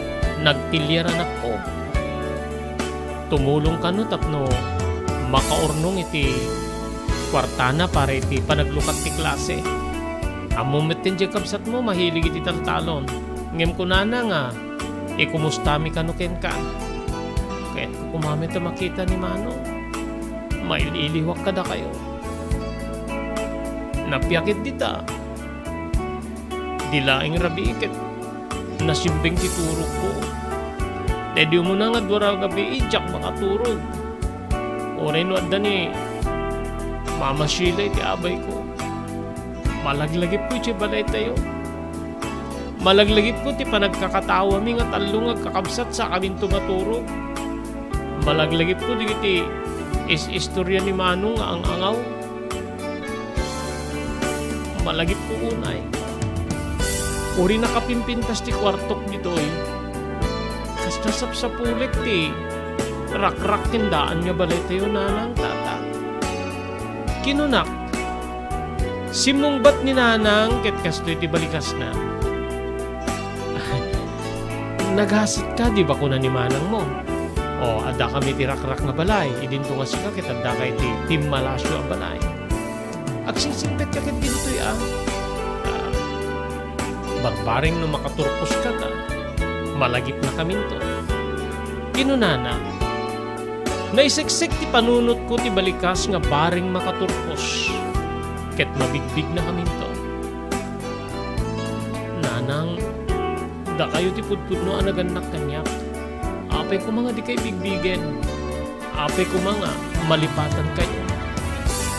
nagtiliar a anakko. Tumulong kano tapno makaurnong iti kuartana para iti panaglukat ti klase. Ammom met ti kabsatmo mahilig iti taltalon. Ngem kunana nga, ikumustami kano kenka. Kayatko koma met a makita ni Manong. Mail-iliwak kadakayo. Napiakit dita. Di laeng rabii ket nasimbeng ti turogko. Daydi umuna nga dua a rabii, diak makaturog. Uray no adda ni Mama Sheila iti abayko. Malaglagipko iti balaytayo. Malaglagipko ti panagkakatawami nga tallo nga agkakabsat sakaminto maturog. Malaglagipko dagiti is-istoria ni Manong nga ang-angaw. Malagipko unay. Uray nakapimpintas ti kuartok ditoy, kasta sapsapulek ti rakrak ken daan nga balaytayo, Nanang, Tatang. Kinunak, simmungbat ni Nanang ket kastoy ti balikasna. Nagasitka, di ba, kuna ni manangmo? O, addakami iti rakrak nga balay, idinto nga sika ket addaka iti timmalasio a balay. Agsingsingpetka ket ditoy, a. A, barbareng no makaturposka ta malagipnakaminto. Kinunana, Naisiksik ti panunotko ti balikas nga bareng makaturpos, ket mabigbigna kaminto. Nanang, dakayo ti pudpudno a nagannak kaniak. Apay koma nga dikay bigbigen. Apay koma nga malipatan kayo.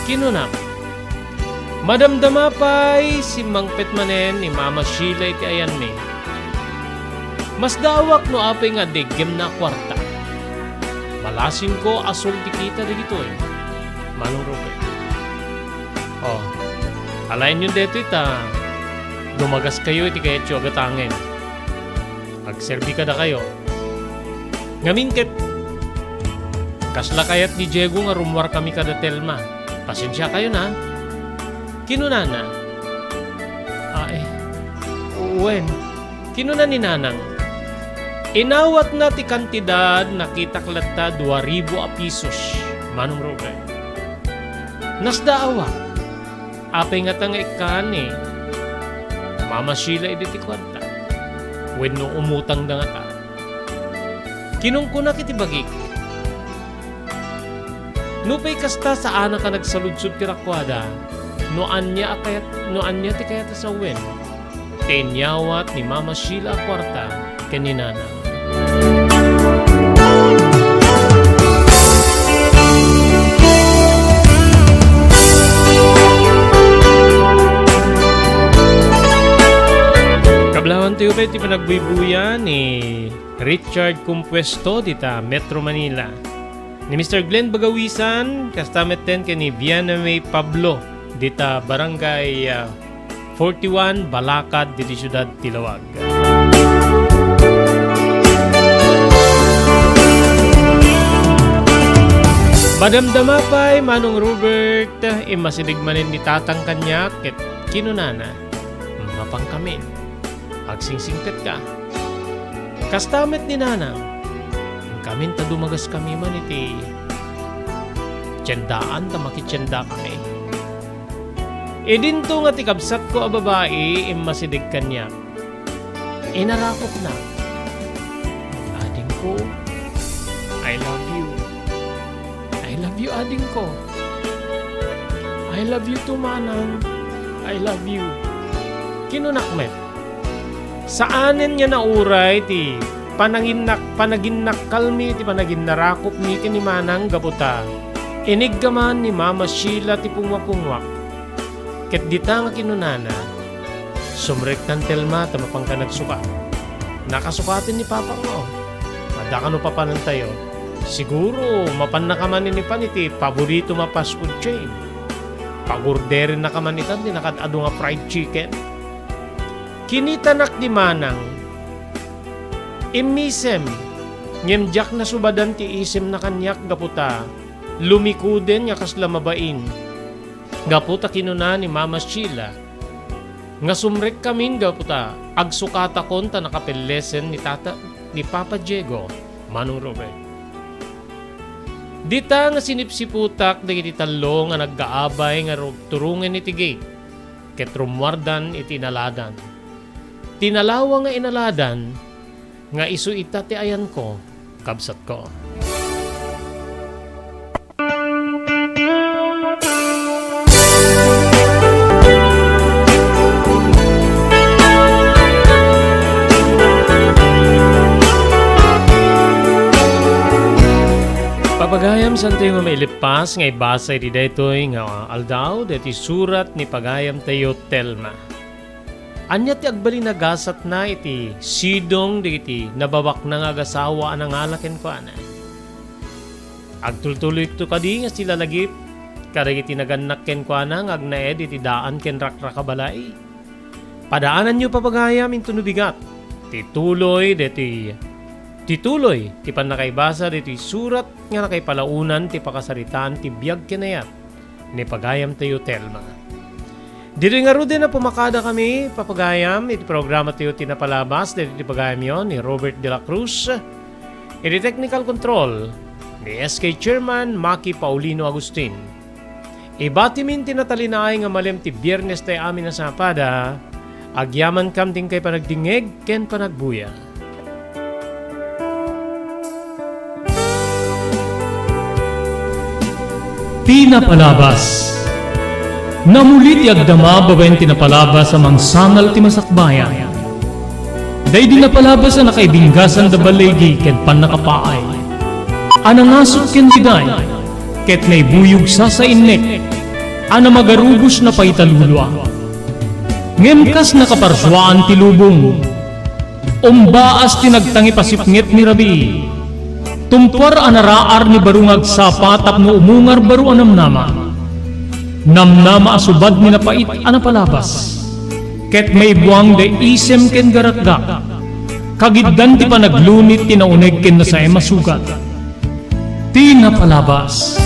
Kinunak, madamdama pay simmangpet manen ni Mama Sheila iti ayanmi. Masdaawak no apay nga deggemna a kuarta. Malasinko a sulti kita dagitoy, Manong Robert. Oh, alaenyon detoy ta dumagaskayo iti kayatyo a gatangen. Agserbi kadakayo. Ngamin ket, kasla kayat ni Diego nga rummuarkami kada Telma. Pasensiakayon a. Kinunana, "Ay, wen," kinuna ni Nanang. Inawatna ti kantidad, nakitak latta dua ribu a pisos, Manong Robert. Nasdaawak. Apay ngata nga ikkan ni Mama Sheila idi ti kuarta? Wenno umutangda ngata? Kinunkunak iti bagik. Nupay kasta, saanaka nagsaludsod kadakuada no ania a kayat, no ania ti kayat a sawen ti inyawat ni Mama Sheila a kuarta ken ni Nanang. Kablawantayo pay ti panagbuybuya ni Richard Compuesto dita Metro Manila. Ni Mister Glenn Bagawisan, kasta metten ken ni Vianame Pablo dita Barangay, ah, forty-one, Balakad, diti siudad ti Laoag. Madamdama pay, Manong Robert, immasideg manen ni Tatang kaniak ket kinunana, "Mapankamin. Agsingsipetka." Kasta met ni Nanang, "Inkamin ta dumagaskami man iti tiendaan ta makitiendakami." Idinto nga ti kabsatko a babai immasideg kaniak. Inarakopna, "Adingko, I love you. I love you, adingko. I love you too, manang. I love you." Kinunak met, saanen nga nauray ti pananginnak-, panaginnakkalmi, ti panaginnarakopmi ken ni Manang gapu ta iniggaman ni Mama Sheila ti pungwakunguak. Ket dita nga kinunana, "Sumrektan, Telma, ta mapanka nagsukat." Nakasukaten ni Papa nga, "Oh, adda kano papanantayo? Siguro, mapannaka manen ipan iti paboritom a fast food chain. Pagorderennaka man itan ti nakaad-adu nga fried chicken." Kinitanak ni Manang. Immisem, ngem diak nasubadan ti isemna kaniak gapu ta lumikoden nga kasla mabain. Gapu ta kinuna ni Mama Sheila nga sumrekkamin gapu ta agsukatakon ta nakapellesen ni Tata, ni Papa Diego, Manong Robert. Dita nga sinipsiputak dagiti tallo nga naggaabay nga rugturongen iti gate, ket rummuardan iti inaladan. Ti nalawa nga inaladan nga isu ita ti ayanko, kabsatko. Papagayam, saantayo nga mailippas nga ibasa iti daytoy nga aldaw, daytoy surat ni pagayamtayo Telma. Ania ti agbalin a gasatna iti sidong dagiti nababakna nga agasawa a nangala kenkuana? Agtultuloyto kadi nga silalagip kadagiti nagannak kenkuana nga agnaed iti daan ken rakrak a balay? Padaananyo, papagayam, intono bigat ti tuloy deti, ti tuloy ti pannakaibasa deti surat nga nakaipalaonan ti pakasaritaan ti biag ken ayat ni pagayamtayo Telma. Ditoy ngaruden a pumakadakami, papagayam, iti programatayo ti napalabas dagiti pagayamyo ni Robert de la Cruz, iti technical control ni S K Chairman Maki Paulino Agustin. Ibatimin ti natalinaay nga malem ti Biernes tayo amin a sapada. Agyamankam ti inkay panagdingngeg ken panagbuya. Ti napalabas. Namuli ti agdama babaen ti napalabas a mangsangal ti masakbayan. Daydi napalabas a nakaibinggasan da baligi ken pannakapaay. A nangasut ken riday, ket naibuyog sasainnek, a namagarubos na paitalulua. Ngem kas nakaparsuaan ti lubong, umbaas ti nagtangipasipnget ni Rabii. Tumpuar a naraar ni baro nga agsapa tapno umungar baro a namnama. Namnama a subad ni napait a napalabas. Ket maibuang da isem ken garakgak. Kagiddan ti panaglunit ti nauneg ken nasaem a sugat. Ti napalabas.